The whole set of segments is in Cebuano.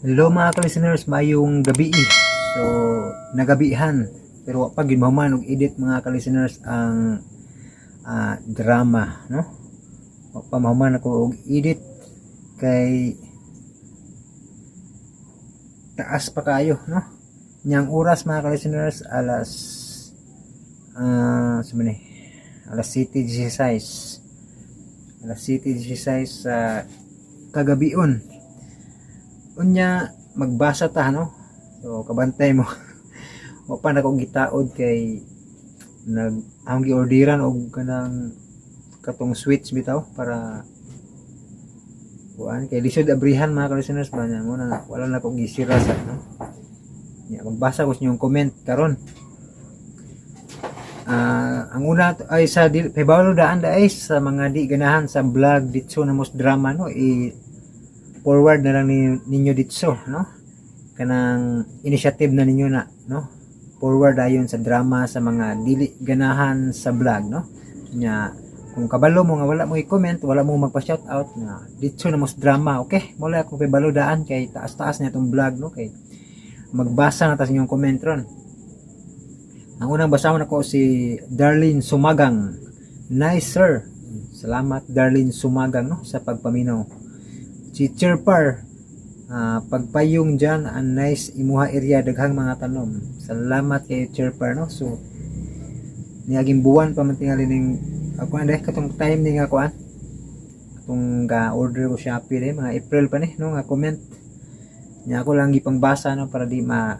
Hello, mga ka-listeners, maayong gabi. So, nagabihan. Pero wa pa gyud mahuman og edit, mga ka-listeners, ang drama, no? Wa pa mahuman ako og edit kay taas pa kayo, no? Niyang oras, mga ka-listeners, alas sa ni alas 7:16. Alas 7:16 sa kagabion. Unya magbasa ta, no? So kabantay mo. Wa pa na akong gitaod kay nag ang giorderan og kanang katong switch bitaw para kuan kay lisod abrihan, mga ka-listeners ba niya mo na wala na akong gisira sa, no? Nya magbasa ko sa inyong comment karon. Ang una ay sa pahibalo daan ay sa mga di ganahan sa vlog Ditso na Mos Drama, no, i forward na lang ninyo ditso, no, kanang initiative na ninyo na, no, forward ayon sa drama sa mga dili ganahan sa vlog, no. Nya kung kabalo mo nga wala mo i-comment, wala mo magpa shout out na Ditso na Mos Drama, okay? Mula akong pahibalo daan kay taas-taas na itong vlog, no, kay magbasa na ta sa inyong comment ron. Ang unang basahon ako si Darlene Sumagang. "Nice, sir." Salamat, Darlene Sumagang, no, sa pagpaminaw. Si Chirpar, "Pagpayong dyan, ang nice imuha area, daghang mga tanom." Salamat kay Chirpar, no. So niaging buwan pa man tingali ning ako ande katong time ni nga kuan katong ga order ko Shopee de, mga April pa ni, no, nga comment niya. Ako lang gipangbasa, no, para di ma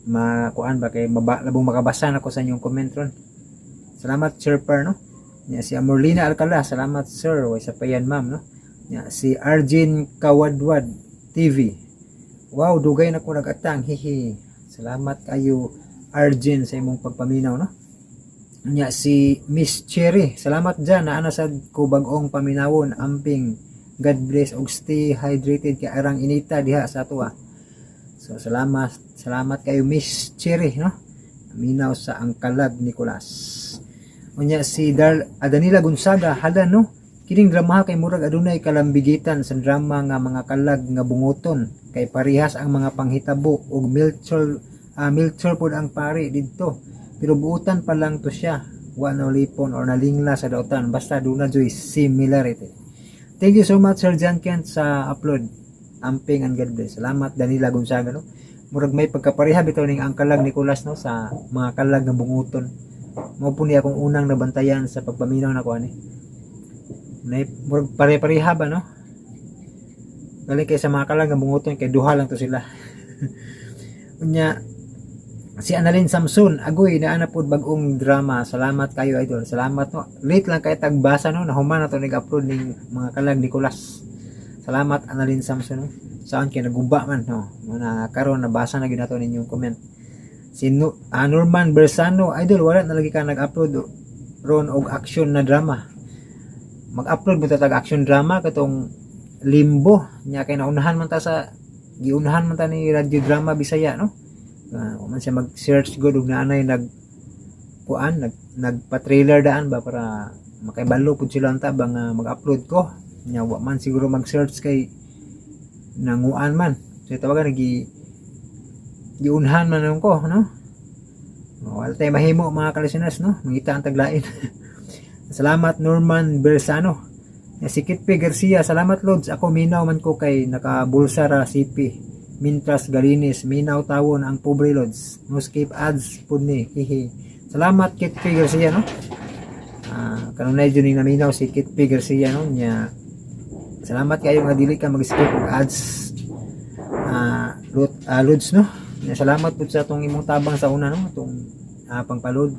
ma kuan ba kay maba, labong makabasa na ko sa inyong comment ron. Salamat, Chirpar, no. Nya si Amorlina Alcala, "Salamat, sir." Way sa payan, ma'am, no. Nya si Arjin Kawadwad TV. "Wow, dugay na ko nagatang, hihi." Salamat kayo, Arjin, sa imong pagpaminaw, no. Nya si Miss Cherry, "Salamat dyan, naa na sad ko bag-ong paminawon, amping. God bless og stay hydrated kay arang inita diha sa atoa." So salamat, salamat kayo, Miss Cherry, no. Minaw sa Angkalag Nicolas. Unya si Dar Adanila Gonzaga, "Hala no. Kining drama kay murag adunay kalambigitan sa drama nga Mga Kalag nga Bunguton kay parehas ang mga panghitabo ug Melchor pod ang pari didto. Pero buutan pa lang to siya. Wa na lipon or nalingla sa dautan, basta duna joy similarity. Thank you so much, Sir John Kent, sa upload. Amping and God bless." Salamat, Danila Gonzaga, no. Murag may pagkapareha bitaw ning Ang Kalag Nicolas, no, sa Mga Kalag nga Bunguton. Mao po ni akong unang nabantayan sa pagpaminaw nako ani. Nay murag pare-pareha ba, no? Galing kay sa Mga Kalag nga Bunguton kay duha lang to sila. Unya si Annalyn Samson, "Agoy, naa na pod bag-ong drama. Salamat kayo, idol." Salamat, no. Late lang kay tagbasa, no, nahuman na to nag-upload ning Mga Kalag Nicolas. Salamat, Annalyn Samson, no. Saan kay naguba man, no. Muna karon nabasa na gyud nato ninyong comment. Si no, Norman Bersano, "Idol, wala na lagi ka nag-upload ron og action na drama." Mag-upload mo ta tag action drama katong Limbo nya kay naunahan man ta sa giunahan man ta ni Radio Drama Bisaya, no. Man siya mag-search good ug naanay nag kuan nagpa-trailer daan ba para makaibalo pud sila unta ba nga mag-upload ko nya. Wa man siguro mag-search kay nanguan man so tawagan nagi giunhan man ko, no. Wala tayo mahimo, mga ka-listeners, no, mangita ang taglain. Salamat, Norman Bersano. Si Kitpe Garcia, "Salamat, Lods. Ako minaw man ko kay nakabulsa ra CP. Mintras Galinis, minaw tawon ang pobre, Lods. No skip ads pud ni. Hihi." Salamat, Kitpe Garcia, no. Kanunay jud ning naminaw si Kitpe Garcia, no, nya. Salamat kayo nga dili ka mag-skip og ads. Lods, no. Nya, salamat pud sa atong imong tabang sa una, no, atong pangpaload.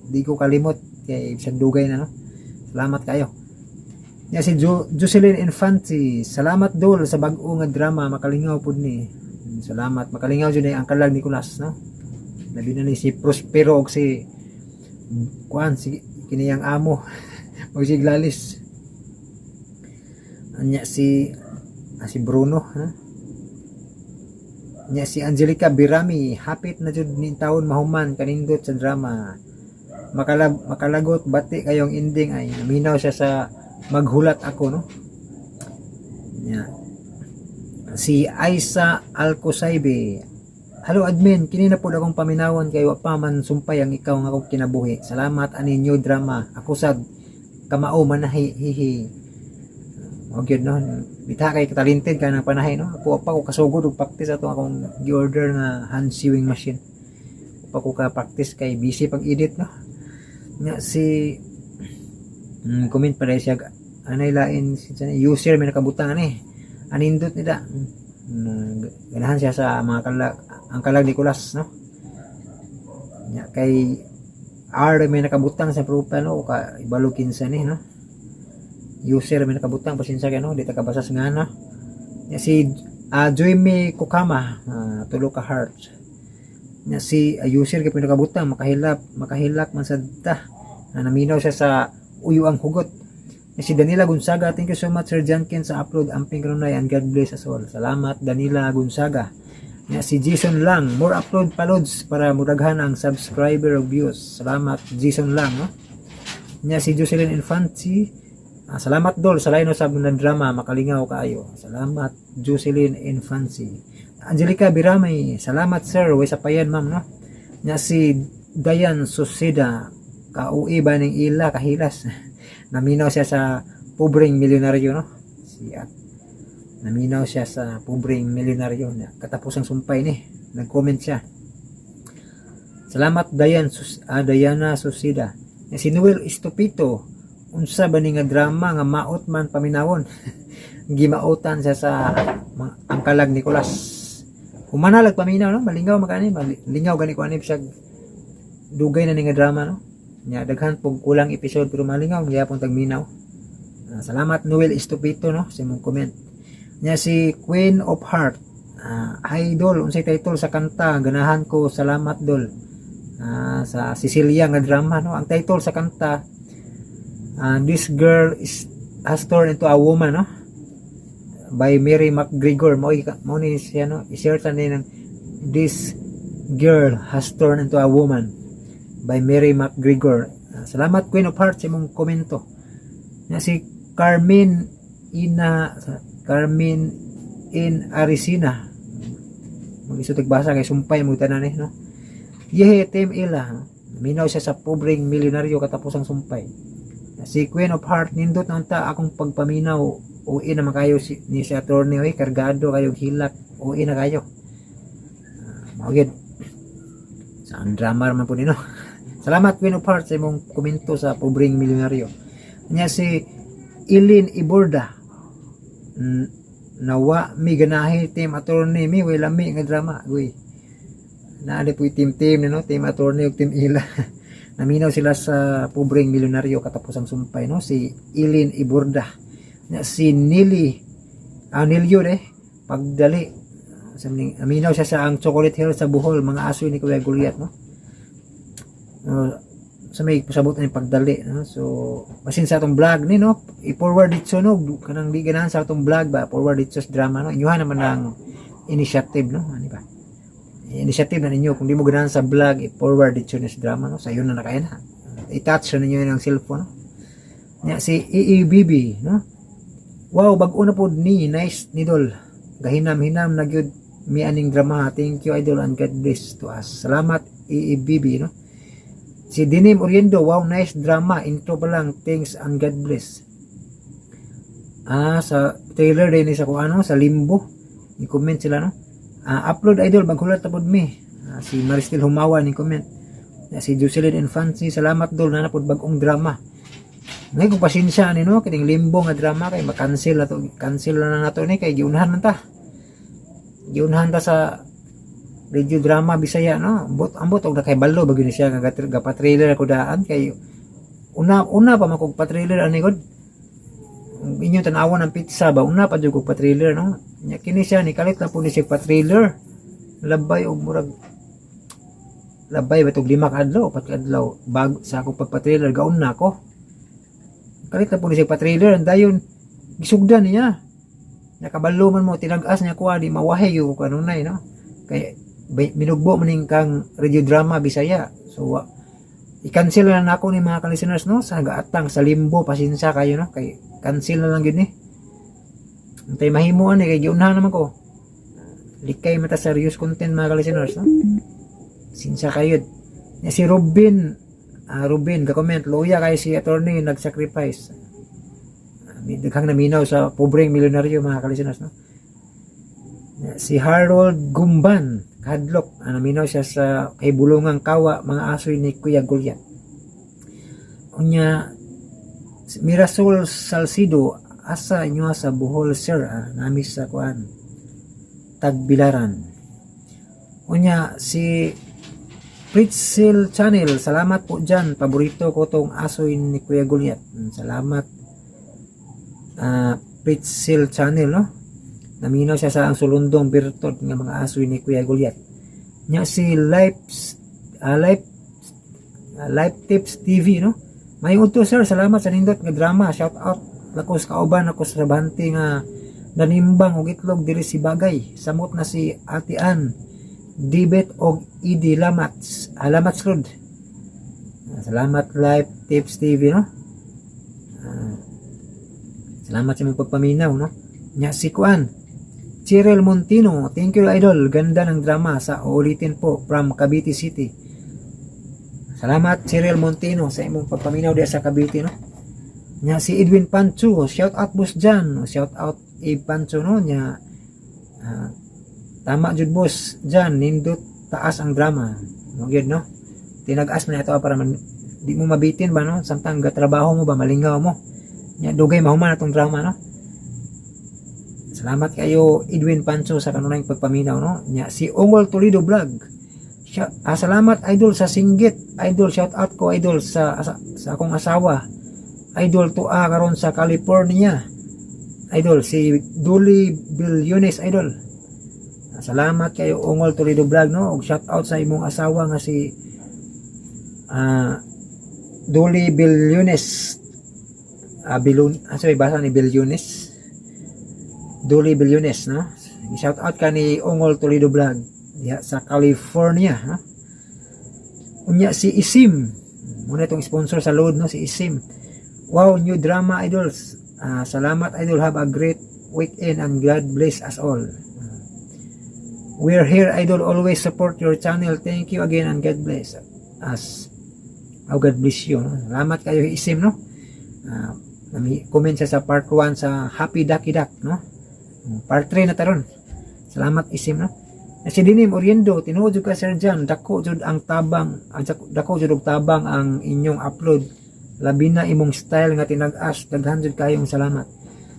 Di ko kalimot kay bisag dugay na, no. Salamat kayo. Nya si Jocelyn Infante, "Salamat, dol, sa bag-o nga drama, makalingaw pud ni." Salamat, makalingaw jud ni Ang Kalag Nicolas, no. Labi na ni si Prospero og si kuan si kiniyang amo og si Glalis. Anya si Bruno, ha? Nya si Angelica Birami, "Hapit na jud ni taon mahuman, kanindot sa drama. Makalagot bati kayong ending." Ay naminaw siya sa Maghulat Ako, no. Nya. Si Aisa Alcosaibe. "Hello admin, kini na pud akong paminawon kay wa pa man sumpay ang ikaw nga akong kinabuhi. Salamat ani new drama. Ako sad kamao manahi, hihi." Mao gyud, no. Bita kay talented ka ng panahi, no. Ako pa ko kasugod og practice ato akong gi-order nga hand sewing machine. Pa ko ka practice kay busy pag edit, no. Nga si comment pa siya anay lain si user may nakabutang ani. Anindot nila. Ganahan siya sa mga kalag, ang kalag Nicolas, no. Nya kay R may nakabutang sa profile, no, ka ibalo kinsa ni, no. User may nakabutang, pasensya kay, no, di ta kabasa sa ngana. Nya si Joyme Kukama, tulo ka heart. Nya si user kay pinakabutang, "Makahilap, makahilak man sad ta." Naminaw siya sa uyo ang hugot. Nya si Danila Gonzaga, "Thank you so much, Sir Jankin, sa upload. Amping kanunay and God bless us all." Salamat, Danila Gonzaga. Nya si Jason Lang, "More upload palods para mudaghan ang subscriber og views." Salamat, Jason Lang, no. Nya si Jocelyn Infanti, "Salamat dol sa lain usab nga drama, makalingaw kaayo." Salamat, Jocelyn Infanti. Angelica Biramay, "Salamat sir, way sapayan ma'am," no. Nya si Dayan Susida, "Kauwi ba ning ila kahilas?" Naminaw siya sa pobreng milyonaryo, no. Si at naminaw siya sa pobreng milyonaryo na katapos ang sumpay ni. Nag-comment siya. Salamat, Diana Susida. Si Noel Estupito, "Unsa ba ni nga drama nga maot man paminawon?" Gimautan siya sa ang kalag Nicolas. Humana lag paminaw, no, malingaw makani, malingaw gani ko ani siya, dugay na ni nga drama, no. Nya daghan pug kulang episode pero malingaw gyapon tag minaw. Salamat Noel Estupito, no, sa imong comment. Nya si Queen of Heart, "Hi dol, unsay title sa kanta? Ganahan ko, salamat dol." Sa Cecilia nga drama, no. Ang title sa kanta, "This Girl is Has Turned into a Woman," no, by Mary McGregor. Mo ni siya, no. I-share ta ni ng "This Girl Has Turned into a Woman" by Mary McGregor. Salamat Queen of Hearts sa imong komento. Nya si Carmen in Arisina. Mag-isod basa kay sumpay mo tanan eh, no. "Yehe, Team Ila." Minaw siya sa pobreng milyonaryo katapos ang sumpay. Si Queen of Heart, "Nindot na unta akong pagpaminaw. Uwi naman kayo si, ni si attorney oy, kargado kayo hilak. Uwi na kayo." Mao gyud. Sa ang drama man po nino. Salamat, Queen of Hearts, sa imong komento sa pobreng milyonaryo. Nya si Ilin Iborda. "Nawa mi ganahi team attorney mi, way lami nga drama." Uy. Naa po team team, no, team attorney ug team Ila. Naminaw sila sa pobreng milyonaryo katapos ang sumpay, no, si Ilin Iborda. Nya si Nili Nilyo de pagdali sa naminaw siya sa ang Chocolate Hill sa Bohol, mga aso ni Kuya Goliath, no. Sa may pasabot ni pagdali, no. So basin sa atong vlog ni, no, i-forward dito, no, kanang di ganahan sa atong vlog ba, forward dito sa drama, no. Inyuha naman ang initiative, no. Ano ba, initiative na ninyo. Kung di mo ganahan sa vlog, i-forward dito ni sa drama, no. Sayo na na kaya na i-touch na ninyo ang cellphone, no. Nya si EEBB, no, "Wow, bag-o na pod ni, nice ni dol, gahinam-hinam na gyud mi aning drama. Thank you idol and God bless to us." Salamat, EEBB, no. Si Dinim Oriendo, "Wow, nice drama. Intro pa lang. Thanks and God bless." Sa trailer din sa kung ano, sa Limbo. I-comment sila, no. "Upload idol, maghulat na pod mi." Si Maristel Humawa ni comment. Si Jocelyn Infancy, "Salamat dol, na pod bagong drama." Ngayon kung pasensya ani, no, kining Limbo nga drama kay ma-cancel na to, cancel na nato ni kay giunahan man ta. Giunahan ta sa radio drama Bisaya, no. Ambot ambot og nakahibalo ba gyud ni siya nga gapa-trailer ako daan kay una una pa man kog pa-trailer ani god. Inyo tan-awon ang pizza ba, una pa jud kog pa-trailer, no. Nya kini siya ni kalit na po ni siya pa-trailer. Labay og murag labay ba tog 5 ka adlaw, 4 ka adlaw bag sa akong pagpa-trailer, gaon na ako. Kalit na po ni siya pa-trailer, and dayon gisugdan niya. Nakabalo man mo tinag-as niya kuha di mawahi yung kanunay, no. Kay minugbo man ning kang radio drama Bisaya. So i-cancel na nako ni mga ka-listeners, no, sa gaatang sa Limbo, pasensya kayo, no, kay cancel na lang gyud ni. Antay mahimuan ni kay giunahan naman ko. Likay mata serious content, mga listeners, no? Sinsya kayo. Ya, si Robin, Robin, ga-comment, "Luya kayo si attorney nag-sacrifice." Daghang naminaw sa pobreng milyonaryo, mga ka-listeners, no? Ya, si Harold Gumban, kadlok, naminaw siya sa kay bulungang kawa mga asoy ni Kuya Goliath. Unya, si Mirasol Salcido, "Asa inyo sa Bohol, sir?" Nami sa kuan, Tagbilaran. Unya, si Pritzel Channel, "Salamat po dyan. Paborito ko tong asoy ni Kuya Goliath." Salamat. Pritzel Channel, no? Naminaw siya sa Ang Sulundong Bertod nga mga asoy ni Kuya Goliath. Nya si Life Tips TV, no? "May udto, sir, salamat sa nindot nga drama. Shout out lakos kauban ako sa trabahante nga nanimbang og itlog diri si Bagay. Samot na si Ate Ann, Dibet og Idi Lamats. Lamats Rod." Salamat, Life Tips TV, no? Salamat sa imong pagpaminaw, no? Nya si Kuan, Cheryl Montino, "Thank you, idol. Ganda ng drama, sa uulitin po, from Cavite City." Salamat, Cheryl Montino, sa imong pagpaminaw diya sa Cavite, no? Nya si Edwin Pancho, "Shout out, boss Jan." Shout out, Eve Pancho, no? Nya "Tama jud, boss Jan, nindot taas ang drama." Mo gyud, no? Tinag-as man ito para man, di mo mabitin ba, no? Samtang gatrabaho mo ba, malingaw mo. Nya dugay mahuman atong drama, no? Salamat kayo, Edwin Pancho, sa kanunayng pagpaminaw, no? Nya si Ongol Toledo Vlog. "Salamat, idol, sa singgit. Idol, shout out ko, idol, sa akong asawa. Idol, tua karon sa California. Idol, si Duli Bilyones, idol." Salamat kayo, Ongol Toledo Vlog, no? Og shout out sa imong asawa nga si Duli Bilyones. Bilun, sorry, basa ni Bilyones. Duli Bilyones, no? Shout out ka ni Ongol Toledo Vlog diha sa California, no? Unya si Isim. Muna itong sponsor sa load, no, si Isim. "Wow, new drama, idols. Salamat, idol. Have a great weekend and God bless us all. We're here, idol. Always support your channel. Thank you again and God bless us." Oh, God bless you, no? Salamat kayo, Isim, no? Comment siya sa part 1 sa Happy Ducky Duck, no? Part 3 na taron. Salamat, Isim, no? Si Dinim Oriendo, "Tinuod jud ka, Sir Jan, dako jud ang tabang, ang dako jud og tabang ang inyong upload. Labi na imong style nga tinag-as, daghan jud kayong salamat."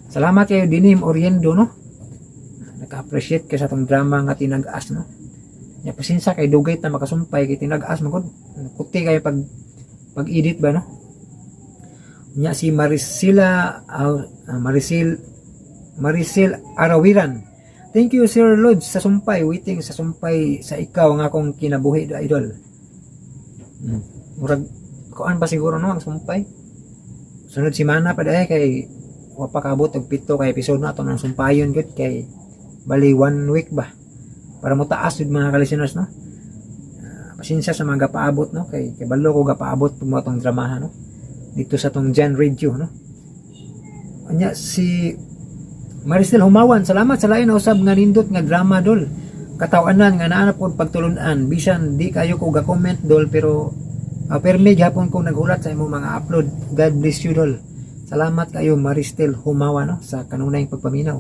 Salamat kayo, Dinim Oriendo, no? Naka-appreciate ka sa tong drama nga tinag-as, no? Ya, pasensya kay dugay ta makasumpay kay tinag-as man gud. Kuti kayo pag edit ba, no? Nya si Marisila Maricel Arawiran. "Thank you, Sir Lods, sa sumpay, waiting sa sumpay sa ikaw nga akong kinabuhi, idol." Murag kuan pa siguro, no, ang sumpay. Sunod semana pa dahi kay wa pa kaabot og 7 ka episode na ato ng sumpayon gud kay bali one week ba para mo taas jud, mga ka-listeners, no? Pasensya sa mga gapaabot, no, kay balo ko gapaabot pag mo atong dramahan, no, dito sa tong Jan Radio, no? Anya si Maricel Humawan, "Salamat sa lain na usab nga nindot nga drama, dol. Katawanan nga naa na pod pagtulunan bisan di kayo ko ga-comment, dol, pero permi gihapon ko naghulat sa imong mga upload. God bless you, dol." Salamat kayo, Maristel Humawan, no, sa kanunayng pagpaminaw.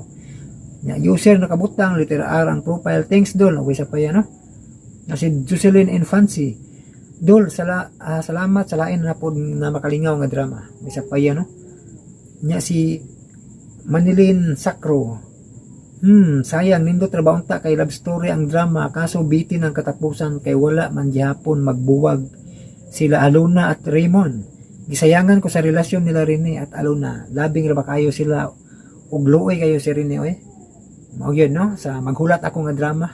Nya user nakabutang letter R ang profile, "Thanks, dol." Okay sa pa yan, no? Na si Jocelyn Infancy, "Dol, salamat sa lain na pod na makalingaw nga drama." May sa pa yan, no? Nya si Manilin Sacro. "Sayang, nindot ra ba unta kay love story ang drama, kaso bitin ang katapusan kay wala man gihapon magbuwag sila Alona at Raymond. Gisayangan ko sa relasyon nila Rene at Alona. Labing ra ba kayo sila ug luoy kayo si Rene oy." Mao gyud, no, sa maghulat ako nga drama.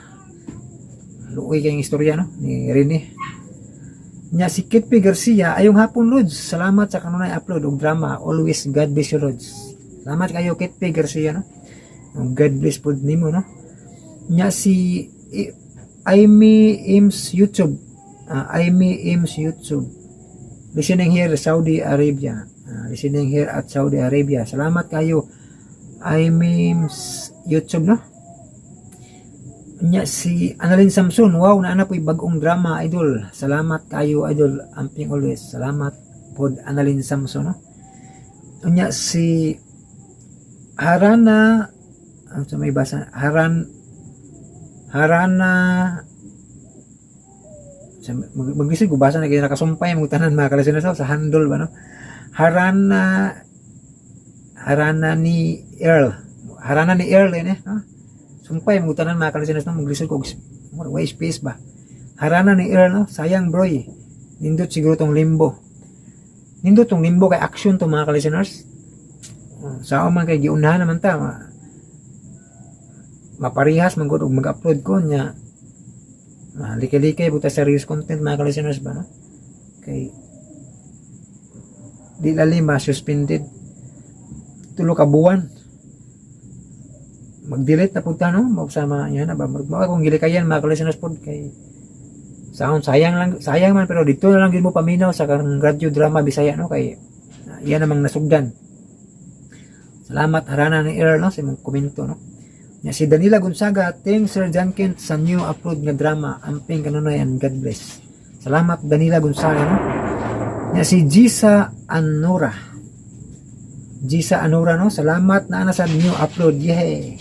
Luoy kayong istorya, no, ni Rene. Nya si Kit P. Garcia, "Ayong hapon, Lods. Salamat sa kanunay upload og drama. Always God bless you, Lods." Salamat kayo, Kit P. Garcia, no. God bless pod nimo, no. Nya si Amy Ims YouTube. Amy Ims YouTube. "Listening here, Saudi Arabia." Listening here at Saudi Arabia. Salamat kayo, Amy Ims YouTube, no. Nya si Annalyn Samson, "Wow, naa na po'y bagong drama, idol. Salamat kayo, idol. Amping always." Salamat pod, Annalyn Samson, no? Unya si Harana, ang sa may basa, Harana sa maglisod ko basa na kay nakasumpay mo tanan, mga kalisteners, sa handle ba, no? Harana, Harana ni Earl, Harana ni Earl eh, no? Sumpay mo tanan, mga kalisteners, no? Maglisod ko, way space ba. Harana ni Earl, no? "Sayang, bro, nindot siguro tong Limbo." Nindot tong Limbo kay action to, mga kalisteners. Sao man kay giunahan naman ta, maparihas man gud og mag-upload ko nya, likay-likay buta serious content, mga kalisteners ba, no? Kay di lali ma suspended 3 ka buwan, mag-delete na pud ta, no? Magsama yan na ba, mao akong gilikayan, mga kalisteners pod, kay saon, sayang lang, sayang man, pero dito na lang gid mo paminaw sa kanang radyo drama Bisaya, no? Kay yan namang nasugdan. Salamat, Harana ni Earl, no, sa imong komento, no? Nya si Danila Gonzaga, "Thanks, Sir John Kent, sa new upload nga drama. Amping kanunay and God bless." Salamat, Danila Gonzaga, no? Nya si Gisa Anora. Gisa Anora, no? "Salamat na ana sa new upload." Yay!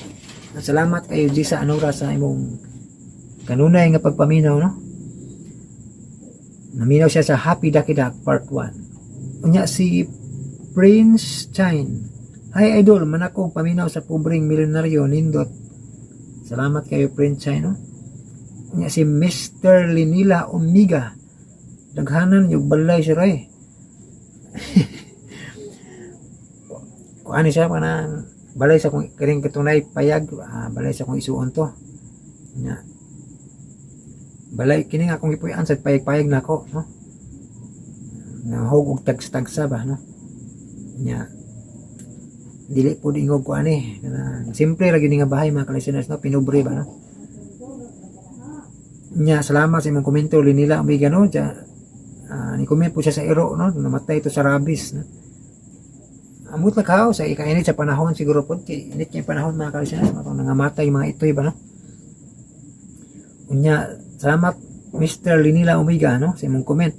Salamat kayo, Gisa Anora, sa imong kanunay nga pagpaminaw, no? Naminaw siya sa Happy Ducky Duck Part 1. Unya si Prince Chine. "Hi idol, manakog paminaw sa Pobreng Milyonaryo, nindot." Salamat kayo, Prince Chine, no? Unya si Mr. Linila Omega. "Daghanan yung balay si Roy." Kuan siya kanang balay sa kong kiring katunay payag, balay sa kong isuon to. Nya. Balay kini nga akong gipuy-an sa payag-payag nako, no? Nahog og tags-tagsa ba, no? Nya dili po ingog ko ani, kanang simple ra gyud ni nga bahay, mga ka-listeners, no? Pinubre ba, no? Nya salamat sa imong komento, Linila Omega, no? Diya, ni comment po siya sa iro, no? Namatay ito sa rabies, no? Amot lang kao sa ikainit sa panahon siguro po, kay init kay panahon, mga ka-listeners, matong nangamatay mga itoy ba, no? Unya salamat, Mr. Linila Omega, no, sa imong comment.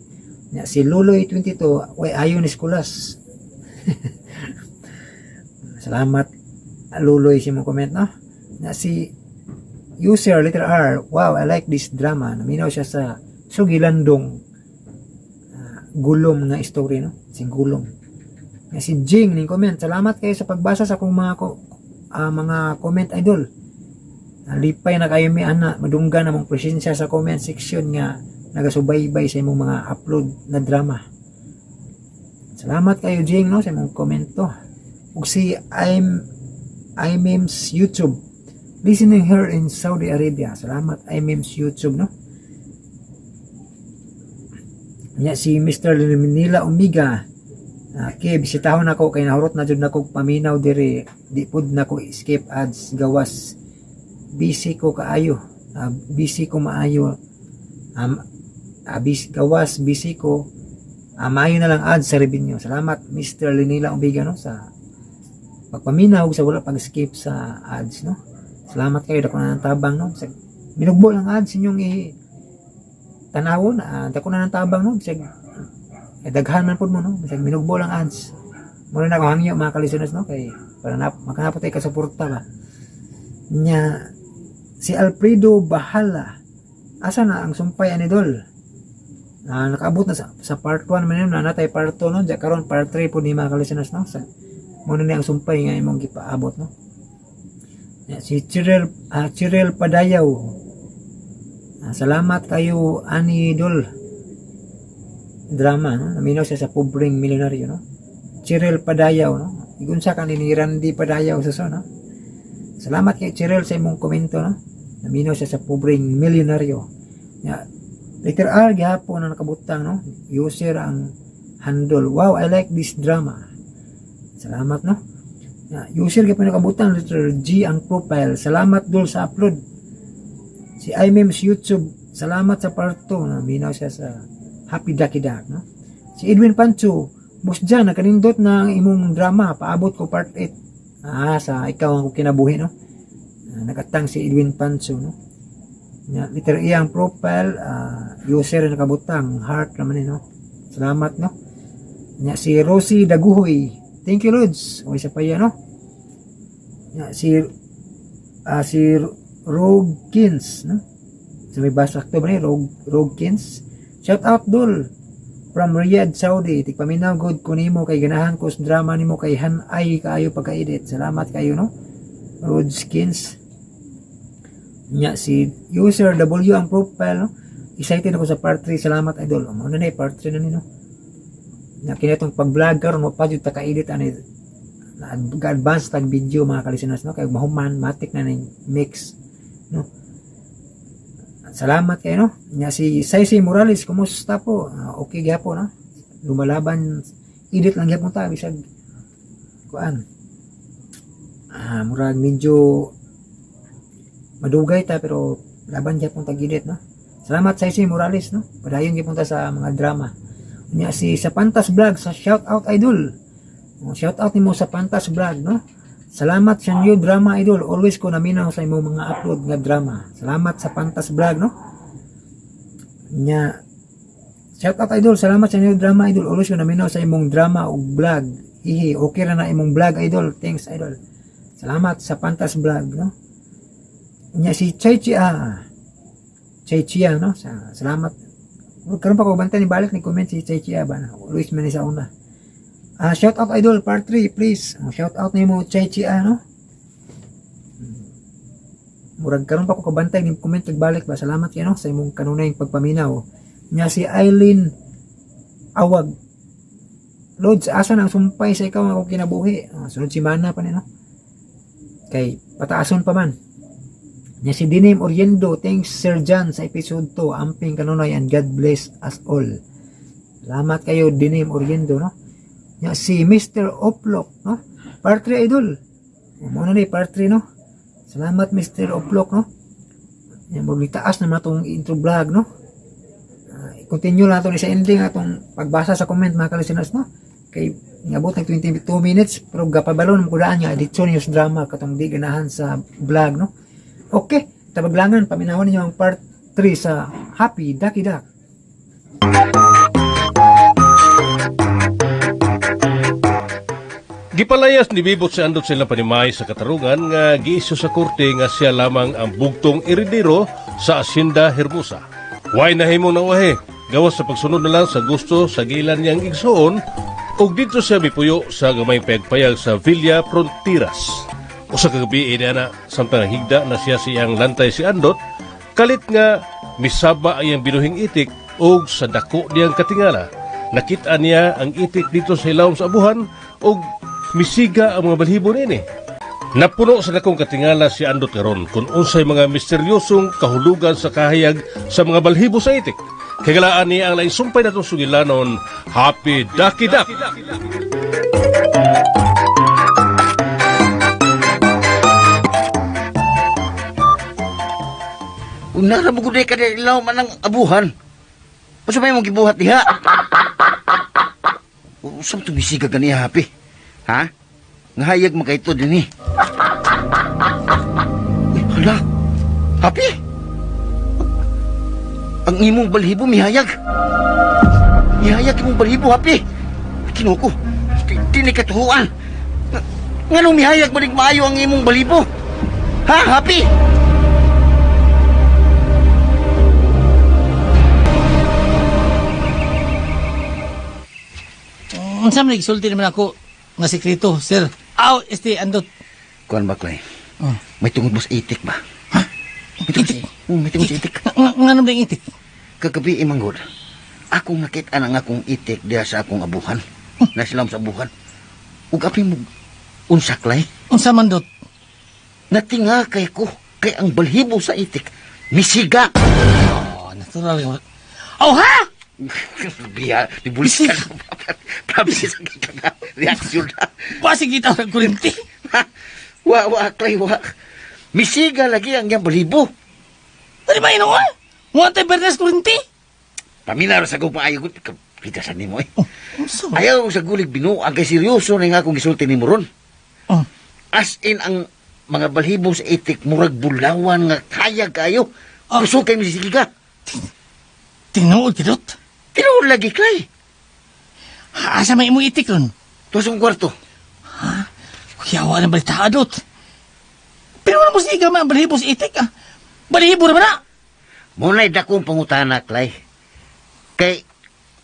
Nya si Luloy 22, "Way ayo ni Skulas." Salamat, Luloy, sa imong comment, no? Na si user letter R, "Wow, I like this drama." Naminaw siya sa Sugilandong, gulom nga story, no? Si Gulong. Nga si Jing ning comment, "Salamat kayo sa pagbasa sa akong mga comment, idol. Lipay na kayo mi ana, madunggan among presensya sa comment section nga nagasubaybay sa imong mga upload na drama." Salamat kayo, Jing, no, sa imong komento. Ug si I'm iMemes YouTube, "Listening here in Saudi Arabia." Salamat, iMemes YouTube, no? Nya si Mr. Manila Omega, "Okay, bisitahon ako kay nahurot na jud nako paminaw diri. Di pud nako skip ads gawas busy ko kaayo. Busy ko maayo. Busy, gawas busy ko. Maayo na lang ads sa revenue." Salamat, Mr. Linila Omega, no, sa pagpaminaw sa wala pag-skip sa ads, no? Salamat kayo, dako na ng tabang, no? Sa minugbo lang ads inyong i tanawon, dako na ng tabang, no? Bisag daghan man pud mo, no? Bisag minugbo lang ads. Muna na ako hangyo, mga ka-listeners, no? Kay para na makanapot ay kasuporta ba. Nya si Alfredo Bahala, "Asa na ang sumpay ani, dol?" Nakaabot na sa part 1 man yun, na natay part 2, no? Diya karon part 3 po ni, mga ka-listeners, no? Sa muna ni ang sumpay nga imong gipaabot, no? Ya, si Chirel Padayaw. "Salamat kayo ani dol drama," no? Naminaw siya sa Pobreng Milyonaryo, no? Chirel Padayaw, no? Igunsa ka ni Randy Padayaw sa so, no? Salamat kay Chirel sa imong komento, no? Naminaw siya sa Pobreng Milyonaryo. Ya, letter R gihapon na nakabutang, no? User ang handle. "Wow, I like this drama." Salamat, no? Ya, user gyapon nakabutang, letter G ang profile. "Salamat dol sa upload." Si iMemes YouTube, "Salamat sa part 2." Naminaw siya sa Happy Ducky Duck, no? Si Edwin Pancho, "Boss Jan, nakanindot na ang imong drama, paabot ko part 8." Sa ikaw ang kinabuhi, no? Nagatang si Edwin Pancho, no? Nya, letter E ang profile, user na nakabutang, heart naman eh, no? Salamat, no? Nya, si Rosie Daguhoy. Thank you, Lods. O, isa pa yan, no? Nya, si Rogkins, no? Sa may basak to ba ni? Rogkins. Shout out, Dol. From Riyadh, Saudi. Tigpaminaw good ko nimo kay ganahan ko sa drama nimo kay hanay kaayo pagka-edit. Salamat kayo, no? Rodskins. Nya si user W ang profile, no? Excited ako sa part 3. Salamat, idol. Mao na ni part 3 na ni, no? Nya kini itong pag-vlog karon mo pa jud ta ka-edit ani na advance tag video, mga kalisteners, no, kay mahuman matik na ning mix, no? Salamat kayo, no? Nya si Saisay Morales, kumusta po? Ah, okay gyapon, no? Lumalaban, edit lang gyapon ta bisag kuan, murag medyo madugay ta pero laban gyapon tag edit, no? Salamat, Saisay Morales, no? Padayon gyapon ta sa mga drama. Nya si sa Pantas Vlog sa shout out, idol. Oh, shout out nimo sa Pantas Vlog, no? Salamat sa new drama, idol. Always ko naminaw sa imong mga upload nga drama. Salamat sa Pantas Vlog, no? Nya shout out, idol. Salamat sa new drama, idol. Always ko naminaw sa imong drama ug vlog. Hihi, okay ra na imong vlog, idol. Thanks, idol. Salamat sa Pantas Vlog, no? Nya si Chay Chia. Chay Chia, no? Salamat. Karon pa ko bantay ni balik ni comment si Chay Chia ba na. Luis man ni sa una. Ah, shout out, idol, part 3, please. Oh, shout out nimo, Chay Chia, no? Murag karon pa ko kabantay ni comment balik ba. Salamat kayo, no, sa imong kanunay pagpaminaw. Nya si Eileen Awag. Lods, asa nang sumpay sa ikaw nga akong kinabuhi? Ah, sunod semana pa ni, no? Kay pataason pa man. Nya si Dinim Oriendo, thanks Sir John sa episode 2. Amping kanunay and God bless us all. Salamat kayo, Dinim Oriendo, no? Nya si Mr. Oplok, no? Part 3, idol. Mao na ni part 3, no? Salamat, Mr. Oplok, no? Nya magtaas na atong intro vlog, no? Continue lang ato ni sa ending atong pagbasa sa comment, mga ka-listeners, no? Kay niabot nag 22 minutes pero gapabalo na kudaan nga edit news drama katong di ganahan sa vlog, no? Okay, tabaglangan paminawon ninyo ang part 3 sa Happy Ducky Duck. Gipalayas ni Bibot si Andot sila panimay sa katarungan nga giisyu sa korte nga siya lamang ang bugtong eredero sa Hacienda Hermosa. Way nahimong nauwahi, gawas sa pagsunod na lang sa gusto sa gilan niyang igsoon ug didto siya mipuyo sa gamay payag-payag sa Villa Frontiras. Usa ka gabi na samtang higda na siya siyang lantay si Andot, kalit nga misaba ang iyang binuhing itik ug sa dako niyang katingala. Nakita niya ang itik dito sa ilawom sa abuhan ug misiga ang mga balhibo niini. Napuno sa dakong katingala si Andot karon kung unsay mga misteryosong kahulugan sa kahayag sa mga balhibo sa itik. Kagalaan niya ang laing sumpay natong sugilanon, Happy Ducky Duck! Una ra mo gud ka ilaw man ang abuhan. Unsa may mong gibuhat diha? Unsa man tumisiga gani, Happy? Ha? Ngahayag man kay ito dinhi. Uy, hala. Happy? Ang imong balhibo mihayag. Mihayag imong balhibo, Happy. Kinuko. Di ni katuhuan. Nganong mihayag manig maayo ang imong balhibo? Ha, Happy? Unsa man gisulti naman ako nga sekreto, sir? Aw, este Andot. Kuan ba, Clay? Oh. May tungod mo sa itik ba? Ha? May tungod Itik? May tungod sa itik. Nga naman yung itik? Kagabi imanggod. Akong nakita ang akong itik diha sa akong abuhan. Nasilam sa abuhan. Ug api mo unsa, Clay? Unsa man, Dot? Natinga kay ko kay ang balhibo sa itik misiga. Oh, natural nga. Oh, ha? Biya, dibulis ka. Grabe sa kita reaksyon na. Basi kita ng kurinti. Ha? Wa, wa, Clay, wa. Misiga lagi ang iyang balhibo. Dali ba ino ah? Mga tayo Bernes kurinti. Paminaro sa gugma ayo kita sa nimo eh. Oh, unsa man? Ayaw sa gulig binuang kay seryoso na nga akong gisulti nimo ron. Oh, As in ang mga balhibo sa itik murag bulawan nga kaya kayo. Kusog kay misiga. Tinuod kidot. Tinuod lagi, Clay. Asa may imong itik ron? Tuwa sa akong kwarto. Kuyawa ng balita, Dot. Pero wala mo siga man, balahibo sa itik, ah. Balahibo naman na. Muna'y dakong pangutana, Clay. Kay,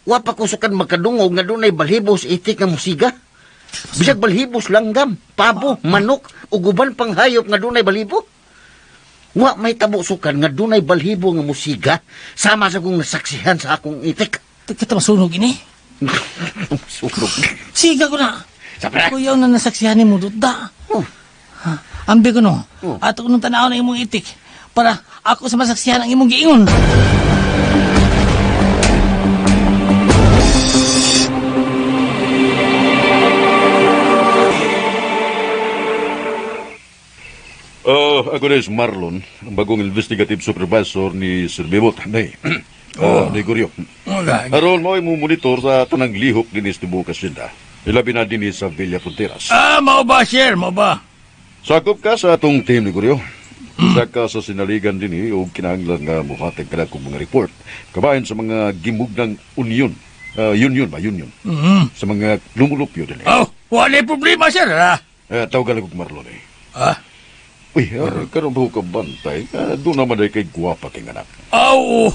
wa pa kusukan magkadungog nga dunay balhibos itik nga musiga. Bisag balhibos langgam, pabo, manok, ug uban pang hayop nga dunay balhibo. Wa may tabo sukan nga dunay balhibo nga musiga sama sa kong nasaksihan sa akong itik. Kita masunog ini. Sunog. Siga ko na. Sa pra. Kuyaw na nasaksihan ni mo, Dot, da. Oh, Ha, ambi ko no. Oh. Ato ko nung tanaw na imong itik para ako sa masaksihan ang imong giingon. Ako na si Marlon, ang bagong investigative supervisor ni Sir Bebot. Nay, oh. Nay Goryo. Aron mo ay monitor sa tanang lihok din sa tibuok Kasinda. Ilabi na din sa Villa Fronteras. Ah, mao ba, sir? Mao ba? Sakop ka sa atong team ni Goryo. Saka sa sinaligan din eh, og kinahanglan nga muhatag ka na kong mga report. Kabahin sa mga gimugnang union. Union ba? Union. Sa mga lumulupyo din eh. Oh, wala problema, sir. Ah. Eh, tawagan ako Marlon eh. Ah? Uy, karon ba ko ka bantay? Doon naman ay kay guwapa kay anak. Oh,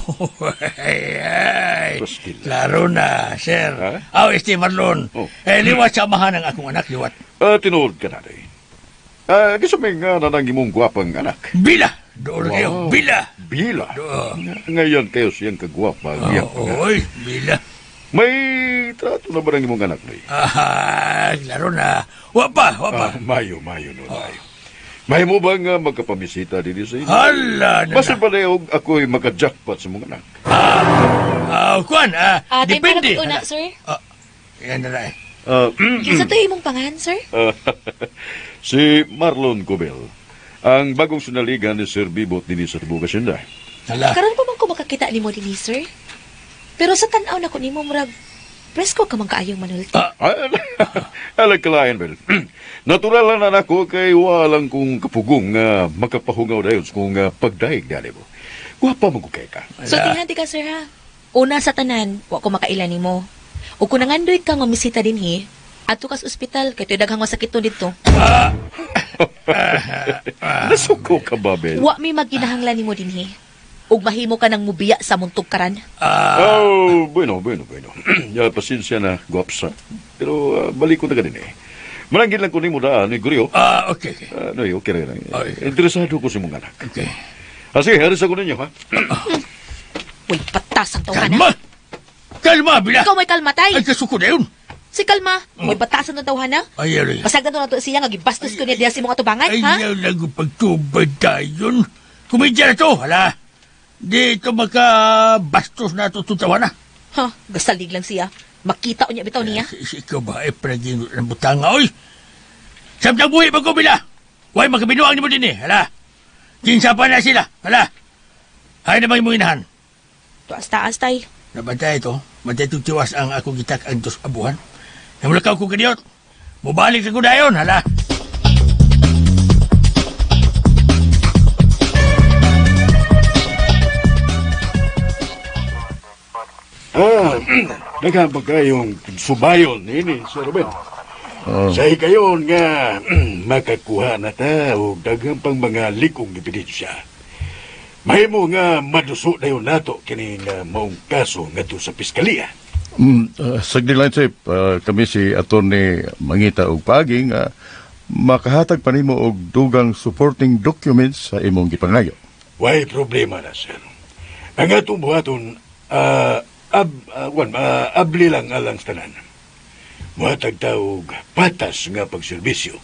ay, ay. Paskil. Klaro na, sir. Ha? Aw, este Marlon. Oh. Eh, liwat sa amahan ang akong anak, liwat. Tinuod ka na day. Gusto may nga na nang imong gwapang anak. Bila! Doon kayo, Wow. bila! Bila. Doon. Ngayon kayo siyang kagwapa. Oh, oy, bila. May trato na ba ng imong anak day? Ah, klaro na. Wa pa, wa pa. Mayo, mayo, no, mayo. May mo ba nga magkapamisita din sa inyo? Hala na. Basta pa na og ako'y maka-jackpot sa mong anak. Ah, kuan, ah, Ah, time para depende. pag-una, sir. Ah, yan na na eh. Kinsa to imong pangalan, sir? Si Marlon Cobel, ang bagong sinaligan ni Sir Bibot din sa Tibuok Hacienda. Hala. Karon pa man ko makakita nimo dinhi, sir. Pero sa tan-aw nako nimo murag presko ka man kaayong manulti. Ah. Alay kalayan, Bel. Natural na nako kay walang kong kapugong nga makapahungaw dayon sa kong pagdaig dali mo. Gwapa mo kay ka. So tinghan di ka, sir, ha. Una sa tanan, wa ko makaila nimo. Ug kung nangandoy ka nga misita dinhi, adto ka sa ospital kay tuyo daghang masakiton didto. Nasuko ka ba, Bel? Wa mi magginahanglan nimo dinhi. Ug mahimo ka nang mubiya sa muntog karan. Oh, bueno, bueno, bueno. Ya, pasensya na, gwapsa. Pero balik ko na ka din eh. Mananggil lang ko nimo daan, ni Guryo. Ah, okay, okay. No, okay ra lang. Okay. Interesado ko sa mong anak. Okay. Sige, haris ako ninyo, ha? Uy, patas ang tawhana. Kalma! Kalma, bila! Ikaw may kalma tay. Ay, kasuko na yun. Si kalma, may batasan ng tawhana. Ay, ay, Basag na to nato siya nga gibastos ko niya diha sa imong atubangan, ay, ha? ayaw lang ko pagtubad tayo. Kumidya na to, hala. Di ito makabastos na ito tutawa na. Ha, gasalig lang siya. Makita unya bitaw niya. Ikaw ba ay palaging ng butanga, oy? Samtang buhi pa ko, bila. Huwag makabinuang ni mo din eh, hala. Kinsa pa na sila, hala. Hay na imong inahan. Tuas taas tay. Nabantay ito, bantay itong tiwas ang akong gitak ang dos abuhan. Namulakaw ko kaniyot. Mubalik sa dayon, hala. Daghan pa kayong subayon nini, Sir Ruben. Oh. Sa higayon nga makakuha na ta og daghan pang mga likong ebidensya. Mahimo nga maduso dayon nato kining maong kaso ngadto sa piskalya. Sagdi lang, Chief. Kami si Atty. Mangita og Paging, makahatag pa nimo og dugang supporting documents sa imong gipangayo. Way problema na, sir. Ang atong buhaton, abli lang alang sa tanan. Muhatag ta og patas nga pagserbisyo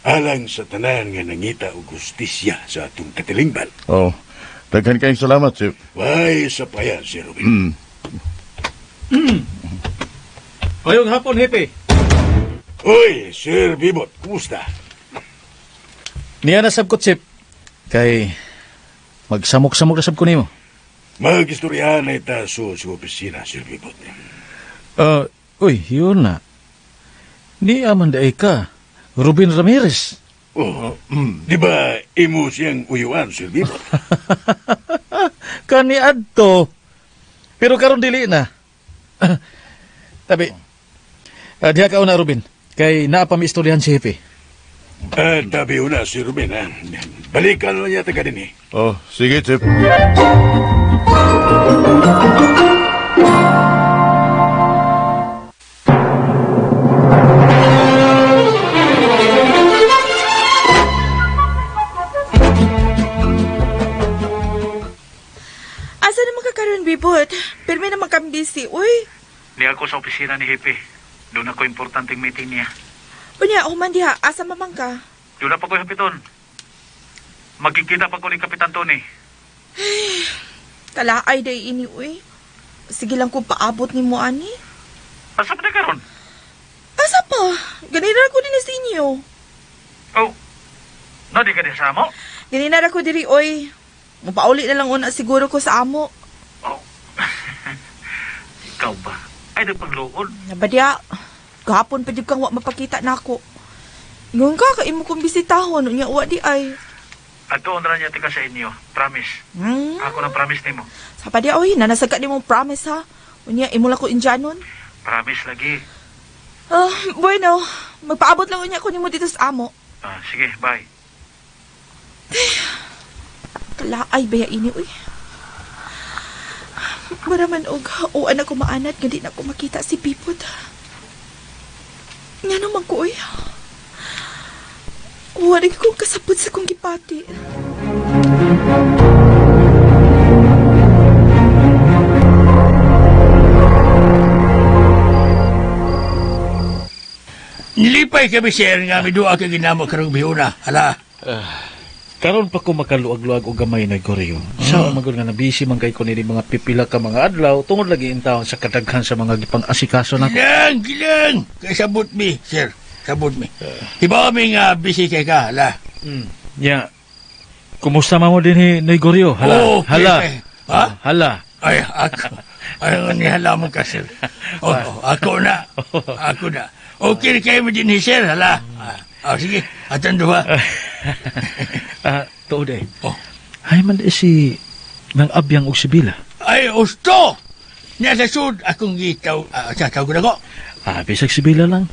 alang sa tanan nga nangita og hustisya sa atong katilingban. Oh, daghan kayong salamat, Chief. Way sa payan, Sir Ruben. Ngayong hapon, Hepe. Uy, Sir Bibot, kumusta? Niya na sab ko, Chip. Kay magsamok-samok na sab ko nimo. Magistoryahan na ita sa opisina, Sir Bibot. Uy, yun na. Ni aman daay ka. Ruben Ramirez. Oh, di ba imo siyang uyuan, Sir Bibot? Kaniadto. Pero karon dili na. Tabi. Diha ka una, Ruben. Kay naa pa mi istoryahan si Hepe. Tabi una si Ruben, ha? Balikan lang niya taga din eh. Oh, sige, Chip. Asa naman ka karon, Bibot? Pirmi naman kang busy, uy. Di ako sa opisina ni Hepe. Doon ako importanteng meeting niya. Unya, human diha, asa mamang ka? Doon na pa ko hapiton. Magkikita pa ko ni Kapitan Tony. Kalaay day ini, uy. Sige lang kung paabot ni mo, ani. Asa pa na karon? Asa pa? Ganina ra ko din sa inyo. Oh, no di ka din sa amo? Ganina ra ko diri, oy. Mapauli na lang una siguro ko sa amo. Oh. Ikaw ba? Ay, nagpagluod. Nabadya, gahapon pa jud kang wa mapakita nako. Ingon ka, kaimo kong bisitahon, unya wa di ay. At doon na niya tika sa inyo. Promise. Ako na promise nimo. Sa pa di, oy, nanasagka ni mong promise ha. Unya, imo lang ko indyanon. Promise lagi. Ah, bueno, magpaabot lang unya ko nimo dito sa amo. Ah, sige, bye. Kalaay baya ini, uy. Maraman og o anak ko maanat nga di na ko makita si Pipot. Nga naman ko, uy. Wala kong kasabot sa kong gipati. Nilipay kami, sir, nga miduha kay ginamo karong bihuna. Hala. Karon pa ko makaluag-luag og gamay na Gorio. Sa magol nga nabisi man kay ko nini mga pipila ka mga adlaw tungod lagi in taon sa kadaghan sa mga gipang-asikaso nako. Gilang, gilang. Kay sabot mi, sir. Sabot mi. Hibaw mi nga busy kay ka, hala. Ya. Kumusta man mo din ni Noy Gorio? Hala. Oh, okay. Hala. Ha? Hala. Ay, ako. Ay, nga nihala mo ka, sir. Oh, oh, ako na. Ako na. Okay kayo mo din, sir. Hala. Ah, oh, sige. Atan duha. Tuod eh. Oh. Ay man di si nang abyang og sibila. Ay, usto! Nasa sud akong gitaw. Sa tawag na ko. Bisag sibila lang.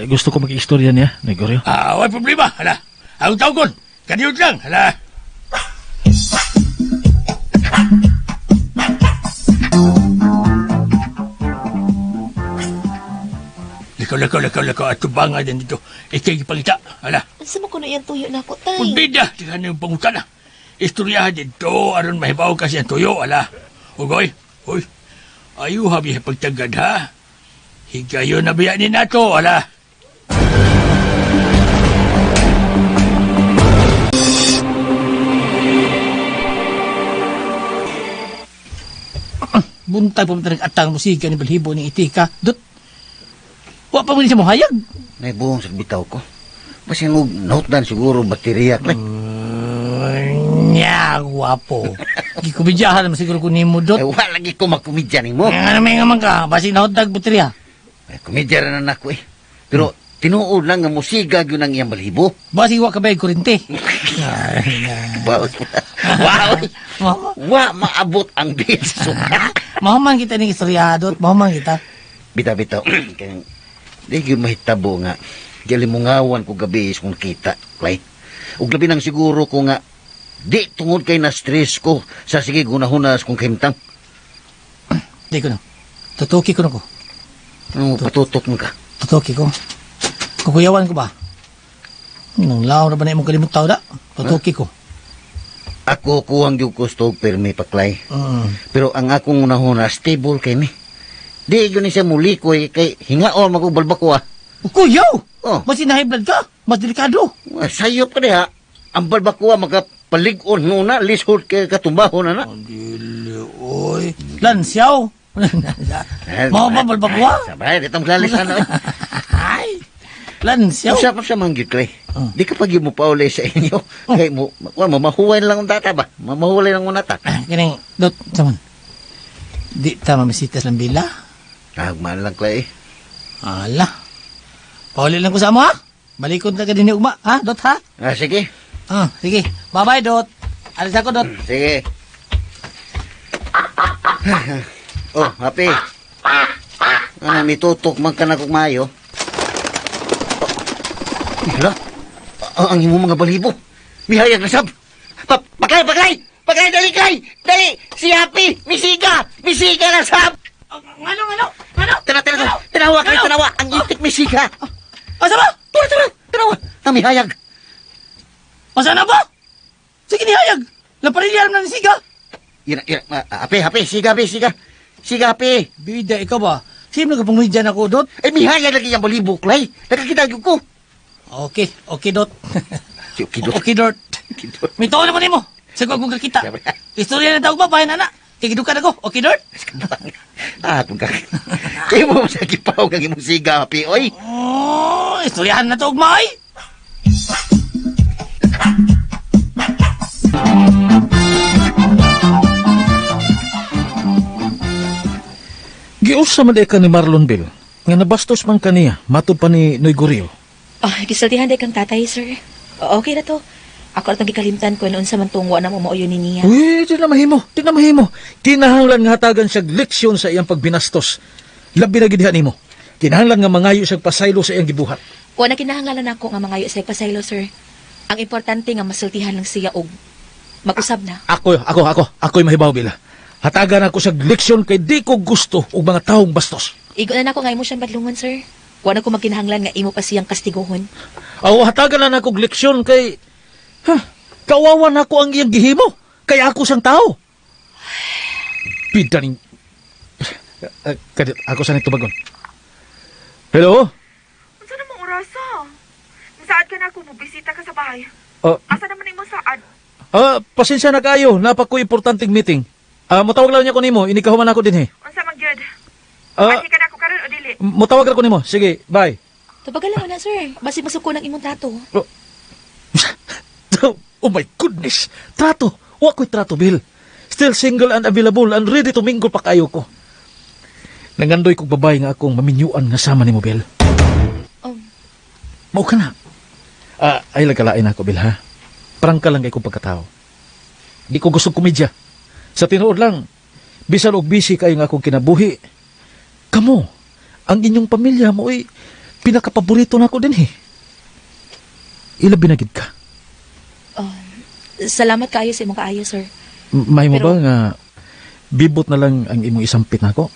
Gusto ko mag-istorya niya, Noy Gorio. Wala problema. Hala. Akong tawagon. Kaniyot lang. Hala. Likaw, likaw, likaw, likaw. At tubanga din dito. Ikay gipangita. Hala. Unsa man kuno iyang tuyo nako, tay? Pulbida. Tika na yung pangutan na. Istoryahan dito. Aron mahibaw kasi ang tuyo. Hala. Ugoy. Uy. Ayuha biya pagtagad ha. Higayon na biya ni nato. Hala. Buntag pa man atang musika ni balhibo ni itika. Dut. Wa pa mo ni siya mohayag. Naibuhong sa bitaw ko. Basin og nahutdan siguro baterya klay. Nya, guwapo. Gikumidyahan naman siguro ko nimo dot. Eh, wa lagi ko makomedya nimo. Nga naman nga man ka, basi nahutdag baterya. Eh, komedya ra na nako eh. Pero tinuod lang nga musiga gyud ang iyang balhibo. Basi wa ka ba kurente. Wow. Wow. Wa maabot ang bill sa suka. Mahuman kita ni istorya dot, mahuman kita. Bitaw bitaw. Kaya di gyud mahitabo nga gilimungawan ko gabi is kung kita, Clay. Ug labi nang siguro ko nga di tungod kay na stress ko sa sige gunahunas kung kahimtang. Di ko na. Tutuki ko na ko. Ano patutok mo ka? Tutuki ko. Kukuyawan ko ba? Nang law na ba na imong kalimutaw da? Tutuki ko. Ako kuwang gyud ko stog permi paklay. Pero ang akong unahuna stable kay ni. Di gyud ni siya mulikoy kay hingaon magug balbako ah. Kuyaw! Oh. Mas high blood ka. Mas delikado. Sayop ka diha. Ang balbako makapalig-on nuna lisod kay katumbahon na na. Dili oy. Lansyaw. Mao ba balbako ah? Sabay, ditong lalis na. Ay. Lansyaw. Usa pa sa mga gyud, Clay. Di ka pag mo pauli sa inyo. Kay mo, wa mamahuway lang ang tata ba? Mamahuway lang ang nata. Kining dot saman. Di ta mamisitas ng bila. Tagman lang, Clay. Ala. Pauli lang ko sa amo ha. Balikon ka din ugma ha, dot ha. Ah, sige. Ah, sige. Bye-bye, dot. Alis ako, dot. Sige. Oh, happy. Ano, mitutok man ka na kung maayo. Oh, hala, ang imong mga balibo. Mihayag na sab. Paklay, paklay! Paklay, dali, klay! Dali! Si Happy! Misiga! Misiga na sab! Ngano, ngano? Ngano? Tara, tara, tara. Tanawa, klay, tanawa. Ang itik misiga. Asa ba? Tara, tara, tanawa. Ang mihayag. Asa na ba? Sige nihayag. Laparilya na ni siga. Ira, ira, happy, happy. Siga, happy, siga. Siga, happy. Bida, ikaw ba? Sino nagpangmidya na ko, Dot? Eh, mihayag lagi yung balibo, klay. Nakakita ko. Okay, okay, Dot. Okay, Dot. Okay, Dot. May taon naman nimo. Sa ko akong kakita. Istorya na tawag ba, bahay na na. Kigidukan ako. Okay, Dot? Ah, kung ka. Kaya mo sa kipaw kang imong siga, happy, oy. Oh, istoryahan na to, ugmay. Giusa man di ka ni Marlon Bill nga nabastos man kaniya matud pa ni Noy Gorio. Oh, gisultihan day kang tatay, sir. Okay na to. Ako at gikalimtan ko noon sa mantungwa na mo mauyo ni niya. Uy, di na mahimo, di na mahimo. Kinahanglan nga hatagan siya leksyon sa iyang pagbinastos. Labi na gid diha nimo. Kinahanglan nga mangayo siya pasaylo sa iyang gibuhat. Wa na kinahanglan nako nga mangayo sa pasaylo, sir. Ang importante nga masultihan lang siya og mag-usab na. Ako, ako, ako, ako'y mahibaw bila. Hatagan ako sa leksyon kay di ko gusto og mga taong bastos. Igo na nako nga imo siyang badlungon, sir. Wa na ko magkinahanglan nga imo pa siyang kastiguhon. Aw, hatagan na nako og leksyon kay ha, kawawa na ako ang iyang gihimo. Kay ako sang tao. Pida ning kadit, ako sa tubagon. Hello? Unsa namang orasa? Saad ka na ako, mobisita ka sa bahay. Asa naman imo saad? Pasensya na kayo, napa ko importanteng meeting. Mutawag lang niya ko nimo, inikahuman ako din eh. Unsa man gyud? Ah, Ka na ako karon o dili? mutawag ra ko nimo. Sige, bye. Tubagal lang na, sir. Basi masuko ng imong trato. Oh my goodness! Trato! Wa ko'y trato, Bill. Still single and available and ready to mingle pa kayo ko. Nangandoy kog babae nga akong maminyuan nga sama nimo, Bill. Oh. Mao ka na. Ay lagalain ako, Bill, ha? Prangka lang kay kong pagkatao. Di ko gusto komedya. Sa tinuod lang, bisan og busy kayo nga akong kinabuhi, kamo, ang inyong pamilya mo ay pinakapaborito na ako din eh. Ilabi na gid ka. Oh, salamat kaayo sa imong kaayo, sir. May mo Pero- ba nga bibot na lang ang imong isampit nako?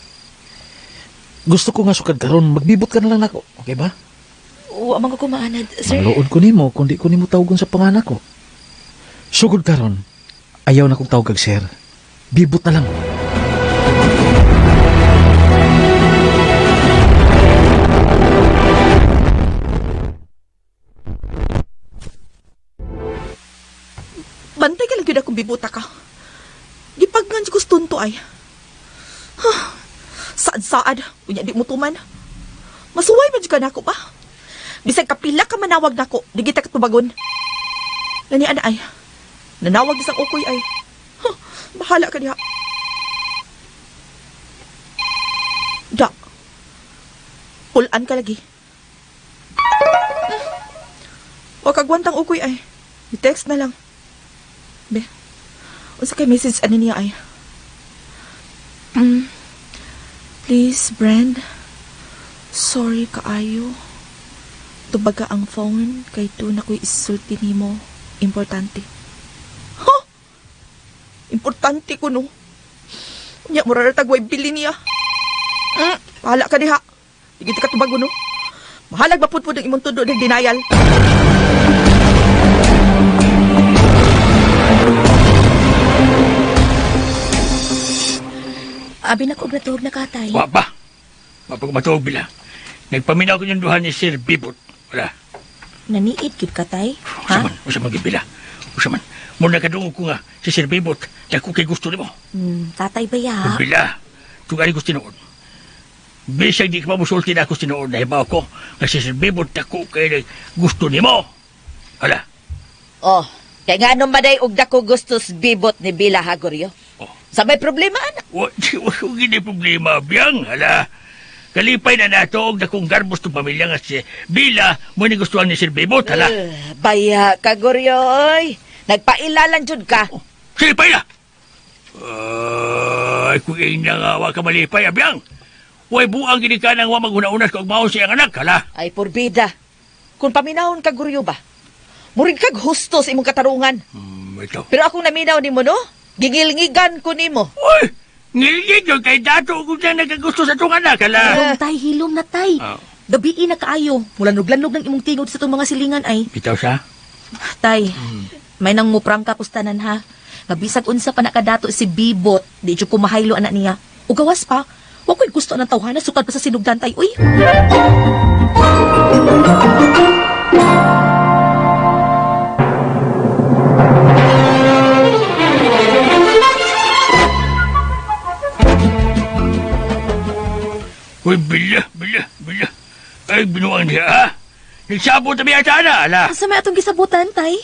Gusto ko nga sukad karon magbibot ka na lang nako. Okay ba? Wa man ko kumaanad, sir. Maluod ko nimo kung di ko nimo tawgon sa panganak ko. Sugod karon, ayaw na kong tawag kag sir. Bibot na lang. Bantay ka lang gyud akong bibuta ka. Gipaggan ko stunto ay. Huh. Saad-saad, unya di mo tuman. Masuway man jud ka nako ba? Bisag kapila ka manawag nako, di kita katubagon. Lani ana ay. Nanawag isang ukoy ay. Huh, bahala ka diha. Da. Pulan ka lagi. Wa kagwantang ukoy ay. I-text na lang. Be, unsa kay message ani niya ay? Please, Brand. Sorry kaayo. Tubaga ang phone kay tu na ko'y isulti nimo. Importante. Huh? Importante ko no. Unya mura ra tagway bili niya. Bahala ka diha. Di kita katubago no. Mahalag mapudpud ang imong tudo ng denial. Abi na ko og natuog na katay. Wa pa. Wa pa ko matuog bila. Nagpaminaw ko yung duha ni Sir Bibot. Wala. Naniid gyud katay. Usa man, usa man gyud bila. Usa man. Muna kadungog ko nga si Sir Bibot. Dako kay gusto nimo. Tatay ba ya? Bila. Tugari ko tinuod. Bisag di ka pa musulti na ako tinuod. Nahibaw ko nga si Sir Bibot dako kay gusto nimo. Hala. Oh, kay nga nung maday og dako gustos bibot ni Bila Hagoryo. Oh. Sa may problema ana. Wa wa gini problema biyang. Hala. Kalipay na nato og dakong garbos tong pamilya nga si Bila mo ni gustuhan ni Sir Bibot. Hala. Baya ka Goryo oy. Nagpailalan jud ka. Oh, sige, paila! Ay, kung ina nga wa ka malipay, abiyang. Way buang gini ka nang wa maghuna-unas kung mao siyang anak, hala. Ay, porbida. Kung paminahon ka, Guryo ba? Murig kag husto sa imong katarungan. Ito. Pero akong naminaw nimo, no? Gigilngigan ko nimo. Uy! Ngilgid yun kay dato kung siya nagkagusto sa itong anak, hala. Hilom tay, hilom na tay. Ah. Gabii na kaayo. Mulanog-lanog ng imong tingog sa itong mga silingan ay. Bitaw siya? Tay, may nang muprangka kustanan ha. Nga bisag unsa pa nakadato si Bibot, di jud ko mahaylo anak niya. Ug gawas pa, wa ko'y gusto ng tawhana sukad pa sa sinugdan tay. Uy. Uy, bila, bila, bila. Ay, binuang niya, ha? Nagsabot na biya na, ala. Asa may atong gisabutan tay?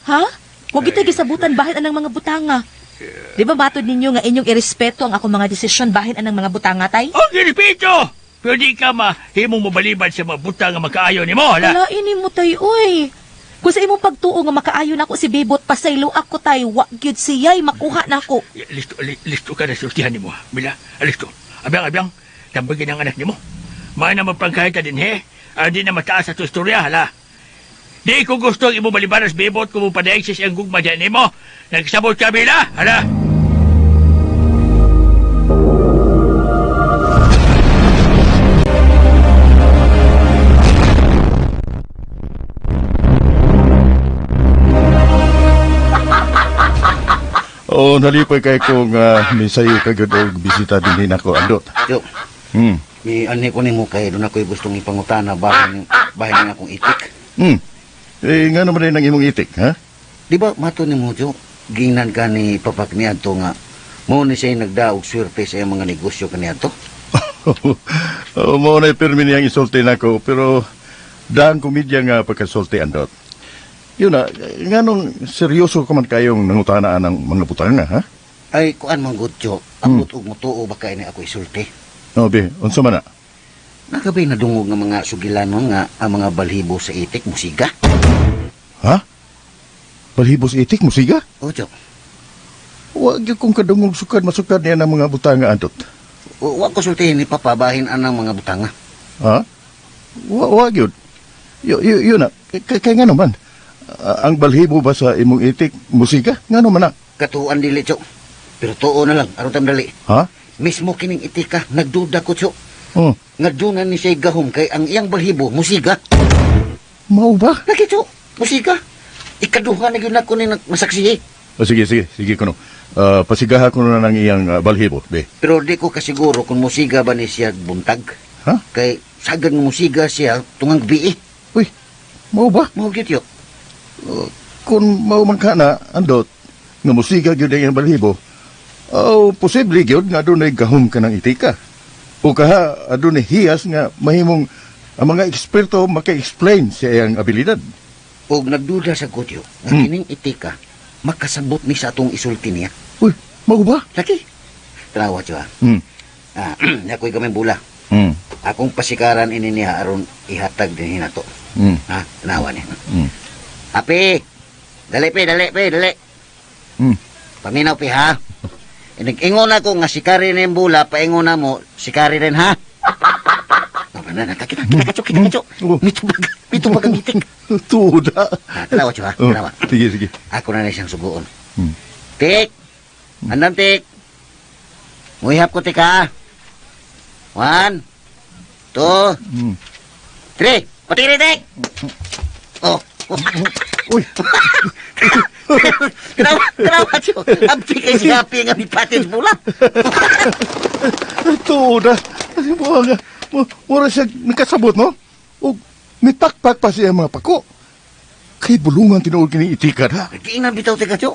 Ha? Wa kita gisabutan bahin anang mga butanga. Di ba matod ninyo nga inyong irespeto ang akong mga desisyon bahin anang mga butanga tay? Ang respeto! Pero di ka mahimong mabalibad sa mga butang nga makaayo ni mo, hala. Wala ini mo tay uy. Kung sa imong pagtuo nga makaayo nako si Bibot pasaylo ako tay, wa gyud siya'y makuha nako. Listo, listo ka na sultihan ni mo, ha? Bila, listo. Abiyang, abiyang, tambagin ang anak ni mo. May na mapangkahit din, he? Di na mataas sa istorya, hala. Di ko gusto ang imo balibaras bibot kung mapadaig siya siyang gugma dyan nimo. Nagsabot ka, Bila, hala. Oo, nalipay kay kung misayo ka gud og bisita dinhi nako Andot. Yo, mi anhi ko nimo kay doon ako'y gustong ipangutana bahin bahin ang akong itik. Eh, nga naman rin ang imong itik, ha? Di ba mato nimo Jo, ginan ka ni papak niadto nga mao ni siya nagdaog swerte sa iyang mga negosyo kaniadto. Oo, mao na pirmi niyang isulti nako, pero daan komedya nga pagkasulti, Andot. Yun na, nga nung seryoso ka man kayong nangutanaan ng mga butanga, ha? Ay kuan man gud Jo, ambot og motuo ba kay ni ako isulti. No, be, unsa man na? Nakabay nadungog nga mga sugilanon nga ang mga balhibo sa itik musiga. Ha? Balhibo sa itik, musiga? O Jo, Wag gyud kong kadungog sukad masukad niya ng mga butanga, Andot. wa ko sultihin ni papa bahin anang mga butanga. Ha? Wa gyud. Yun na, kay nga naman. Ang balhibo ba sa imong itik, musika? Nga naman na. Katuan dili Jo. Pero tuo na lang aron tam dali. Ha? Mismo kining itika nagduda ko Jo. Oh, Nga dunan ni siya gahom kay ang iyang balhibo musiga. mao ba? Lagi Jo, musiga. Ikaduha na gyud nako ni masaksihi. Oh, sige, sige, sige kuno. Pasigaha ko na ng iyang balhibo, be. Pero di ko kasiguro kung musiga ba ni siya buntag. Ha? Kay sagad nga musiga siya tungang gabi. Uy, mao ba? Mao gyud yo. Kung mao man ka na, Andot, nga musiga gyud ang iyang balhibo, oh, posible gyud nga adunay gahom ka ng itika. O kaha, adunay hiyas nga mahimong ang mga eksperto maka-explain sa iyang abilidad. Og nagduda sa kutyo nga kining itika makasabot ni sa atong isulti niya. Uy, mao ba? Lagi. Tanawa siya. Ah, ako'y gamay bula. Akong pasikaran ini niya aron ihatag din nato. Ha, tanawa niya. Api. Dali pe, dali pe, dali. Paminaw pe ha. E, nag-ingon ako nga sikari na yung bula, paingon na mo, sikari rin ha. Na, na, kita, kita, katso, kita, katso. Mitubag ang itik. Tuda. Ha, tanawa siya ha, Oh, tanawa. sige, sige. Ako na na siyang suguon. Tik! Andam, tik! Muihap ko, tik, ha? 1, 2, 3! Patiri, tik! Oh! Uy! Tanawa, tanawa, siyo. Abdi kay si Happy nga mipatin sa bula. Tuda. Mura, mura siya nakasabot, no? O, mitpakpak pa siya mga pako. Kay bulungan tinuod kini itikad, ha? Giingnan bitaw, tik, siyo.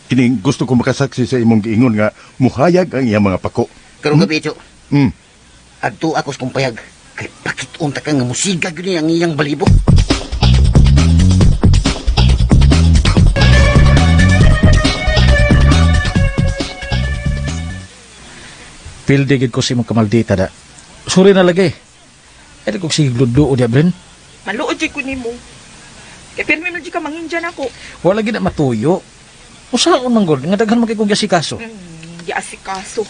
Kining gusto ko makasaksi sa imong giingon nga muhayag ang iyang mga pako. Karong gabi, siyo. Adto ako sa kumpayag. Kay pakit-unta ka nga musiga gyud ni ang iyang balibo. Pildi gid ko sa imong kamaldita da. Sorry na lagi. Ay di ko sige ludo diya, Bren. Maluod jud ko nimo. Kay pirmi man jud ka mangindyan ako. Wala gid na matuyo. Usaon man gud nga daghan man kay kong asikaso. Giasikaso.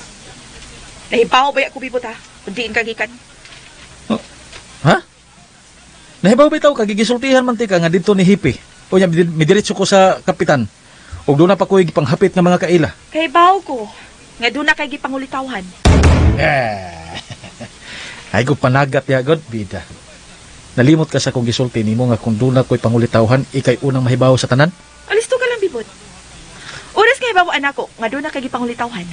Nahibaw ba ako bibot ha? Kung diin ka gikan. Ha? Nahibaw bitaw ka gigisultihan man tika nga didto ni Hippie. O nya midiretso ko sa kapitan. Ug doon na pa ko'y gipanghapit nga mga kaila. Kahibaw ko. Nga doon na kay gipangulitawhan. Eh. Ay ko panagat ya god bida. Nalimot ka sa kong gisulti nimo nga kung doon na ko'y pangulitawhan, ikay unang mahibaw sa tanan. Alisto ka lang, bibot. Oras kay bawaan ako, nga doon na kay gipangulitawhan.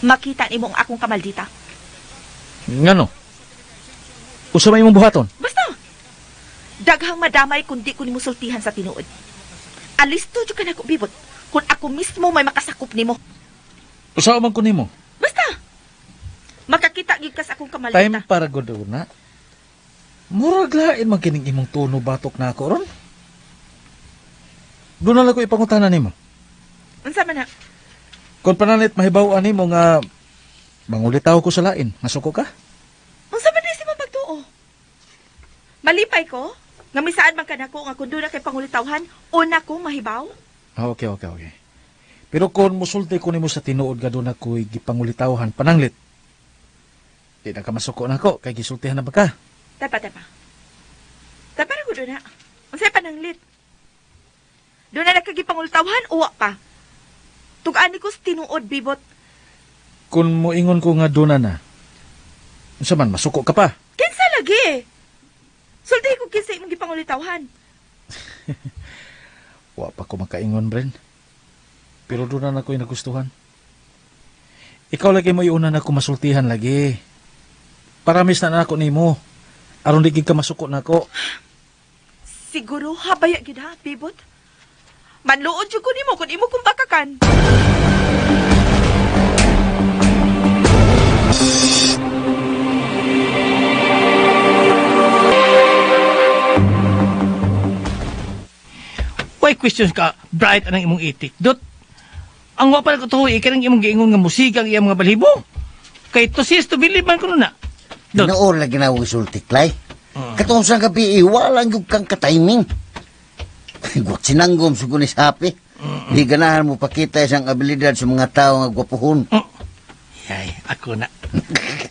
Makita nimo ang akong kamaldita. Ngano? Usa may imong buhaton? Basta. Daghang madamay kung di ko nimo sultihan sa tinuod. Alisto jud ka nako, bibot. Kung ako mismo may makasakop nimo. Usa man ko nimo. Basta. Makakita gid ka sa akong kamaldita. Time para gud na. Murag lain man kining imong tono batok na ako ron. Doon na lang ko ipangutana nimo. Unsa man na? Kung pananit mahibaw-an nimo nga mangulitaw ko sa lain, masuko ka? Unsa man si mo pagtuo? Malipay ko nga misaad man kanako nga kun doon na kay pangulitawhan, una ko mahibaw. Ah, okay, okay, okay. Pero kung musulti ko nimo sa tinuod nga doon ako'y gipangulitawhan pananglit, di na ka masuko na ako, kay gisultihan na ba ka? Tapa, tapa. Tapa ra ko doon na. Unsay pananglit? Doon na nakagipangultawhan, uwa pa. Tug-an ko sa tinuod, bibot. Kung moingon ko nga doon na, unsa man, masuko ka pa. Kinsa lagi? Sulti ko kinsa imong gipangulitawhan. Wa pa ko makaingon, Bren. Pero doon na ako'y nagustuhan. Ikaw lagi mo iuna na ako masultihan lagi. Paramis na na ako nimo. Aron di gid ka masuko na ako. Siguro habaya gid ha, bibot. Manluod jud ko nimo kung imo kong bakakan. Why questions ka, bright anang imong itik? Dot, ang wa pa na katuhoy, ikaw imong giingon nga musika ang iyang mga balhibo. Kay to sis to believe man kuno na. Dot. Tinuod lagi na ako isulti, Clay. Katong sa gabi, wala gyud kang katiming. Guwat sinanggom sa kunis happy. Di ganahan mo pakita isang abilidad sa mga tao nga gwapuhon. Ay, ako na.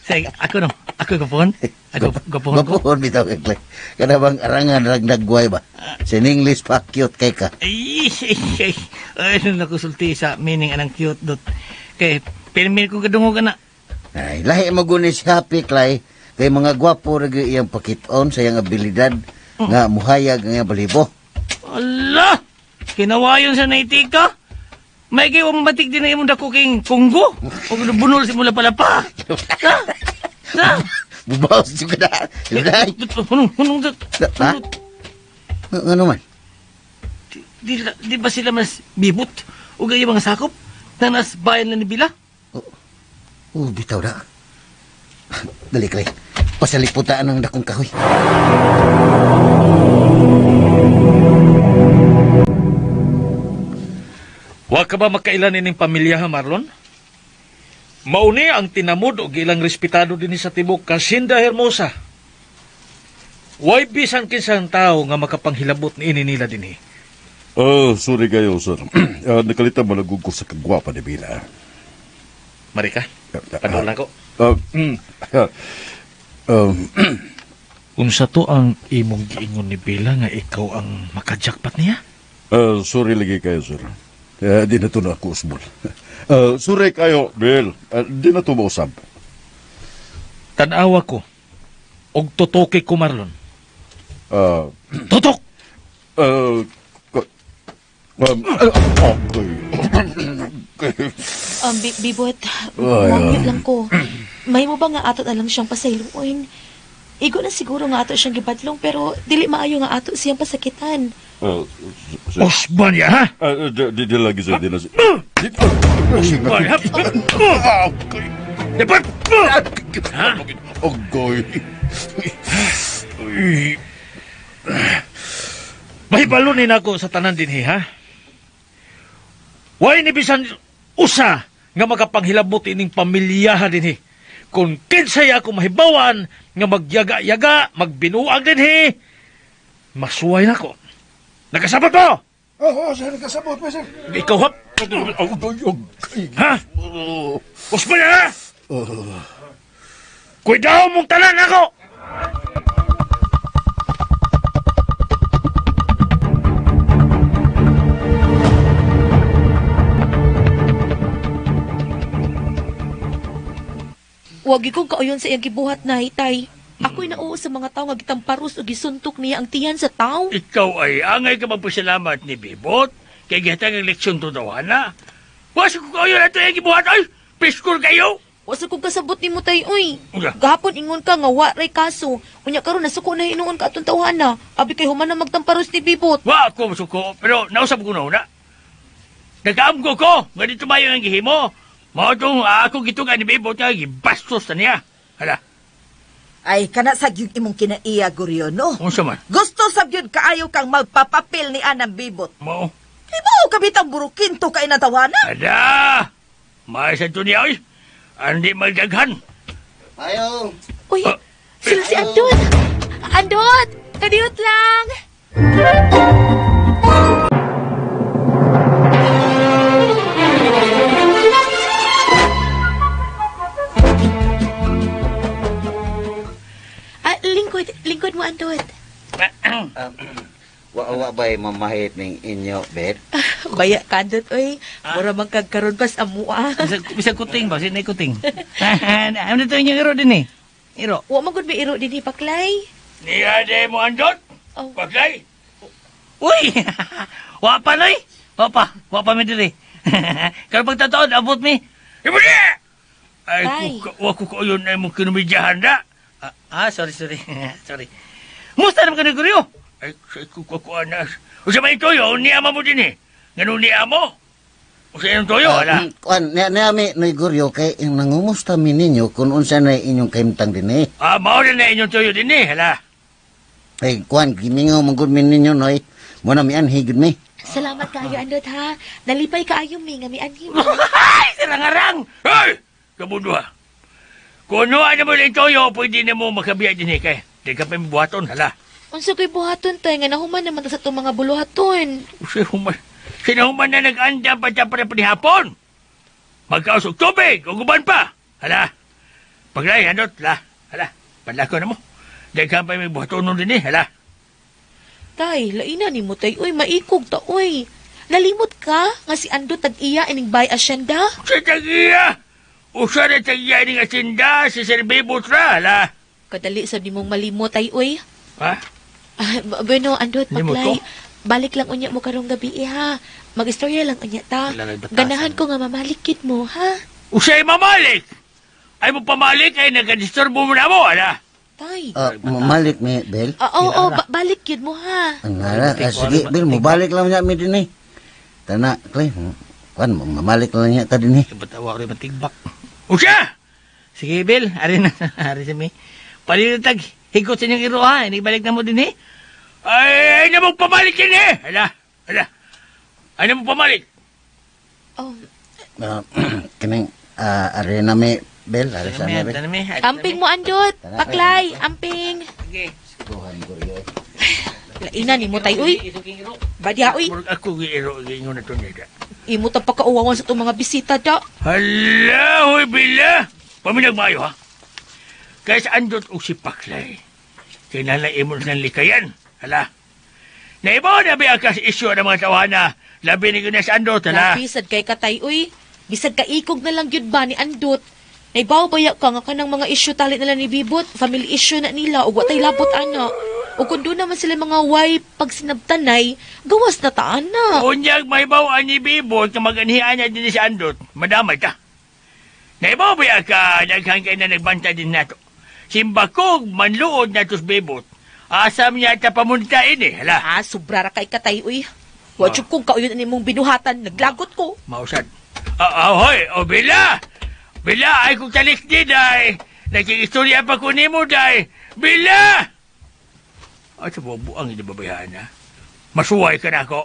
Say, ako no. Ako gwapuhon. Ako gwapuhon ko. Gwapuhon bitaw kay Clay. Kada bang arangan ragnagway ba? Sa English pa cute kay ka. Ay, ay, ay. Ay, nung nakusulti sa meaning anang cute dot. Kay, pirmi ko kadungog na. Ay, lahi mo gunis happy, Clay. Kay mga gwapo ra gyud iyang pakiton sa iyang abilidad nga muhayag ang iyang balibo. Ala! Kinawayon sa naitika. May kayo ang matik din na imong dako king Kunggo. O bunol si mula palapa. Ha? Ha? Bubawas jud ka na. Day. Hunong, hunong, dot. Ha? Ngano man? Di ba sila mas bibot? O gaya mga sakop? Na nas bayan na ni Bila? Oh, bitaw na. Dali, Clay. Pasaliputaan ang dakong kahoy. Wa ka ba makailan ining pamilya ha, Marlon? Mauni ang tinamod og ilang respetado dinhi sa tibok Kasinda Hermosa. Way bisan kinsang tao nga makapanghilabot niini nila dinhi. Oh, sorry kayo, sir. Nakalita mo lang ko sa kagwapa ni Bila. Marika, padool na ko. Unsa to ang imong giingon ni Bella nga ikaw ang makajackpot niya? Sorry lagi kayo, sir. Di na to na ako usbol. Sorry kayo, Bill. Di na to mausab. Tan-awa ko. Og tutuki ko, Marlon. Tutok! Okay. Bibot, Ay, mangit lang ko. May mo ba nga ato na lang siyang pasayloin? Igo na siguro nga ato siyang gibadlong pero dili maayo nga ato siyang pasakitan. Osban ya, ha? Di lagi, sir. Di na, sir. Osban, ha? Dapat! Ha? Agoy. Mahibalo ni nako sa tanan dinhi, ha? Way ni bisan usa nga makapanghilabot ining pamilyaha dinhi. Kung kinsay ako mahibawan nga magyaga-yaga, magbinuang dinhi, masuway nako. Nakasabot mo! Oo, sir, nakasabot mo, sir. Ikaw, hap! Ha? Usman ha? Kuidaw mong tanan ako! Wag kong kauyon sa iyang gibuhat na hitay. Ako'y nauo sa mga tao nga gitamparos o gisuntok niya ang tiyan sa tao. Ikaw ay angay ka magpasalamat ni Bibot. Kay gihatag ang leksyon to daw, ana. Wasa ko kayo na ito yung gibuhat. Ay, piskor kayo! Wasa kong kasabot nimo tay uy. Unya. Gahapon ingon ka nga wa ray kaso. Unya karon nasuko na hinuon ka atong tawhana. Abi kay human na magtamparos ni Bibot. Wa ako masuko, pero nausap ko na una. Nagaamgo ko, nga dito mayo ang gihimo. Mao tong ako gitugan ni Bibot nga gibastos na niya. Hala, Ay, kana sa gyud imong kinaiya, Guryo, no? unsa man? Gusto sa gyud kaayo kang magpapapil ni Anang Bibot. Mao. Hibaw ka bitang burukinto kay natawana. Ada! May sa to niya, oy. Andi magdaghan. Ayo. Uy, sila si Andot. Andot, kadiyot lang. Ah, lingkod, lingkod mo Andot. Wa wa bay mamahit ning inyo, Bet? Baya ka Andot oy. Mura man kag karon pas amua. Bisag kuting ba? Sino kuting? Ano ito inyong iro din eh? Iro. Wa man gud may iro dinhi paklay. Niya de mo andot. Oh. Paglay. Uy! Wa pa noy! Wa pa. Wa pa mi diri. Karon pagtataon, abot mi. Ibo niya! Ay, Tay. kuka, wa ko kayo na imong kinumidyahan na. Ah, sorry, sorry. Sorry. Musta naman ka ni Guryo? Ay, sa kukuha na. Usa may toyo, niya mo din eh. Ganun niya mo. Usa yung toyo, ala. Kuan, niya niya mi noy Guryo kay nangumusta mi ninyo kung unsa na inyong kahimtang dinhi. Ah, mao na na inyong toyo din eh, hala. Kay kuan gimingaw man gud mi ninyo noy. Mo na mi anhi gud mi. Salamat kaayo Andot ha. Nalipay kaayo mi nga mianhi mo. Ay, sirangarang! Hey! Kabundo ha. Kung ano mo lang toyo, pwede na mo makabiya din eh. Kay, di ka pa buhaton, hala. Unsa ko'y buhaton tay nga nahuman naman ta sa itong mga buluhaton. Usa human. Sinahuman na nag-andam pa siya para panihapon. Magkausog tubig, o guban pa. Hala. Paglay, anot, la. Hala. Padlako na mo. Di ka pa may buhaton nun din eh, hala. Tay, laina ni mo tay, uy, maikog ta, uy. Nalimot ka nga si Ando tag-iya ining bay asyenda? Sa tagiya! Usa na tagiya ni nga sinda si Sir Bebo tra, hala. Kadali sa nimong malimot ay uy. Ha? Ah, bueno, Andot, Limot paklay. ko? Balik lang unya mo karong gabi eh, ha. Mag-istorya lang unya ta. Lalay batasan. Ganahan ko nga mamalikit mo, ha? Usay mamalik! Ay mo pamalik ay nagadisturbo mo na mo, hala. Tay. Ah, mamalik mi, Bel. Ah, oo, oo, balik yun mo, ha? Ang ngara, ah, sige, Bel, mobalik lang niya mi dinhi. Tana, Clay. Kuan, mamalik lang niya ta dinhi. Batawa ko rin matigbak. Usa! Sige, Bill. Ari na. Ari sa mi. Palilitag. Higot sa inyong iro ha. Inibalik na mo din eh. Ay, ay na mo pamalik yun eh! Hala, hala. Ay na mo pamalik. Oh, Ah, kining ari na mi, Bel, ari sa mi, Bel. Tana mi. amping mo, Andot. Paklay, amping. Sige. Tuhan Guryo. Laina ni mo tay, uy. Badya, uy. Murag ako giiro giingon na to nila. Imo ta pakauwawan sa itong mga bisita, da. Hala, hoy bila! Paminag maayo ha. Kaya sa andot og si Paklay. Kinahanglan imo ng likayan. Hala. Naibaw na ba ka sa isyu ng mga tawana? Labi ni na sa andot, hala. Labi, sad kay katay, uy. Bisag kaikog na lang gyud ba ni Andot. Naibaw baya ka nga kanang mga issue tali nila ni Bibot, family issue na nila ug watay labot ana. Ug kun doon naman sila mga way pag sinabtanay, gawas na ta ana. Unyag may bawaan ni Bibot ka maganhian niya din sa andot. Madamay ta. Naibaw ba ka daghan kay na nagbanta din nato. Simbakog manluod na tos Bibot. Asam niya ta pamunta ini, hala. Ah, sobra ra kay katay, uy. Wa jud kong kauyon ani mong binuhatan, naglagot ko. Mausad. Ah, ahoy, o Bila! Bila, ay kung talik di, day. Nakiistorya pa ko nimo, day. Bila! Ay, sa buang hindi babayaan na. Masuway ka na ako.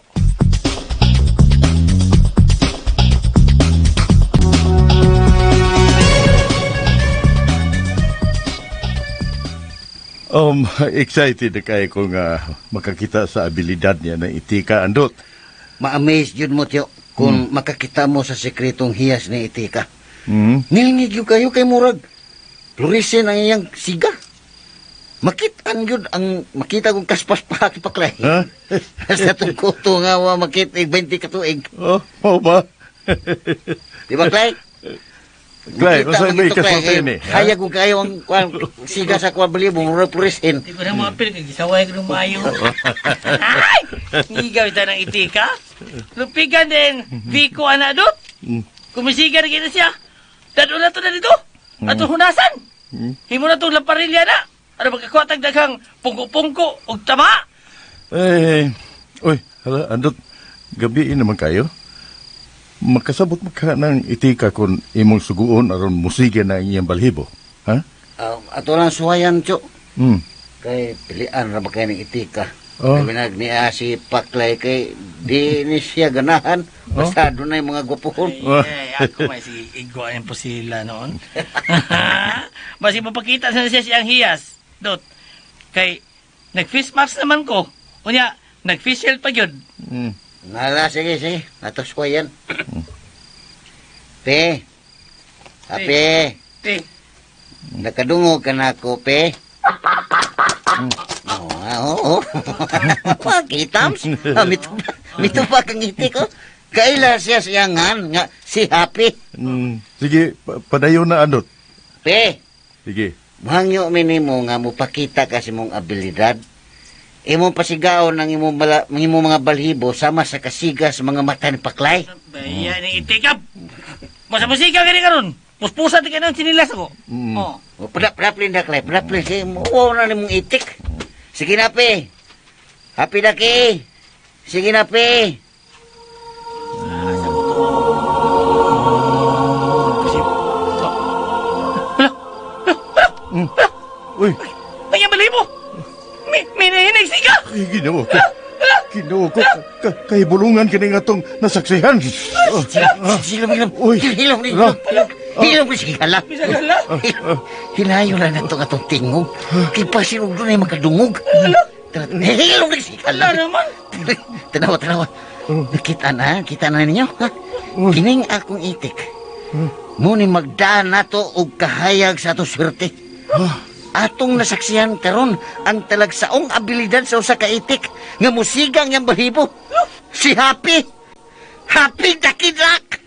Excited na kayo kung makakita sa abilidad niya na itika, Andot. Ma-amaze jud mo, Tiyo, kung makakita mo sa sekretong hiyas ni Itika. Hmm? Nilingig yun kayo kay Murag. Fluorescent ang iyang siga. Makitaan yun ang makita kong kaspas pa paklay. Ha? Sa itong kuto nga wa makita 20 ka tuig. Oh, mao ba? Di ba, Clay? Clay, Makita unsa man may ito, Clay, kasulti kay ni? Ha? Hayag ko kayo ang kuan, siga sa kuan balibo, murag fluorescent. Di ko na maapil, kay gisaway ko ng maayo. Ay! Ngigaw ita ng itika. Lupigan din, Vico anadot. Kumisiga na kita siya. Dado na to na dito. Ato hunasan. Himo na itong laparilya na. Ano magkakuha tag daghang pungko-pungko og tama. Eh, uy, hala, Andot, gabi naman kayo. Makasabot mo ka ng itika kung imong suguon aron musige na ang iyang balhibo. Ha? Ah, ato lang suwayan, Chok. Kay pilian ra ba kayo ng itika? Oh. Kay binag niya si Paklay kay di ni siya ganahan. Basta doon na yung mga gwapuhon. Ay, ako may si igwain po sila noon. Basi mapakita sa siya siyang hiyas. Dot. Kay nag-face mask naman ko. Unya, nag-face shield pa gyud. Nala, sige, sige. Ato suwayan. Pe. Ape. Te. Nakadungog ka na ako, pe. Oo, ah, oo. Pakitams. Ah, mito pa kang itik, oh. Kaila siya siyangan nga si Happy. Sige, padayon na, Andot. Pe, Sige. Mangyo minimo nga mopakita ka sa imong abilidad. Imong pasigaon ang imong, ang imong mga balhibo sama sa kasiga sa mga mata ni Paklay. Bayan ni itikap. Masa musika kani karon. Puspusa ti kanang sinilas ako. Oh. O, Padaplin na, Klay. Padaplin. Sige, wow na nimong itik. Sige na, pe. Happy na, ki. Sige na, pe. Uy. Ay, bali mo. May nahinay siga. Ay, Ginoo ko. Ginoo ko. Kahibulungan kini nga tong nasaksihan. Hilom, hilom. Uy. Hilom, hilom. Hilom, sige, hala. Hilayo lang na itong atong tingog. Kay pasinog doon ay makadungog. Hilom, sige, hala. naman. Tanawa, tanawa. Nakita na, kita na ninyo. Ha? Kining akong itik. Muni magdaan nato og kahayag sa atong swerte. Atong nasaksihan karon ang talagsaong abilidad sa usa ka itik nga musigang yang balibo. Si Happy. Happy Dakidak.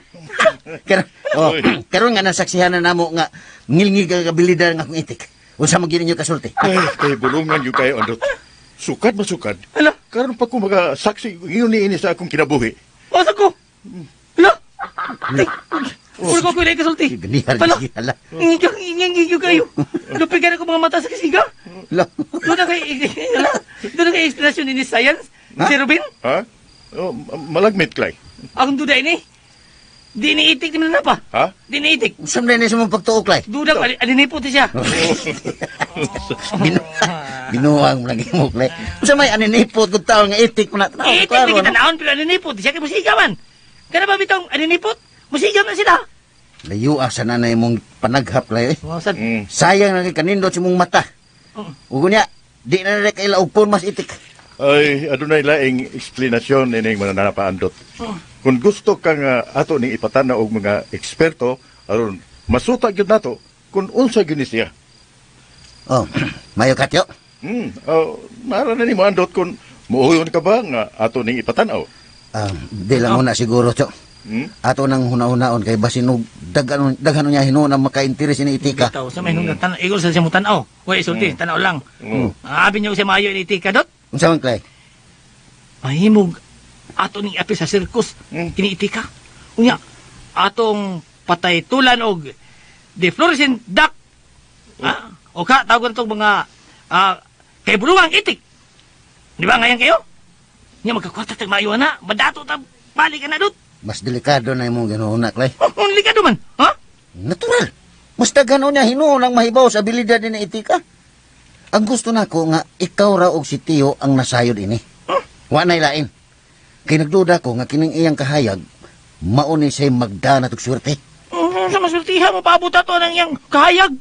Karon, oh, karon nga nasaksihan na namo nga ngilngig ang abilidad ng akong itik. Unsa man gyud ninyo kasulti? Ay, kahibulungan yun kayo, Andot. Sukad masukad. Ala. Karon pa ko makasaksi ngayon ni ini sa akong kinabuhi. Asa ko? Hala. Ay, puro ko kuya kasulti. Ganihan, Hala. hala. Ngigyo kayo. Lupigan ako mga mata sa kasiga. Hala. Doon na kay, hala. Doon na kay explanation ni science. Si Ruben, Ha? Oh, malagmit, Clay. akong duda ini. Di ni itik ni na pa. Ha? Di ni itik. Unsa man ni sa mong pagtuo, Clay? Duda ko, alinipot siya. Binuang mo lagi mo, Clay. Unsa may aninipot kung taon nga itik mo na. Tanaw, Itik klaro, di kita ano? naon, pero alinipot siya kay musiga man. Kana ba bitong alinipot? Musiga man sila. Layo sa nanay mong panaghap, Clay. Eh. Wow, sad. Sayang na kay kanindot sa mong mata. Ug unya, di na na kay laog mas itik. Ay, adunay laing eksplanasyon ining mananapa, Andot. Kung gusto ka nga ato ning ipatana og mga eksperto aron masuta gyud nato kung unsa gyud ni siya. Oh, mayo katyo. Oh, nara na nimo, Andot, kung muuyon ka ba nga ato ning ipatanaw. Ah, di lang una siguro, Chok. Ato nang huna-hunaon kay basin og daghan daghan niya hinuon ang maka-interes ini itika. Bitaw sa may nung tanaw, igol sa siya mo tanaw. Way isulti, tanaw lang. Abi niyo siya maayo ni itik dot. Unsa man, Clay? Mahimog ato ning api sa sirkus kini itika. Unya atong pataytulan og the fluorescent duck. Ah, o ka tawag na mga kay bulungang itik. Di ba ngayon kayo? Nya magkakwata tag maayo na, madato ta balik ka na dot. Mas delikado na imong ginuuna, Clay. Oh, ang delikado man, ha? Natural. Mas daghan niya hinuon ang mahibaw sa abilidad ni itika. Ang gusto nako nga ikaw ra og si Tio ang nasayod ini. Wa nay lain. Kay nagduda ko nga kining iyang kahayag mao ni siya'y magdana tog swerte. Sa masultiha mo paabot ato ng iyang kahayag.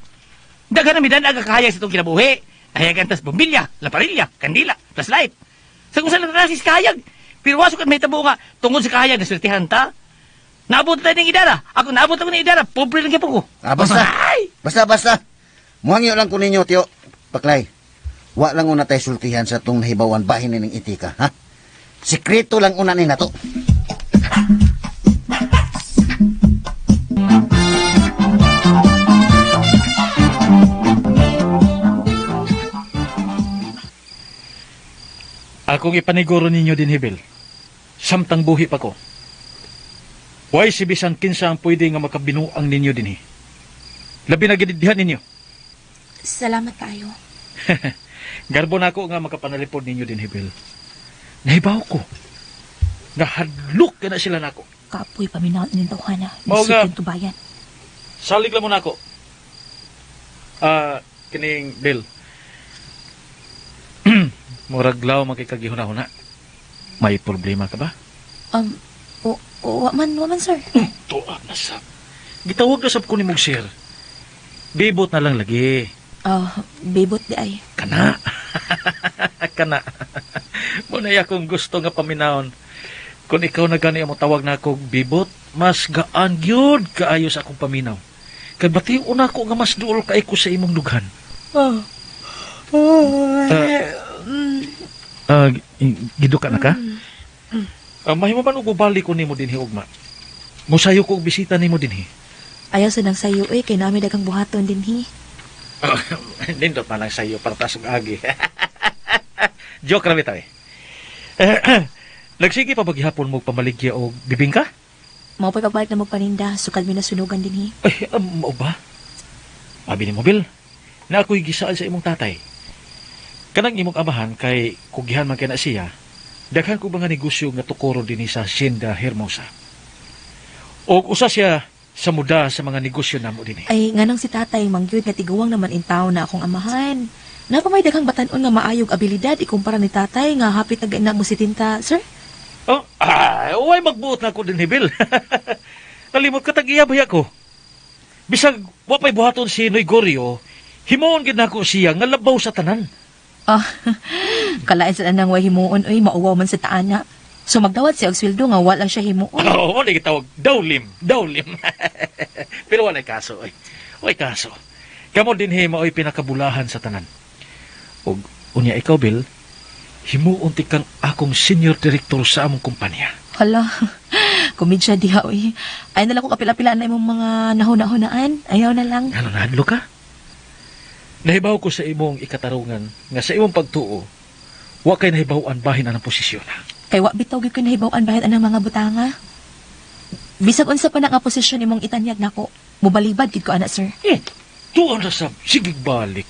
Daghan na midan aga kahayag sa itong kinabuhi. Nahayagan tas bombilya, laparilya, kandila, flashlight. Sa kung saan nagkakasis kahayag. Pero wasok at may tabo nga tungod sa kahayag na sultihan ta. Naabot tayo ng idara. Ako naabot ako ng idara. Pobre lang gyapon ko. Ah, basta. Ay! Basta, basta. Muhangyo lang ko ninyo, tiyo. Paklay, wa lang una tayo sultihan sa tong nahibawan bahin ning itika, ha? Sikreto lang una ni nato. Akong ipaniguro ninyo din, Hibil. Samtang buhi pa ko. Way si bisan kinsa ang pwede nga makabinuang ninyo dinhi. Labi na gididdihan ninyo. Salamat kayo. Garbo na ako nga makapanalipod ninyo din, Hibil. Nahibaw ko. Nahadlok ka na sila nako. Kapoy paminaw ning tawhana. Mao nga. Bisig tubayan. Salig lang mo nako. Kining Bill. Murag law makikagihuna-huna. May problema ka ba? Um, o, o, wa man, sir. Tuwa na sab. Gitawag na sab ko ni mong sir. Bibot na lang lagi. Oh, bibot di ay. Kana. Kana. Muna akong gusto nga paminawon. Kung ikaw na gani ang tawag na akong bibot, mas gaan gyud kaayo sa akong paminaw. Kay bati una ko nga mas duol kay ko sa imong dughan. Oh. Giduka na ka? Mahimo man og ubali ko nimo dinhi ugma. Musayo ko og bisita nimo dinhi. Ayaw sa nang sayo eh, kay nami daghang buhaton dinhi. Nindot man lang sayo para taas og agi. Joke ra bitaw eh. Nagsige pa ba gihapon mo pamaligya og bibingka? Mao pa'y pagbalik na magpaninda, sukad mi nasunugan dinhi. Ay, mao ba? Abi ni mo, Bill, na ako'y gisaad sa imong tatay. Kanang imong amahan kay kugihan man kay na siya, daghan ko mga negosyo nga tukoro dinhi sa Hacienda Hermosa. Og usa siya sa muda sa mga negosyo namo dinhi. Ay, nganong si tatay mangyud nga tiguwang naman in taon na akong amahan. Napa may daghang batan-on nga maayog abilidad ikumpara ni tatay nga hapit na gaina mo si tinta, sir? Oh, ay, way magbuot na ako dinhi, Bill. Nalimot ka tag-iya ba ko? Bisag wa pa'y buhaton si Noy Gorio, himuon gid nako siya nga labaw sa tanan. Ah, kalain sa anang way himuon oy, mauwaw man sa taana. So magdawat siya og sweldo nga wa lang siya himuon. Oo, oh, gitawag dawlim, dawlim. Pero walay kaso oy. Walay kaso. Kamo dinhi maoy pinakabulahan sa tanan. Og unya ikaw, Bill, himuon ti kang akong senior director sa among kumpanya. Hala, komedya diha oy. Ay na lang ko kapila-pila na imong mga nahuna-hunaan. Ayaw na lang. Ano nahadlo ka? Nahibaw ko sa imong ikatarungan nga sa imong pagtuo, wa kay nahibaw-an bahin anang posisyon. Kay wa bitaw gyud ko nahibaw-an bahin anang mga butanga. Bisag unsa pa na nga posisyon imong itanyag nako, mobalibad gid ko ana, sir. Tuon na sab, sige balik.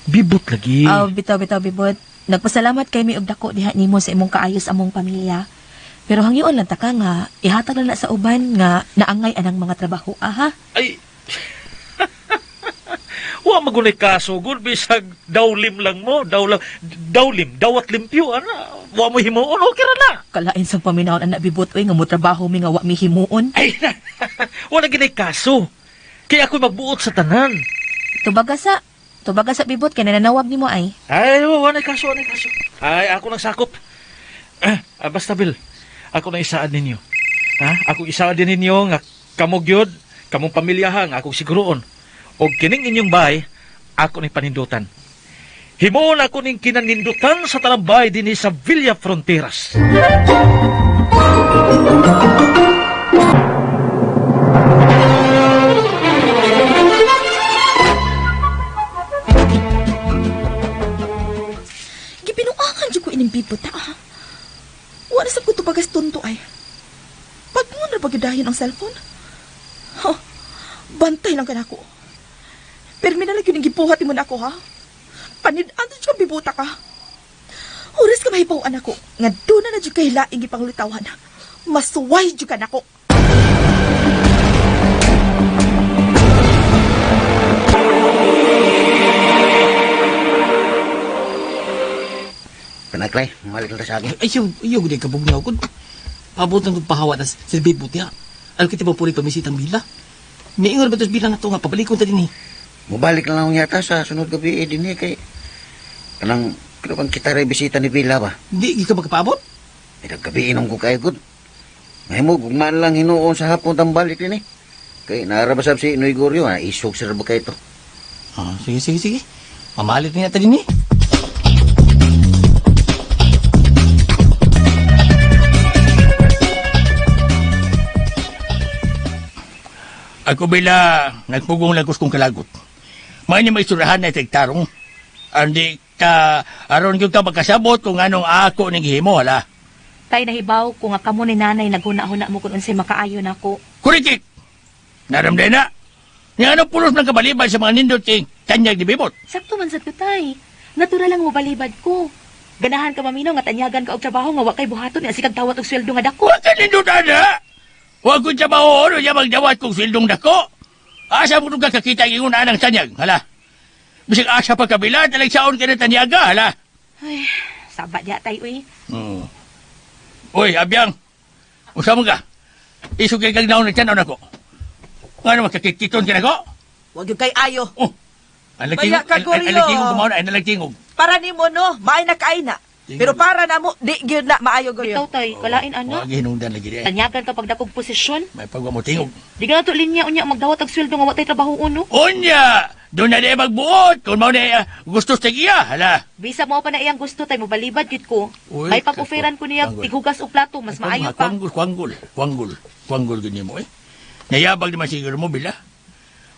Bibot lagi. Aw, bitaw bitaw bibot. Nagpasalamat kay mi og dako diha nimo sa imong kaayos among pamilya. Pero hangyoon lang ta ka nga ihatag lang na sa uban nga naangay anang mga trabaho aha. Ay. Wa magunay kaso gud bisag dawlim lang mo, dawlam, dawlim, dawat limpyo ana. Wa mo himuon okay ra na. Kalain sa paminawon ana bibot oy nga motrabaho mi nga wa mi himuon. Ay, wala ginay kaso. Kaya ako magbuot sa tanan. Tubaga sa bibot kay nananawag nimo ay. Ay, wala kaso, wala kaso. Ay, ako nang sakop. Basta Bill, ako nang isaad ninyo. Ha? Ako isaad din ninyo nga kamo gyud, kamong pamilya ha, nga akong siguroon. Og kining inyong bahay, ako ning panindutan. Himuon ako ning kinanindutan sa tanang bahay dinhi sa Villa Fronteras. Gipinuangan jud ko ining bibot ha. Wala sa ko tubagas tunto ay. Pagmun ra pagyudahin ang cellphone. Ha, bantay lang ka nako. Pero minalagi yun ang gibuhat mo na ako ha. Panid-an jud ka bibuta ka. Oras ka mahibaw-an ako nga doon na jud kay laing gipanglitawan. Masuway jud ka nako. Panaklay, malik lang ta sa akin. Ayaw, ayaw, gud kabugnaw ko. Abot ang pahawa tas sa bibot niya. Ano kita ba puri pamisitang bila? Niingon ba tos bila na to nga pabalikon ta dinhi? Mubalik na lang yata sa sunod gabi eh, dinhi kay kanang kano kita ray bisita ni Bila ba? Di ka makapaabot? Ay gabi inom ko kay gud. Mahimo gugmaan lang hinuon sa hapon tambalik dinhi. Kay naarabasab si Noy Goryo, na isog sir ba kay to. Ah, sige, sige, sige. Mamalit niya ta din eh. Ako bila nagpugong lagos kong kalagot. May ni maisurahan na itigtarong. Andi ka aron gyud ka magkasabot kung anong ako ning gihimo hala. Tay nahibaw ko nga kamo ni nanay naghuna-huna mo kung unsay makaayo nako. Kurikik. Naramday na. Nga ano pulos ng kabalibad sa mga nindot kay tanyag ni Bibot. Sakto man sad ko tay. Natural lang mobalibad ko. Ganahan ka maminaw nga tanyagan ka og trabaho nga wa kay buhaton niya sikag dawat og sweldo nga dako. Wa ka nindot ana. Wa ko trabaho ano niya magdawat kong swildong dako. Asa mo ka kakita ang ingon anang tanyag, hala. Bisag asa pa kabila, talag saon ka na tanyaga, hala. Ay, saba diya tay uy. Uy, Abyang. Usa mo ka. Isugay kag naon nagtanaw nako. Ngano magkakikiton ka nako? Wag yung kay ayo. Oh. Ang Baya ka, tingog, Goryo. ang tingog kumaon, ang tingog. Para nimo no, maay na kaay na. Pero para na mo, di gyud na maayo Ikaw Goryo. tay, kalain ana. Wag hinungdan lagi di. Tanyagan ka pagdakog posisyon. May pagwa mo tingog. Di ka na to linya unya magdawat og sweldo nga wa tay trabaho uno. Unya, doon na di magbuot kung mao na gusto sa iya, hala. Bisa mo pa na iyang gusto tay mobalibad gyud ko. Uy, May pag-oferan ko niya Tanggol. tighugas og plato mas maayo pa. Kwanggol, kwanggol, kwanggol, kwanggol gud nimo eh. Nayabag naman siguro mo bila.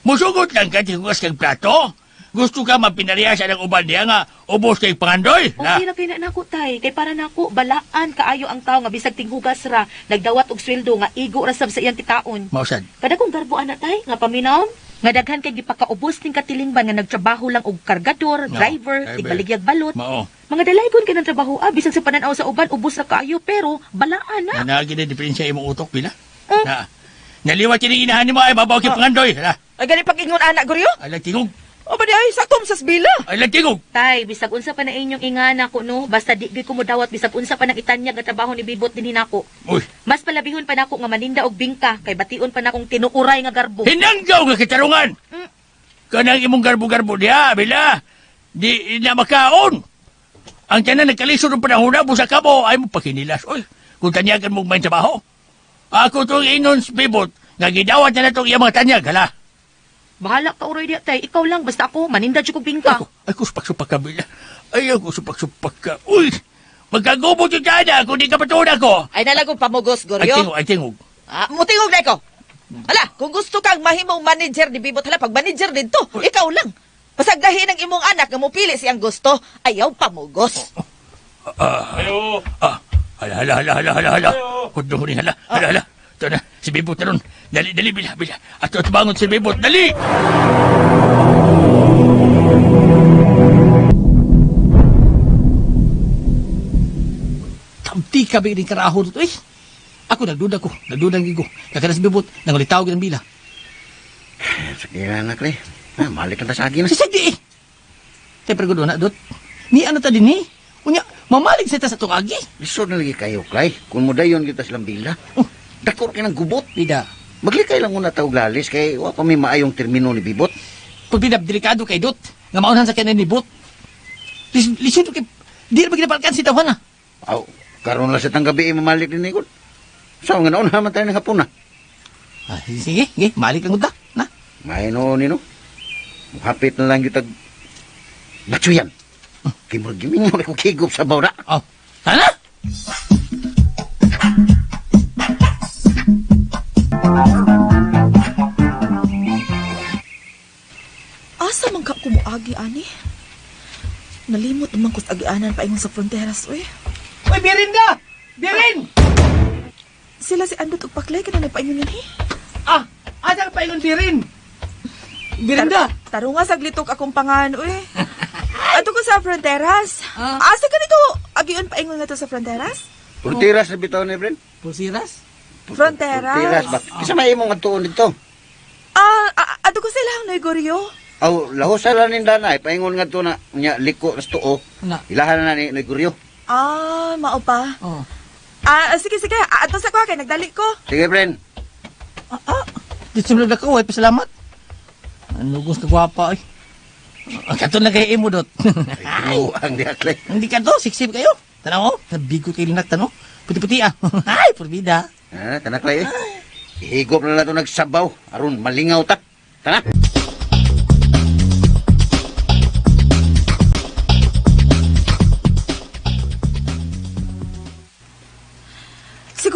Musugot lang ka tighugas kag plato. Gusto ka mapinariya sa ng uban diya nga ubos kay pangandoy. Na. Okay ra kay na nako tay, kay para nako balaan kaayo ang tao nga bisag tinghugas ra, nagdawat og sweldo nga igo ra sab sa iyang kitaon. Mausad. Kada kong garbo ana tay, nga paminaw, nga daghan kay gipakaubos ning katilingban nga nagtrabaho lang og kargador, No, driver, driver. tigbaligyag balot. Mao. Mga dalaygon kay ng trabaho ah, bisag sa pananaw sa uban ubos ra kaayo pero balaan na. Na na diferensya imong utok bila. Na. Naliwat kini inahan nimo ay babaw kay pangandoy. Hala. Ay gani pag-ingon ana Goryo. Ay lang tingog. O ba di ay sakto sa bila. Ay lang tingog. Tay, bisag unsa pa na inyong ingana ko no, basta di gyud ko modawat bisag unsa pa nang itanyag nga trabaho ni Bibot dinhi nako. Uy, Mas palabihon pa nako nga maninda og bingka kay bation pa nakong tinuuray nga garbo. hinanggaw nga kitarungan. Kanang imong garbo-garbo diha, bila. Di na makaon. Ang tanan nagkalisod ng panahon na busa ka mo ay mo pakinilas. Uy, kung tanyagan mo may trabaho. Ako tong inon sa pibot, nga gidawat na natong iyang mga tanyag, hala. Bahala ka uroy diya tay, ikaw lang basta ako maninda jud kog bingka. Ako, ay ko supak-supak ka, bila. Ay, ako supak-supak ka. Uy, magkagubot yung tana kung di ka patuon ako. Ay nalagong pamugos Ay Goryo. tingog, ay tingog. Ah, mutingog na ikaw. Hala, kung gusto kang mahimong manager ni Bibot, hala, pag manager dito, ikaw lang. Pasagdahin ang imong anak nga mupili siyang gusto, ayaw pamugos. Ayo. Ah, hala, hala, hala, hala, hala, hala. Hudlo ko rin, hala, hala, hala. Ito na, si Bibot na ron. Dali, dali, bila, bila. Ato, at bangon si Bibot, dali! Kamti ka ba yung karahon to eh. Ako nagduda ko, nagduda ang gigo. Kakanas bibot, nangulitaw ang bila. Sige na, Clay. Ah, malik na ta sa akin. Sige eh. Tay pero na dot. Ni ano ta din eh. Unya, mamalig sa ta sa tungagi. Lisod na lagi kayo, Clay. Kung mo dayon kita silang bila. Oh. Dako kay ng gubot. Bida. Maglikay lang una tawag lalis kay wa pa may maayong termino ni Bibot. Pag bida, delikado kay dot. Nga maunhan sa kanan ni Bot. Lisod kay di ra ba ginapalkan si tawana. Aw, karon lang sa tanggabi eh, mamalik din ikot. So, nga naon naman tayo ng hapon na. Ah, sige, sige, malik lang ta. Na. May noon ni no. Hapit na lang yung tag... Batsuyan. Kay murag gimingaw na ko kigop sa bawra. Oh. Tana. Asa man ka kumuagi ani? Nalimot naman ko sa agianan paingon sa fronteras uy. Uy, birin da. Birin. Sila si Andot ug Paklay kana nagpaingon dinhi. Ah, asa ka paingon birin? Birin da. Tarunga saglitok akong pangan uy. Ato ko sa fronteras. Asa ka nito agion paingon nga to sa fronteras? Pultiras na bitaw ni Bren. Pulsiras? Fronteras. Pultiras ba? Kisa may imong adtuon dito. Ah, ato ko sila ang Noygorio. Aw, lahosa lang ninda na. eh. Paingon nga to na nya liko nas tuo. Na. Ilahan na ni Neguryo. Ah, mao pa. Oh. Ah, sige sige, ato sa ko kay nagdali ko. Sige, Bren. Dito sa ko, ay pasalamat. Ang lugos ka gwapa ay. Ang kato na kay imo dot. Ay, ang diha, Clay. Hindi ka to, siksip kayo. Tanaw ko, nabigo kay linak tano. Puti-puti ah. Ay, purbida. Ah, tana, Clay. Eh. Ihigop na lang ito nagsabaw. Aron, malingaw ta. Tana.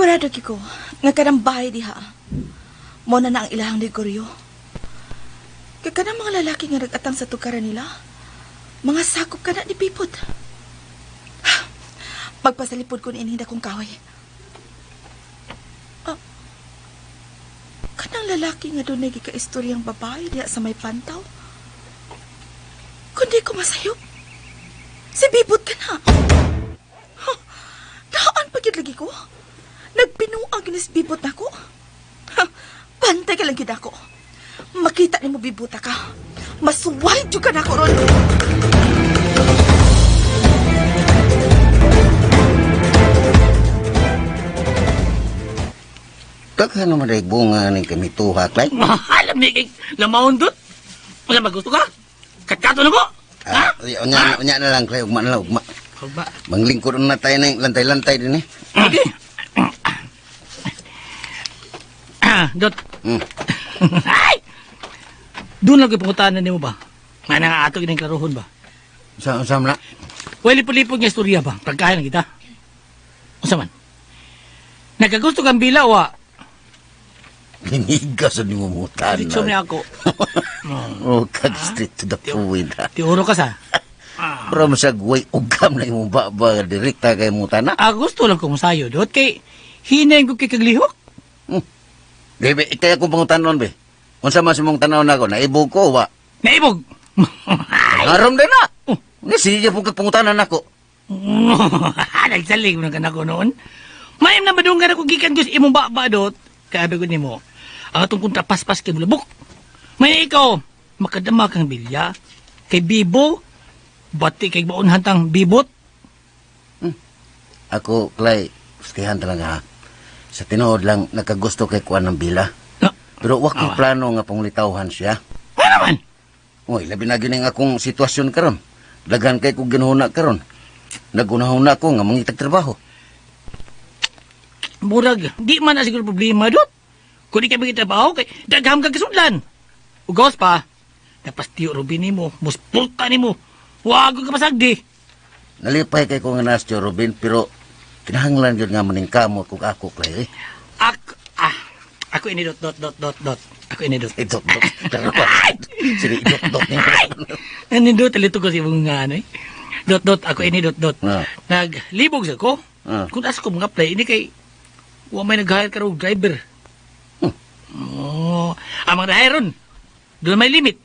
Sigurado kiko nga kanang bahay diha. Mo na na ang ilahang negoryo. Kay kanang mga lalaki nga nagatang sa tukaran nila, mga sakop ka na ni Bibot. Magpasalipod ko ni ining dakong kahoy. Ah, kanang lalaki nga dunay gikaistoryang babae diha sa may pantaw. Kundi ko masayop. Si Bibot ka na. Huh, daan pa gyud lagi ko. Nagbinuang ni si Bibot nako. Ha, bantay ka lang gyud ako. Makita nimo Bibot ka. Masuway jud ka nako ron. Daghan naman ay bunga ning kamituha, Clay. Alam ni kay lamaon dot. Wala ba gusto ka? Katkato na ko. Ah, unya, unya na lang, Clay. Ugma na lang, ugma. Ugma. Manglingkod na tayo ng lantay-lantay din eh. Okay. Ah, dot. Ay! Doon lang ko pangutanan nimo ba? Nga na nga ato gining klarohon ba? Sa sa man na? Well, lipod-lipod nga istorya ba? Pagkain lang kita. Unsa man? Nagkagusto kang bila wa? Liniga sa nimumutan. Diretso ni ako. Oh, kag straight to the point. ha. Tiuro ka sa. Pero masag way ugam na imong baba direkta kay mutana. Ah, gusto lang ko musayo dot kay hinayin ko kay kaglihok. Bebe, ikay akong pangutanon be. Unsa man sa imong tanaw nako, naibog ko wa? Naibog. Aram din na. Ni sige po kag pangutanan nako. Nagsalig mo na ka nako noon. Mayam na madunggan ako gikan Diyos imong baba dot. Kaabi ko nimo. Ang atong kontra paspas kay mulabok. May ikaw makadama kang bilya kay Bibo bati kay maunhan tang bibot. Ako, Clay, gustihan talaga ha. Sa tinuod lang, nakagusto kay kuan ng bila. Pero wa ko plano nga panglitawhan siya. Ano naman? Uy, labi na gyud ang akong sitwasyon karon. Daghan kay kog ginuhuna karon. Nagunahuna ko nga mangitag trabaho. Murag, di man na siguro problema dot. Kung di ka trabaho kay daghang kag kasudlan. Ugawas pa. Napastiyo Robin nimo, muspulta nimo. Wag ka pasagdi. Nalipay kay ko nga nas Robin, pero kinahanglan gyud nga maningkamot kog ako, Clay. Eh. Ako, ah, ako ini dot dot dot dot dot. Ako ini dot. Eh, dot dot. Sige, dot dot nimo. Ano dot, alito ko si imong nga ano eh. Dot dot, ako ini dot dot. Ah. Naglibog sa ko. Ah. Kung asa ko mga play, ini kay wa may nag-hire ka og driver. Oh, ang mga hire ron, doon may limit.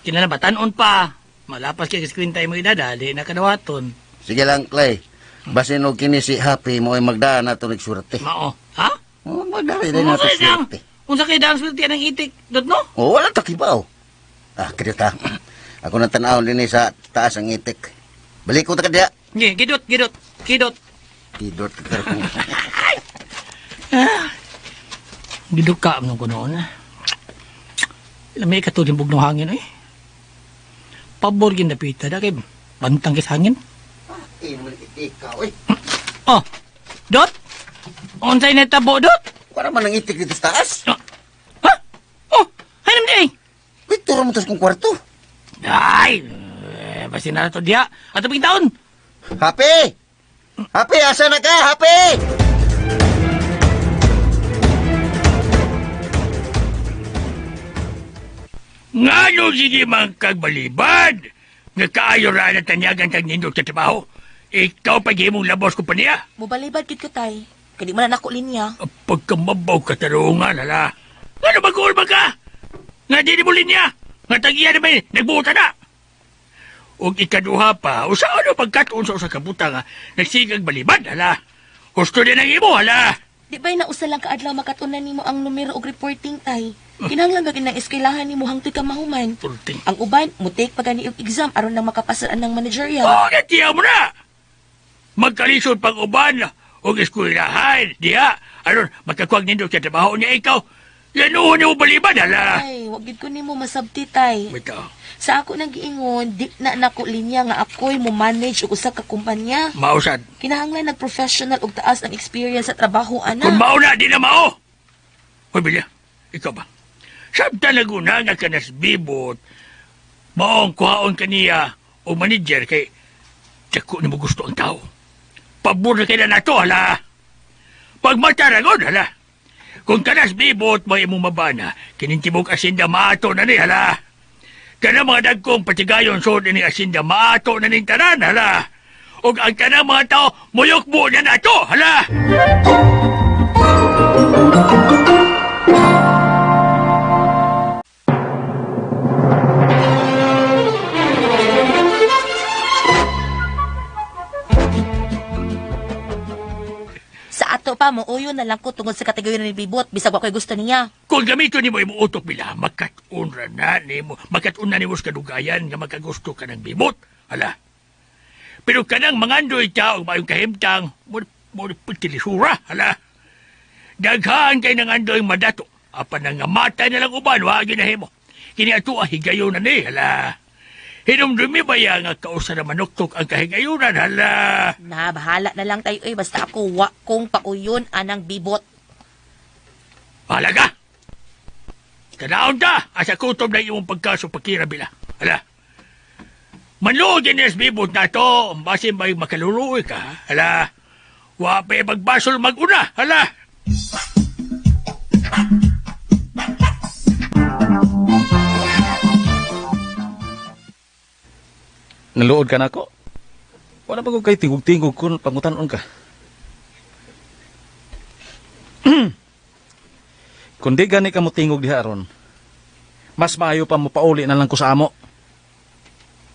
Kinala ba, tanon pa. Malapas kay screen time mo edad, di na kadawaton. Sige lang, Clay. Basin og kini si Happy mo ay magdaan nato nagsurte. Mao. Ha? Oh, magdaan din nato Unsa kay daang- surte. Unsa kay daang swerte ng itik, dot no? Oh, wala ta kibaw. Ah, kadyo ta. Ako na tan-awon dinhi sa taas ang itik. Balik ko ta kadya. Sige, gidot, gidot, gidot. Kidot ka karon. Ah. Gidot ka mo ko noon. Lamay ka to din bugno hangin eh. Pabor gindapita da kay bantang kis hangin. Eh, man itik ka, oy. Oh, dot? Unsay natabo, dot? Wala man ang itik dito sa taas. Ha? Oh, hay naman di ay. Picture mo tas kong kwarto. Ay, eh, basta na to diya. Ato ping taon. Happy! Happy, asa na ka? Happy! Ngano sige man kag balibad? Nga kaayo ra na tanyagan kag nindot sa trabaho. Ikaw pa gihimong labos ko pa niya. Mubalibad gid ko tay. Kay di man na nako linya. Pagkamabaw katarungan, hala. Ngano mag-uulma ka? Nga di ni mo linya. Nga tagiya na may nagbuta na. Ug ikaduha pa, usa ano pagkatuon sa usa ka butang nga nagsigag balibad, hala. Husto din ang imo, hala. Di ba'y nausa lang kaadlaw makatunan nimo ang numero og reporting tay. Kinahanglan ba ng eskwelahan nimo hangtod ka mahuman. Reporting. Ang uban mo take pa gani og exam aron lang makapasar anang managerial. Oh, natiyaw mo na! Magkalisod pag uban o eskwelahan, diha. Aron, magkakuwag nindo sa trabaho niya ikaw. Yanuhon niyo balibad, hala. Ay, wag gid ko nimo masabti tay. Bitaw. Sa ako nang giingon, di na nako linya nga ako'y mo manage og usa ka kumpanya. Mausad. Kinahanglan nag-professional og taas ang experience sa trabaho ana. Kung mao na, di na mao. Hoy, Bilya, ikaw ba? Sabta laguna nga kanas bibot, maong kuhaon kaniya o manager kay dako ni mo gusto ang tao. Pabor na kay na nato, hala. Pagmataragon, hala. Kung kanas bibot mo imong mabana, kining tibok asinda maato na ni, hala. Kana mga dagkong patigayon sud ini asinda maato na ning tanan, hala. Ug ang tanang mga tao muyukbo na nato, hala. Sa ato pa mo uyon na lang ko tungod sa kategory ni Bibot bisag wa ko'y gusto niya. Kung gamito nimo imong utok bila, makat-on ra na nimo, makat-on na nimo sa kadugayan nga makagusto ka ng bibot. Hala. Pero kanang mangandoy ta og maayong kahimtang, mo mo patilisura, hala. Daghan kay nangandoy madato. Apan nangamatay na lang uban, wa ginahimo. Kini ato ah, higayon na ni, hala. Hinumdumi ba ya nga kausa na manuktok ang kahigayonan, hala. Na bahala na lang tayo eh basta ako wa kong pauyon anang Bibot. Bahala ka! Tanaon ta, asa kutob na imong pagkaso pakira bila. Hala. Manluod din es bibot na to, basin ba'y makaluruoy ka, hala. Wa pa'y magbasol mag-una, hala. Naluod ka na ako. Wala pa ko kay tingog-tingog kung pangutanon ka. Kung di gani ka mo tingog diha aron, mas maayo pa mo pauli na lang ko sa amo.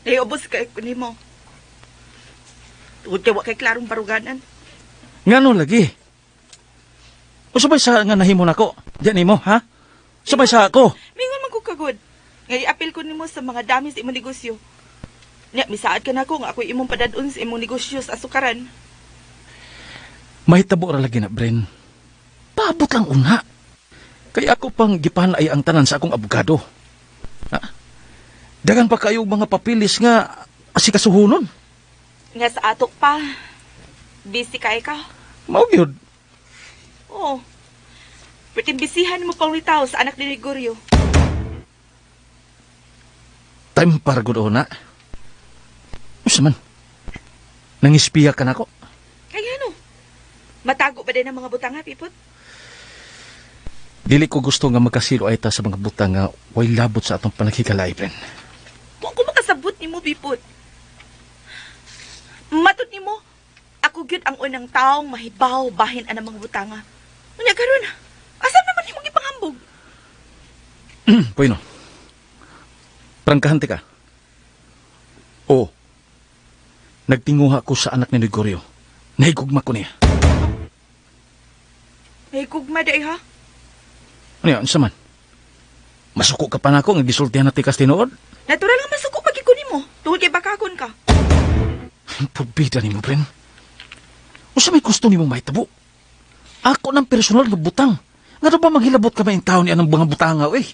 Naiubos kay ko nimo. Tungod kay wa kay klarong baruganan. Ngano lagi? Usabay sa nga nahimo nako. Diyan nimo, ha? Sabay sa ako. Mingon man ko kagod. Nga iapil ko nimo sa mga dami sa imong negosyo. Nya misaad ka nako nga ako'y imong padadon sa imong negosyo sa asukaran. Mahitabo ra lagi na, Bren. Paabot lang una. Kaya ako pang gipanay ang tanan sa akong abogado. Ha? Dagan pa kayo mga papilis nga asikasuhunon. Nga sa atok pa. Busy kay ka. Mao gyud. Oo. Pwede bisihan mo pang litaw sa anak ni Gregorio. Time para gud na. Unsa man? Nangispiya ka nako. Kaya ano? Matago ba din ang mga butanga, Pipot? Dili ko gusto nga magkasilo ay ta sa mga butang nga way labot sa atong panaghigalay, Bren. Kung ako makasabot nimo, Pipot. Matod nimo, ako gyud ang unang taong mahibaw bahin ang mga butanga. Unya karon, asa naman imong gipanghambog? Bueno. Prangkahante ka. Oo. Nagtinguha ko sa anak ni Gregorio. Nahigugma ko niya. Nahigugma day ha? Ano yan? Unsa man? Masuko ka pa na ako nga gisultihan na tikas tinuod? Natural nga masuko pag ko nimo. Tungod kay bakakon ka. Pabida nimo, Bren. Unsa may gusto nimo mahitabo? Ako ng personal nga butang. Nga ba maghilabot ka may taon ni anong mga butanga, eh?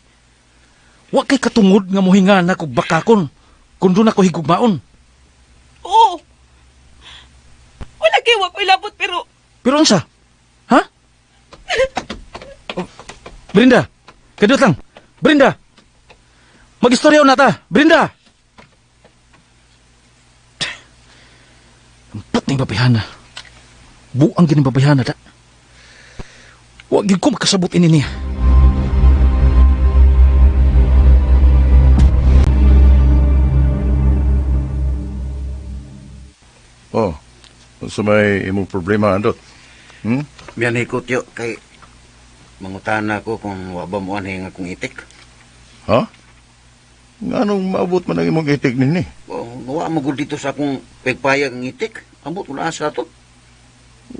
Wa kay katungod nga mohinga na kog bakakon. Kung doon ako higugmaon. Oo. Wala kay wa ko'y labot pero Pero unsa? Ha? Oh, Brenda, kadiyot lang. Brenda. Magistorya na ta. Brenda. Ang ning babayhana. Buang gining babayhana da. Wa gyud ko makasabot ini niya. Oh, sa may imong problema, Andot. Hmm? Miyan ko tiyo kay mangutana ko kung wa ba mo anhi nga akong itik. Ha? Nganong maabot man ang imong itik nini? Oh, wa mo gud dito sa akong pagpayag ang itik. Ambot wala sa to.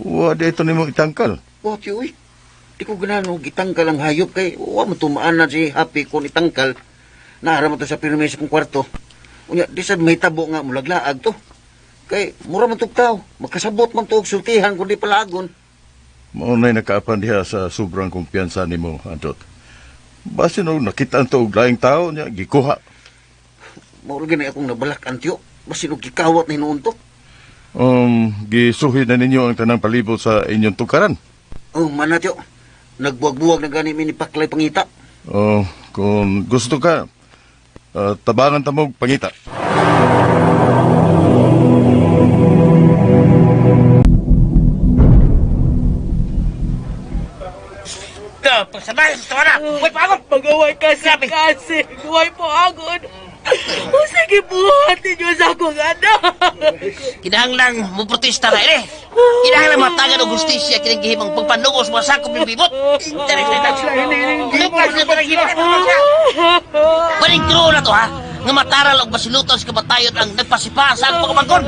Wa dito nimo itangkal. Wa tiyo uy. Di ko ganahan og itangkal ang hayop kay wa mo tumaan na si Happy kung itangkal. Naara mo to sa pirmi sa akong kwarto. Unya di sad mahitabo nga mulaglaag to. Kay mura man tog tao, makasabot man to og sultihan kun di palagon. Mao na'y nakaapan diha sa sobrang kumpiyansa nimo, Andot. Basin og nakita to og laing tao niya gikuha. Mao ra gani akong nabalak-an tiyo. Basin og gikawat ni noon to. Gisuhi na ninyo ang tanang palibot sa inyong tukaran. Oh, mana tiyo. Nagbuwag-buwag na gani mi ni Paklay pangita. Oh, kung gusto ka, tabangan ta mo og pangita. Pagsabay sa tawana. Uy, paagod. Pagaway ka sa kasi. Guway po agod. O sige, buhat ninyo sa akong anak. Kinahanglang mo protesta na ini. Kinahanglang matagan og hustisya kining gihimong pagpanugos mga sakop ni Bibot. Panig na to ha. Nga mataral og basilutan sa kamatayon ang nagpasipa sa akong pagkamangkon.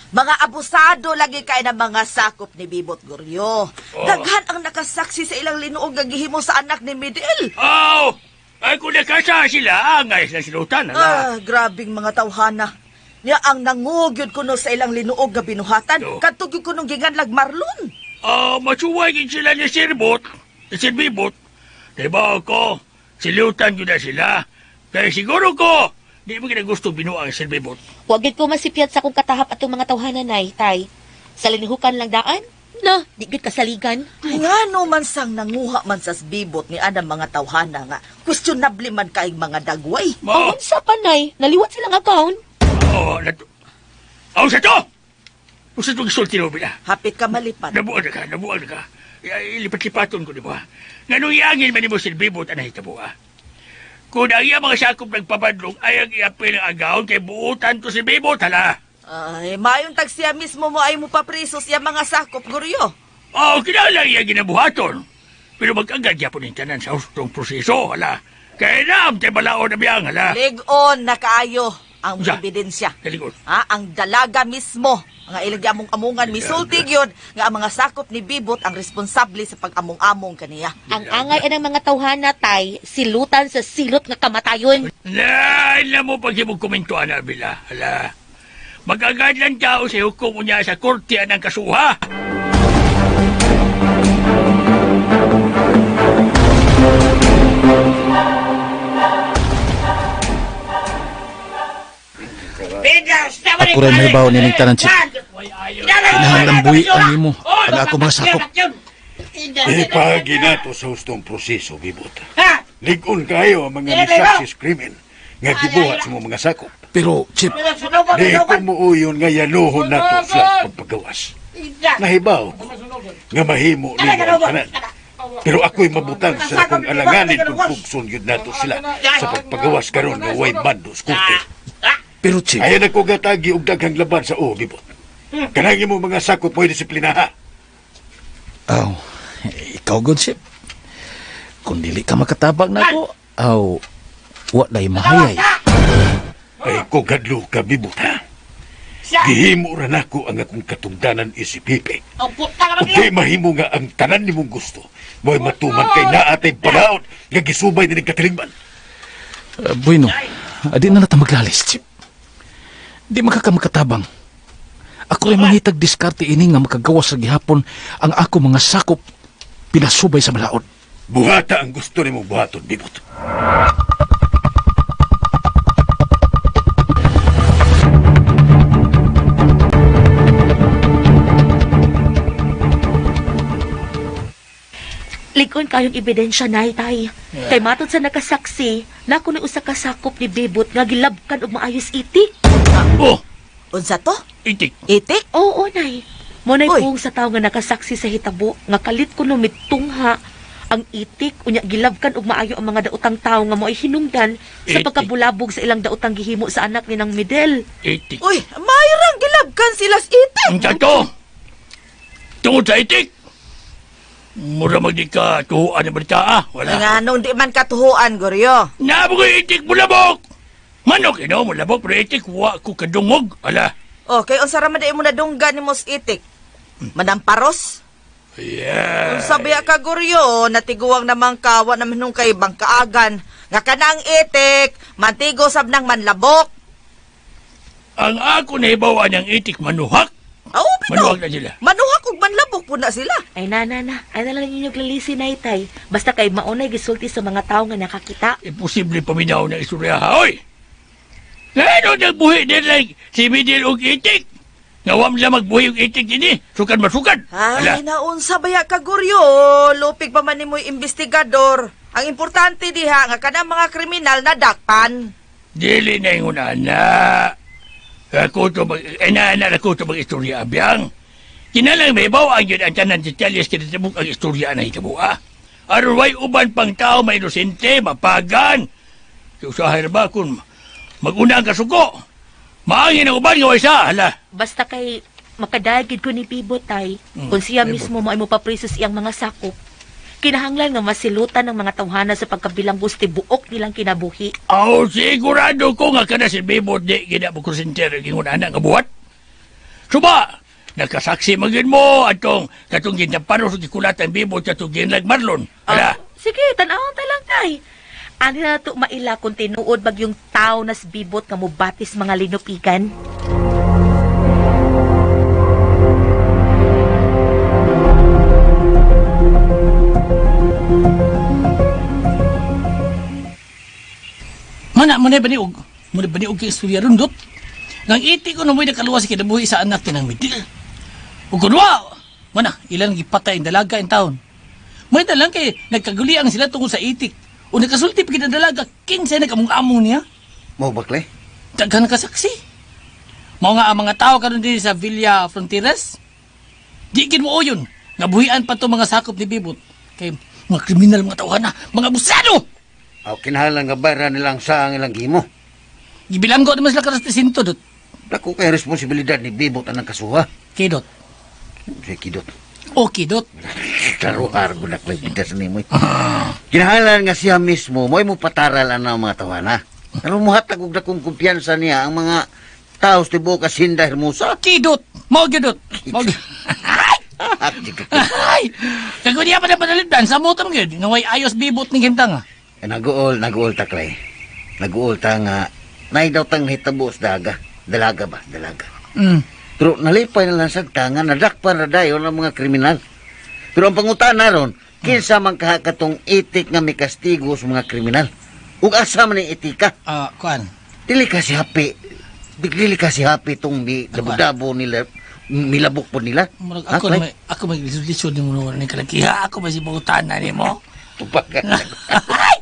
Mga abusado lagi kay ng mga sakop ni Bibot Goryo. Daghan ang nakasaksi sa ilang linuog nga gihimo sa anak ni Midel. Aw! Ay, kung nakasa sila, angay sila silutan. Ala. Ah, grabing mga tawhana. Niya ang nangugyod kuno sa ilang linuog nga binuhatan. Oh. Kadto gyud kuno giganlag Marlon. Ah, masuway gid sila ni Sir Bot, ni Sir Bibot. Diba ako, silutan ko na sila. Kaya siguro ko, di mo ginagusto binuang Sir Bibot. Huwag gid ko masipyat sa akong katahap atong mga tawhana, nay, tay. Sa linihukan lang daan? Na, di gid kasaligan. Ngano man sang nanguha man sa bibot ni anang mga tawhana nga questionable man kaing mga dagway. Ma, Unsa pa, nay? Naliwat silang account. oh, nato. Aw, sa to! Usa itong isulti mo, bila. Hapit ka malipat. Nabuang na ka, nabuang na ka. Ilipat-lipaton ko, di ba? Nganong iangin man nimo Sir Bibot ang nahitabo, ah. Kung ang iya mga sakop nagpabadlong, ay ang iapil ang agawon kay buutan to si Bibot, hala. Ay, mayong tagsiya mismo mo ay mo papriso siya mga sakop Goryo. Oo, kinahanglan iya ginabuhaton. Pero mag-agad yapon yung tanan sa hustong proseso, hala. Kaya na, ang balaon na biyang, hala. Lig-on na kaayo ang Unsa? ebidensya. Kalikot. Ha, ang dalaga mismo nga ilang among-amungan misulti gyud nga ang mga sakop ni Bibot ang responsable sa pag-among-among kaniya. Ang angay anang mga tawhana, tay, silutan sa silot nga kamatayon. Na, alam mo pag imong komento, ana, bila, hala. Mag-agad lang tao sa hukom niya sa korte ang kasuha. Ako rin may baon nining tanan, Chief. Kinahanglan buhi ang nimo ang ako mga sakop. Ipagi nato sa hustong proseso, Bibot. Ligon kayo ang mga nisaksis krimen nga gibuhat sa mga sakop. Pero, Chief, Di ko muuyon nga yaluhon nato sila sa pagpagawas. Nahibaw ko nga mahimo nila ang tanan. Pero ako'y mabutang sa akong alanganin kung pugson yun nato sila sa pagpagawas karon nga way mando sa korte. pero Chief, Ayan ako gatagi og daghang laban sa o, Bibot. Kanang imong mga sakop mo'y disiplina ha. aw, ikaw good, Chief. Kung dili ka makatabang nako, aw, walay mahayay. Ay ko gadlo ka, Bibot ha. Gihimo ra nako ang akong katungdanan isip Pipe. Ug di mahimo nga ang tanan nimong gusto mo'y matuman kay naa tay balaod nga gisubay nining katilingban. Bueno, di na nata maglalis, Chief. Di makakamakatabang. Ako rin mangitag diskarte ini nga makagawas sa gihapon ang ako mga sakop pinasubay sa balaod. Buhata ang gusto nimong buhaton, Bibot. Ligon kayong ebidensya, nay, tay. Kay matod sa nakasaksi, nako ni usa ka sakop ni Bibot nga gilabkan og maayos itik. Oh, Unsa to? itik. Itik? Oo, nay. Mo nay Uy. puong sa tawo nga nakasaksi sa hitabo nga kalit kuno mitungha ang itik unya gilabkan og maayo ang mga daotang tawo nga mo'y hinungdan sa Itik. pagkabulabog sa ilang daotang gihimo sa anak ni nang Midel. Itik. Uy, mayrang gilabkan sila sa itik. Ang tato! Tungod sa itik! Mura magdi ka tuhuan ng balita, ah. Wala. Nga nung di man katuhuan, Goryo. Nabo ko itik mulabok! Manok, ino, mulabok, pero itik, wa ko kadungog. Ala. Okay, unsa ra man di mo nadunggan ni mos itik? Manamparos? Yeah. Unsa biya ka, Goryo, natiguang namang kawa naman nung kay bangkaagan. Nga kanang itik, mantigo sab nang manlabok. Ang ako nahibawan ng itik manuhak. Aw, bitaw. Manuhak na sila. Manuhak ug manlabok po na sila. Ay na na na, ay na lang ninyo glalisi nay tay. Basta kay maunay gisulti sa mga tawo nga nakakita. Imposible paminaw ng istorya, ha, oy! Ngayon, nagbuhi din lang si Midil og itik. Ngawam lang magbuhi og itik din eh. Sukan masukan. Ay, naunsa baya ka, Goryo. Lupig pa man nimoy investigador. Ang importante diha nga kanang mga kriminal na dakpan. Dili na ingon ana. Ako to mag... Ina, ako to mag-istorya, abiyang. Kinalang may bawa ang yun ang tanan detalye kinatabok ang istorya na hitabo, ah. Aron way uban pang tao may inosente, mapagan. Usahay na ba kung maguna ang kasuko? Maangin ang uban nga way sa, hala. Basta kay makadagid ko ni Bibot tay. Kung siya Bibot. mismo mo ay mopapriso sa iyang mga sakop. Kinahanglan nga masilutan ng mga tawhana sa pagkabilanggo sa tibuok nilang kinabuhi. Aw, sigurado ko nga kada si Bibot di gina mo kusenter ingon ana nga buhat. Suba, nakasaksi magin mo atong katong gintaparos ug gikulatan Bibot katong ginlag Marlon. Hala. Sige, tan-awon ta lang tay. Ani na to maila kung tinuod bag yung tao nas bibot nga mubatis mga linupigan. Mana mo na baniog. Mo na baniog kay istorya ron dot. Nang iti ko na mo'y nakaluwas sa kinabuhi sa anak kinang mitil. Ug kunwa, mana ilang gipatay ang dalaga in town. May dalang kay nagkaguliang sila tungkol sa itik. O nakasulti pa kita dalaga, kinsa nag-among-among niya. Mao ba, Clay? Daghan ka saksi. Mao nga ang mga tao karon dinhi sa Villa Frontiers. Di gid mo uyon. Nabuhian pa to mga sakop ni Bibot. Kay mga kriminal mga tawhana, mga abusado. Aw, kinahanglan nga bayran nilang sa ang ilang gimo. Gibilanggo naman sila karon sa presinto dot. Dako kay responsibilidad ni Bibot anang kasuha. Kidot. Si Kidot. Okay, dot. Karuar ko na Clay bidas nimo. Kinahanglan nga siya mismo mo'y mopataral ang mga tawana. Aron mohatag og dakong kumpiyansa niya ang mga tao sa tibuok Hacienda Hermosa. Kidot. Mao gyud dot. Mao gyud. Ay! Kag niya pa na panalipdan sa mo tam gyud nga way ayos Bibot ning hintang. Ah. Eh, Naguol, naguol ta, Clay. Naguol ta nga, nay daw tang hitabo sa daga. Dalaga ba? Dalaga. Pero nalipay na lang sa nga nadakpan na dayon ang mga kriminal. Pero ang pangutana ron, kinsa man kaha katong itik nga may kastigo sa mga kriminal? Ug asa man ang itika? Ah, kuan. Dili ka si Happy. Dili ka si Happy tong mi dabo-dabo nila, milabok po nila. Murag Ha, ako Clay? may ako may lisod nimo ni kalakiha. Ako may sibutana nimo. Tupakan. Ay!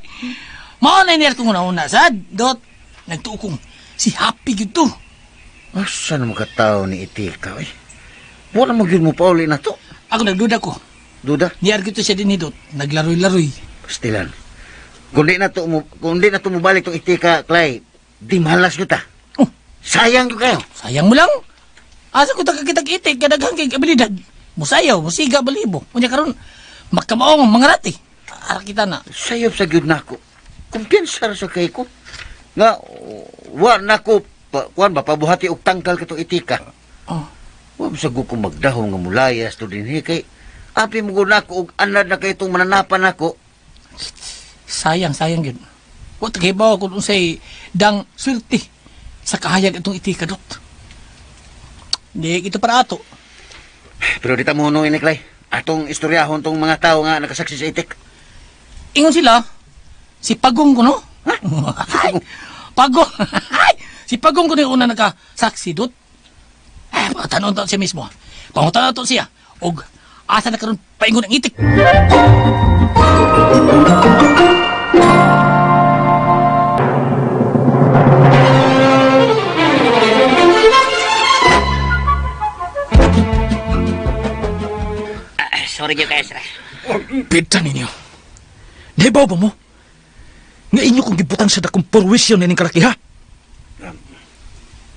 Mao na niya kung una-una sad dot nagtuo kong si Happy gyud to. Asa na makatao ni itika, eh? Wala mo gyud mo pauli na to. Ako nagduda ko. Duda? Niar gyud to siya dinhi dot. Naglaroy-laroy. Pastilan. Kung di na to mo, kung di na to mobalik tong itika, Clay, di malas gyud ta. Oh. Sayang gyud kayo. Sayang mo lang. Asa ko takakitag itik kadaghang kay abilidad. Musayaw, musiga balibo. Unya karon makamaong mga rati. Ara kita na. Sayop sa gyud nako. Kumpiyansa ra sa kay ko. Nga wa nako pa, kuan ba pabuhati og tangkal katong itika. Oh. Wa sa ko magdahom nga mulayas to dinhi kay api mo gud nako og anad na kay itong mananapan nako. Sayang, sayang gyud. Wa tagibaw kung unsay dang swerte sa kahayag itong itika dot. Di ito para ato. Pero di ta mo hunoy ni Clay. Atong istoryahon tong mga tao nga nakasaksi sa itik. Ingon sila, si Pagong ko no? Ay, Pagong. Ay, si Pagong ko na yung una nakasaksi dot. Eh, pangutanon to siya mismo. Pangutanon to siya. Og asa na karon paingon ang itik. Sorry gyud kayo, sir. Pita ninyo. Nahibaw ba mo? Nga inyo kong gibutang sa dakong porwisyon nining kalakiha.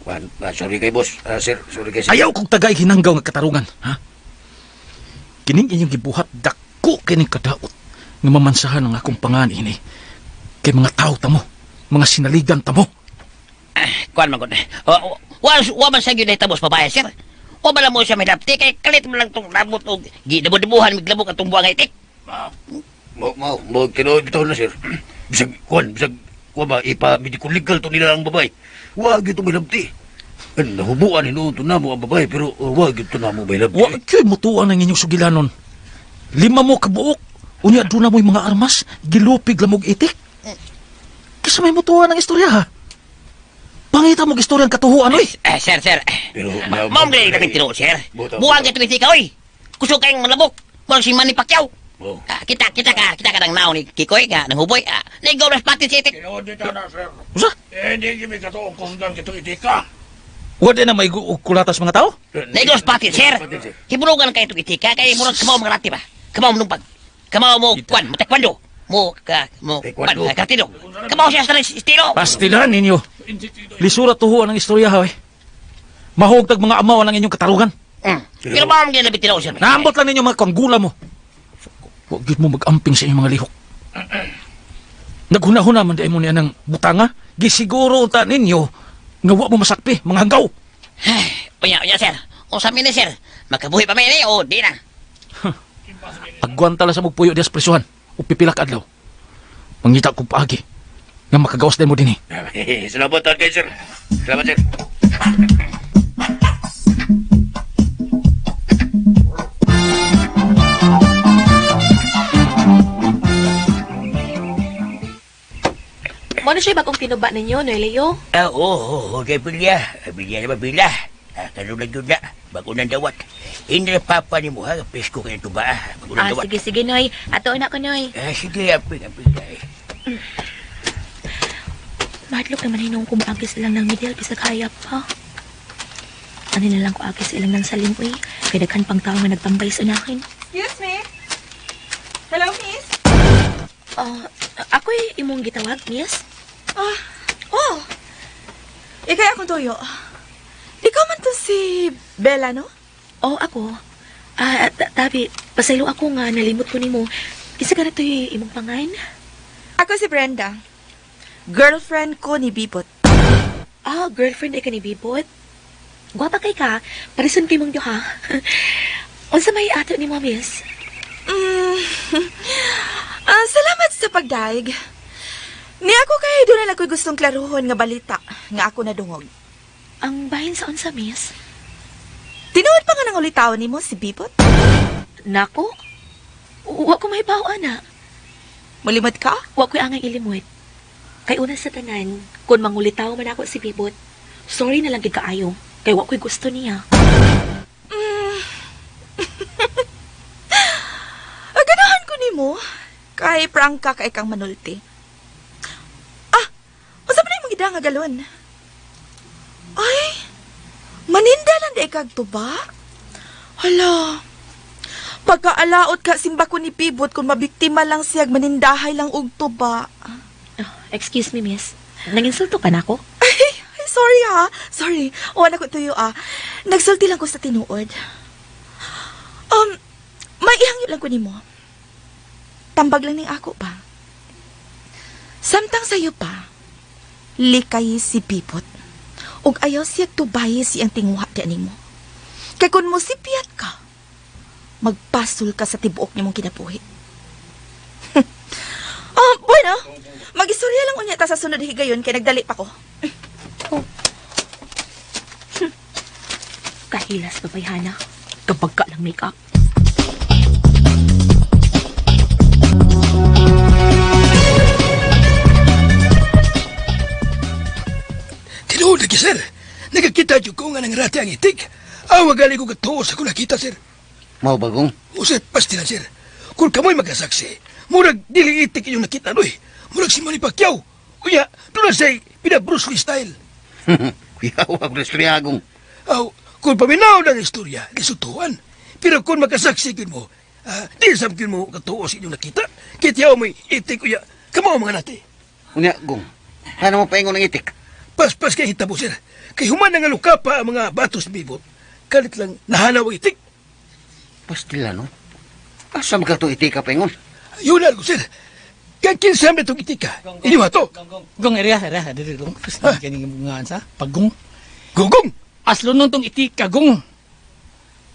Kuan, sorry kay boss. Ah, sir, sorry kay sir. Ayaw kong tagay hinanggaw nga katarungan, ha? Kining inyong gibuhat dako kining kadaot nga mamansahan ang akong pangan ini kay mga tao tamo, mga sinaligan tamo. Kuan man gud. Wa wa man sa gyud nahitabo sa babae, sir. Wa man lang mo siya may dapti kay kalit man lang tong labot og gidabo-dabuhan miglabok atong buang itik. Mo mo mo tinuod bitaw na sir. Bisag kuan, bisag kuan ba ipa medical legal to nila ang babae. Wa gyud to may labti. An nahubuan hinuon to namo ang babae pero wa gyud to namo may labti. Wa kyoy mutuan ang inyong sugilanon. Lima mo kabuok, unya doon na mo'y mga armas, gilupig lamog itik. Kisa may mutuan ang istorya ha. Pangita mong istorya ang katuhuan oy. Eh, sir, sir. Pero Mao man gid tinuod, sir. Buta, Buang kay itik oy. Kusog kayong malabok. Murag si Manny Pacquiao. Oh. Ah, kita kita ka kita ka nang naon ni Kikoy nga nang huboy. Ah, naigaw na pati si itik. Tinuod dito na, sir. Usa? Eh, hindi kami katuong kusundan kitong itika. Wa di na may kulatas mga tao? Naigos pati, sir. Hibulugan kay itong itika, kay murag kamaw mga rati ba? Kamaw mo numpag. Kamaw mo, kwan, mo taekwondo. Mo, ka, mo, kwan, karate do. Kamaw siya sa estilo. Pastilan ninyo. Lisura tuhuan ang istorya, ha, eh. Mahugtag mga amaw ang inyong katarungan. Pero ba ang ginabi tinaw, sir? Naambot lang ninyo mga kanggula mo. Huwag yun mo mag-amping sa inyong mga lihok. Naghuna-huna man di mo niya ng butanga. Gisiguro ta ninyo nga wa mo masakpi, mga hanggaw. Unya, unya, sir. O sa ni sir. Makabuhi pa may ni, o di na. Agwanta lang sa mugpuyo diya sa presuhan o pipila ka adlaw. Mangita kong paagi nga makagawas din mo dinhi. Salamat kay sir. Salamat, sir. Mo na siya bagong tinuba ninyo, Noy Leo? Ah, oo, oo, kay Bilya. Bilya na ba, Bilya? Ah, kanong lang na. Bago nang dawat. Hindi na papa ni mo, ha? Presko kayo tuba, ah. Bago nang Ah, dawat. sige, sige, Noy. Ato na ko, Noy. Ah, sige, amping, amping. Ay. Madlok naman hinong kumuagis ilang ng middle bisag hayap pa. Ano na lang ko agis ilang ng salim, uy. Kay daghan pang tao nga nagtambay sa unahin. Excuse me. Hello, miss. Ah, ako'y imong gitawag, miss? Ah, oh. Ikay akong tuyo. Ikaw man to si Bella, no? Oh, ako. Ah, tabi, pasaylo ako nga nalimot ko nimo. Isa ka na to'y imong pangain? Ako si Brenda. Girlfriend ko ni Bibot. Ah, girlfriend ay ka ni Bibot. Gwapa kay ka, parison kay mong duha. Unsa may ato ni mo, miss? Ah, salamat sa pagdaig. Ni ako kay doon na lang ko'y gustong klaruhon nga balita nga ako nadungog. Ang bahin sa unsa, miss? Tinuod pa nga nang ulitaw nimo si Bibot? Nako? Wa ko may ana. Mulimot ka? Wa ko'y angay ilimot. Kay una sa tanan, kung mangulitaw man ako si Bibot, sorry na lang gid kaayo. Kay wa ko'y gusto niya. Ah, ganahan ko nimo. Kay prangka kay kang manulti. Ah, unsa man imong gida nga galon? Ay, maninda lang di kag tuba. Hala. Pagkaalaot ka simba ko ni Pibot kung mabiktima lang siya manindahay lang og tuba. Oh, excuse me, miss. Nanginsulto ka na ako? Ay, sorry ha. Sorry. Wala ko tuyo ah. Nagsulti lang ko sa tinuod. May ihangyo lang ko nimo. Tambag lang ning ako pa. Samtang sayo pa, likay si Pipot. Ug ayaw siya tubayi siyang tinguha di nimo. Kay kung mosipiyat ka, magpasol ka sa tibuok nimong kinabuhi. Ah, bueno, mag-istorya lang unya ta sa sunod higayon kay nagdali pa ko. Kahilas babayhana. Kapag ka lang make-up. Tinuod lagi, sir. Nagakita jud ko nga nangrati ang itik. Awa gali ko katuo sa kung nakita, sir. Mao bagong? O sir, pasti na, sir. Kung kamoy magkasaksi, murag dili itik inyong nakita, noy. Murag si Manny Pacquiao. Unya, doon na siya'y pina-Bruce Lee style. Kuyawa, Bruce Lee, agong. Aw, kung paminaw ng istorya, lisutuan. Pero kung magkasaksi yun mo, di sab yun mo katuo sa inyong nakita. Kaya mo'y itik, uya, kamo mga nati. Unya, gong. Ano mo paingon ng itik? Paspas kay hitabo, sir. Kay human nga luka pa ang mga batos bibot. Kalit lang nahanaw ang itik. Pastila, no? Asa man ka itong itik ka paingon? Yun ko, sir. Kaya kinsa man itong itik ka. Inyo ato. Gong area, area, dili gong. Gusto kaning mga sa pagong. Gugong. Aslo nun tong itik ka gong.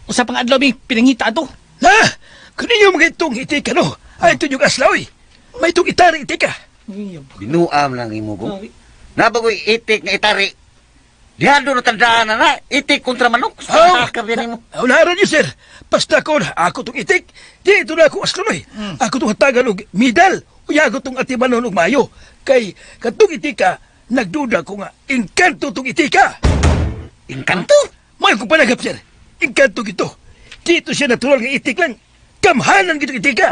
Usa pang adlaw mi pinangita ato. Na, kung inyo mga itong itik ka, no? Ay, ito yung aslaw, eh. May itong itari itik ka. Binuam lang imo, gong. Nabagoy itik nga itari. Dihado na tandaan na na, itik kontra manok. Aw, Sa mo. Aw, naran niyo, sir. Basta ko, ako tong itik. Di, ito na ako aslo, eh. Ako tong hatagan og medal. Uya ako tong atibanon og mayo. Kay, katong itika, nagduda ko nga, engkanto tong itika. Engkanto? May kong panagap, sir. Engkanto gito. Dito siya natural nga itik lang. Kamhanan gitong itika.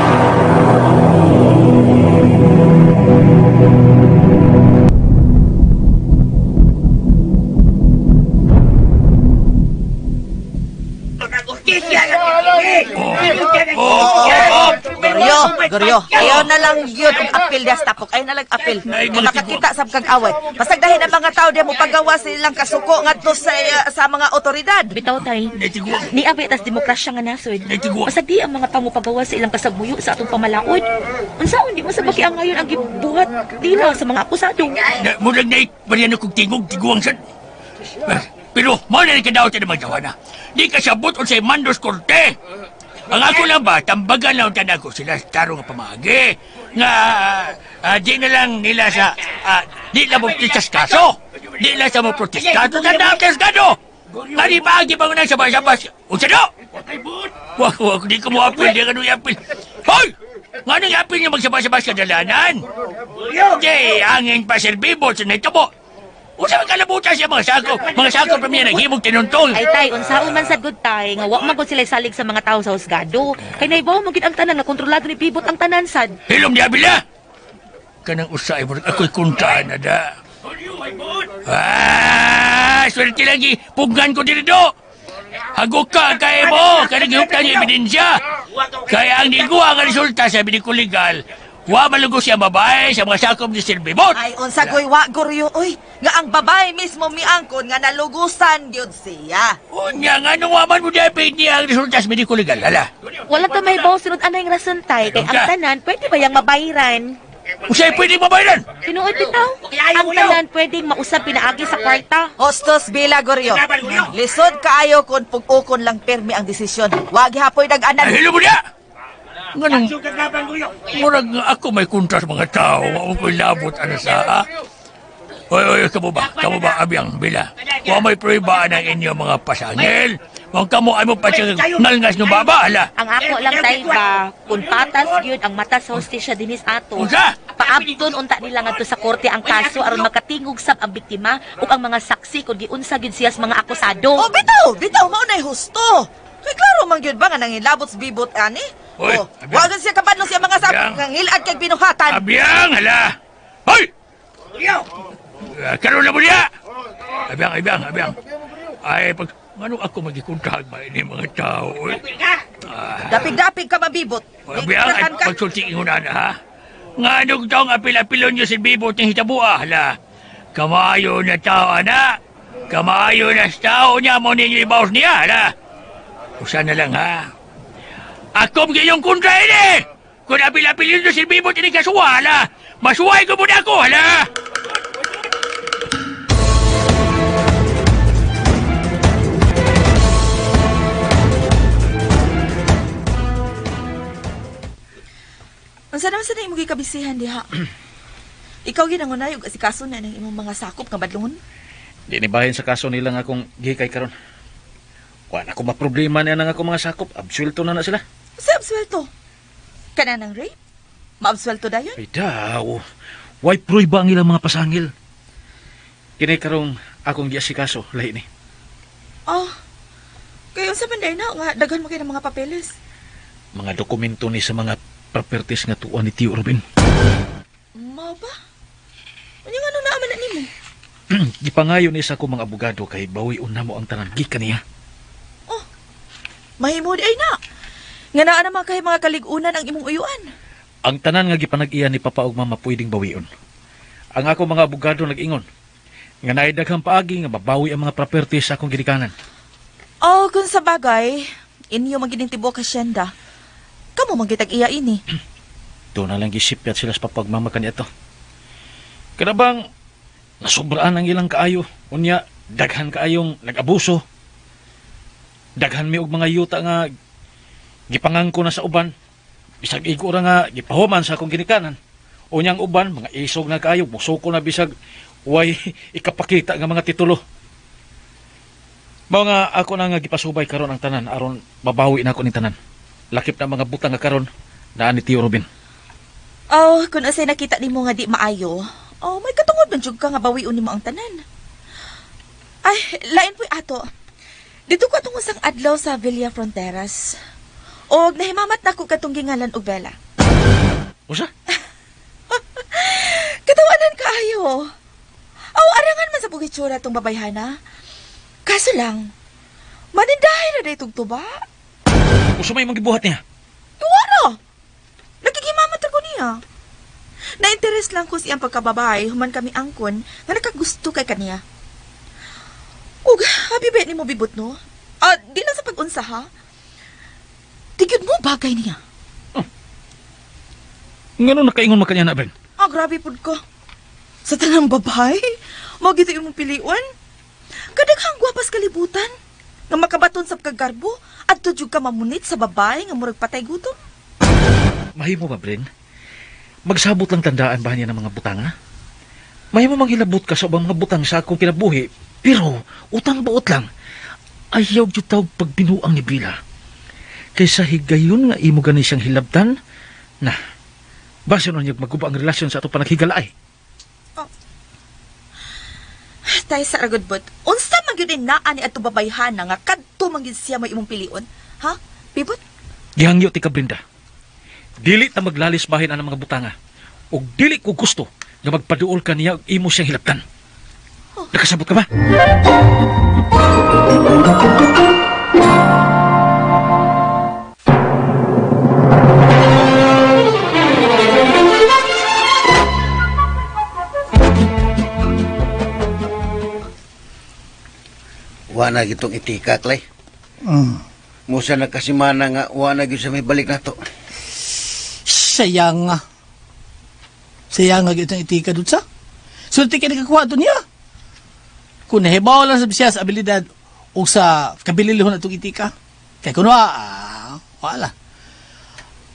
Goryo, Goryo. Ayaw na lang yun og apil dias tapok. Ayaw na lang apil. Kay makakita sa kag away. Pasagdahin ang mga tao diya mo paggawa silang kasuko ngadto sa mga otoridad. Bitaw tay. Ni abay tas demokrasya nga nasod. Basag di ang mga pangupagawa sa ilang kasagmuyo sa atong pamalaod. Unsaon di mo sa baki ang ngayon ang gibuhat nila sa mga akusado. Na, murag na Mariano kong tingog, tiguang sad. Pero, mao na rin kadaot na mga na. Di ka sabot unsay mandos korte. Ang ako lang ba, tambagan lang tanan ko sila sa tarong nga pamagi. Nga, di na lang nila sa, di lang mo protesta sa kaso. Di lang sa mo protesta. Tanda ang kaso! Nga di ba, di ba mo nang sabay-sabay? Unsa do? Wag, wag, di ko mo apil, di ka nung apil. Hoy! Nga nung apil niya magsabay-sabay sa dalanan? Di, angin pa sir Bibot sa naitabo. Unsa man kalabutan siya mga sako? Mga sako pa niya naghimog tinuntol. Ay tay, unsaon man sad gud tay nga wa man gud sila salig sa mga tawo sa husgado. Kay naibaw mo gid ang tanan nga kontrolado ni Bibot ang tanan sad. Hilom ni Abila! Kanang usay mo, ako'y kuntaan na da. Ah, swerte lagi, pugnan ko dito. Hagok ka kay mo, kanang gihuptan niya ebidensya. Kaya ang niguha nga resulta sa ko legal, wa malugo siya babae sa mga sakop ni Sir Bibot. Ay, unsa ko'y wa Goryo, oy. Nga ang babae mismo miangkon nga nalugusan gyud siya. Unya, nga nung waman mo dapat niya ang resulta sa medico legal, hala. Wala ta may baw sunod anay nga rason tay kay ang tanan pwede ba yang mabayran? Usay pwede mabayran. Tinuod bitaw. Ang tanan pwedeng mausab pinaagi sa kwarta. Hostos Bila Goryo. Lisod kaayo kon pug-ukon lang permi ang desisyon. Wa gihapoy nag-anan. Ay, hilo mo niya! Nganong, murag nga ako may kontra sa mga tao, wa ko'y labot ano sa, ha? Oy, oy, kamo ba? Kamo ba, Abyang, Bila? Wa may pruibaan ang inyong mga pasangil. Huwag kamo ay mo pa siya ngalngas ng baba, hala. Ang ako lang tay ba, kung patas gyud ang mata sa hostisya dinis ato. Unsa? Paabton unta nila ngadto sa korte ang kaso aron makatingog sab ang biktima ug ang mga saksi kung giunsa gyud siya sa mga akusado. Oh, bitaw, bitaw mao nay husto. Kay klaro man gyud ba nga nangilabot sa Bibot ani? Oy, Oh, Abyang. wa gyud siya kabadlo siya mga sab Abyang. nga ngilad kay binuhatan. Abyang, hala! Hoy! Karoon na mo niya! Abyang, abyang, abyang. Ay, pag, ano ako magikontrag ba ini mga tao? Oy? Dapig-dapig ka mabibot. Abyang, ay Di ka. pagsulti ingon na, ha? Nga anong taong apil-apilon niyo si Bibot ng hitabua, hala. Kamayo na tao, ana. Kamayo na sa tao niya mo ninyo ibawas niya, hala. Usa na lang, ha? Ako ang iyong kontra ini! Kung apil-apilon niyo si Bibot ini kasuwa, hala. Masuway ko muna ako, hala! Unsa naman sa imong gikabisihan diha? Ikaw ginangunay og asikaso na ng imong mga sakop nga badlongon. Di ni bahin sa kaso nila nga akong gihikay karon. Kuan ako maproblema niya nang akong mga sakop, absuelto na na sila. Sa absuelto. Kana ng rape? Maabsuelto dayon? Ay daw, why pruiba ang ilang mga pasangil? Kini karong akong giasikaso lahi ni. Oh. Kay unsa man day na nga daghan mo kay ng mga papeles. Mga dokumento ni sa mga properties nga tuwa ni Tio Robin. Mao ba? Unya nga na man na nimo? Gipangayo ni sa akong mga abogado kay bawi na mo ang tanan gikan niya. Mahimo di ay na. Nga naa naman kay mga kalig-unan ang imong uyuan. Ang tanan nga gipanag-iya ni Papa ug Mama pwedeng bawion. Ang ako mga abogado nag-ingon nga naay daghang paagi nga mabawi ang mga properties sa akong ginikanan. Oh, kung sa bagay, inyo man gid tibuok hasyenda. Kamo man gitag iya ini. Doon na lang gisipyat sila sa Papa ug Mama kaniadto. Kada bang nasubraan ang ilang kaayo, unya daghan kaayong nag-abuso. Daghan mi og mga yuta nga gipangangko na sa uban. Bisag igo ra nga gipahuman sa akong ginikanan. Unyang uban mga isog na kaayo, musuko na bisag way ikapakita nga mga titulo. Mao nga ako na nga gipasubay karon ang tanan aron mabawi na ako ning tanan. Lakip na mga butang nga karon naa ni Tio Robin. Oh, kung asay nakita nimo nga di maayo, oh, may katungod man jud ka nga bawion nimo ang tanan. Ay, lain po'y ato. Dito ko atong usang adlaw sa Villa Fronteras. Og nahimamat nako katong gingalan og Bella. Usa? Katawanan kaayo. Aw, arangan man sa bugitsura tong babayhana. Kaso lang, manindahay na day tong tuba. Usa may imong gibuhat niya. Wala. Nakikimamat ako niya. Na-interest lang ko siyang pagkababae, human kami angkon, nga nakagusto kay kaniya. Ug, happy ba ni mo bibot, no? Ah, di lang sa pag-unsa, ha? Tigid mo bagay niya. Ngano nakaingon man kanya na, Bren? Ah, grabe pud ko. Sa tanang babae, mao gito imong pilion. Kadaghang gwapas kalibutan. Nga makabaton sa pagkagarbo, adto jud ka mamunit sa babae nga murag patay gutom. Mahimo ba, Bren? Magsabot lang tandaan ba niya ng mga butang, ha? Mahimo manghilabot ka sa ubang mga butang sa akong kinabuhi, pero utang buot lang. Ayaw jud tawag pagbinuang ni Bila. Kaysa higayon nga imo gani siyang hilabtan, na, base nun yung maguba ang relasyon sa ato panaghigalaay. Tay sa ragudbot, unsa man gyud naa ni adto babayhana nga kadto man gyud siya may imong pilion? Ha? Bibot? Gihangyo ti ka, Brenda. Dili ta maglalis bahin ang mga butanga. Og dili ko gusto nga magpaduol ka niya og imo siyang hilabtan. Nakasabot ka ba? Wa na gitong itika, Clay. Musa na kasimana nga wa na gyud sa may balik nato. Sayang nga. Sayang nga itong itika doon sa. Sulti ka nakakuha doon niya. Kung nahibaw lang sa siya sa abilidad o sa kabililihon atong itika. Kaya kuno wala.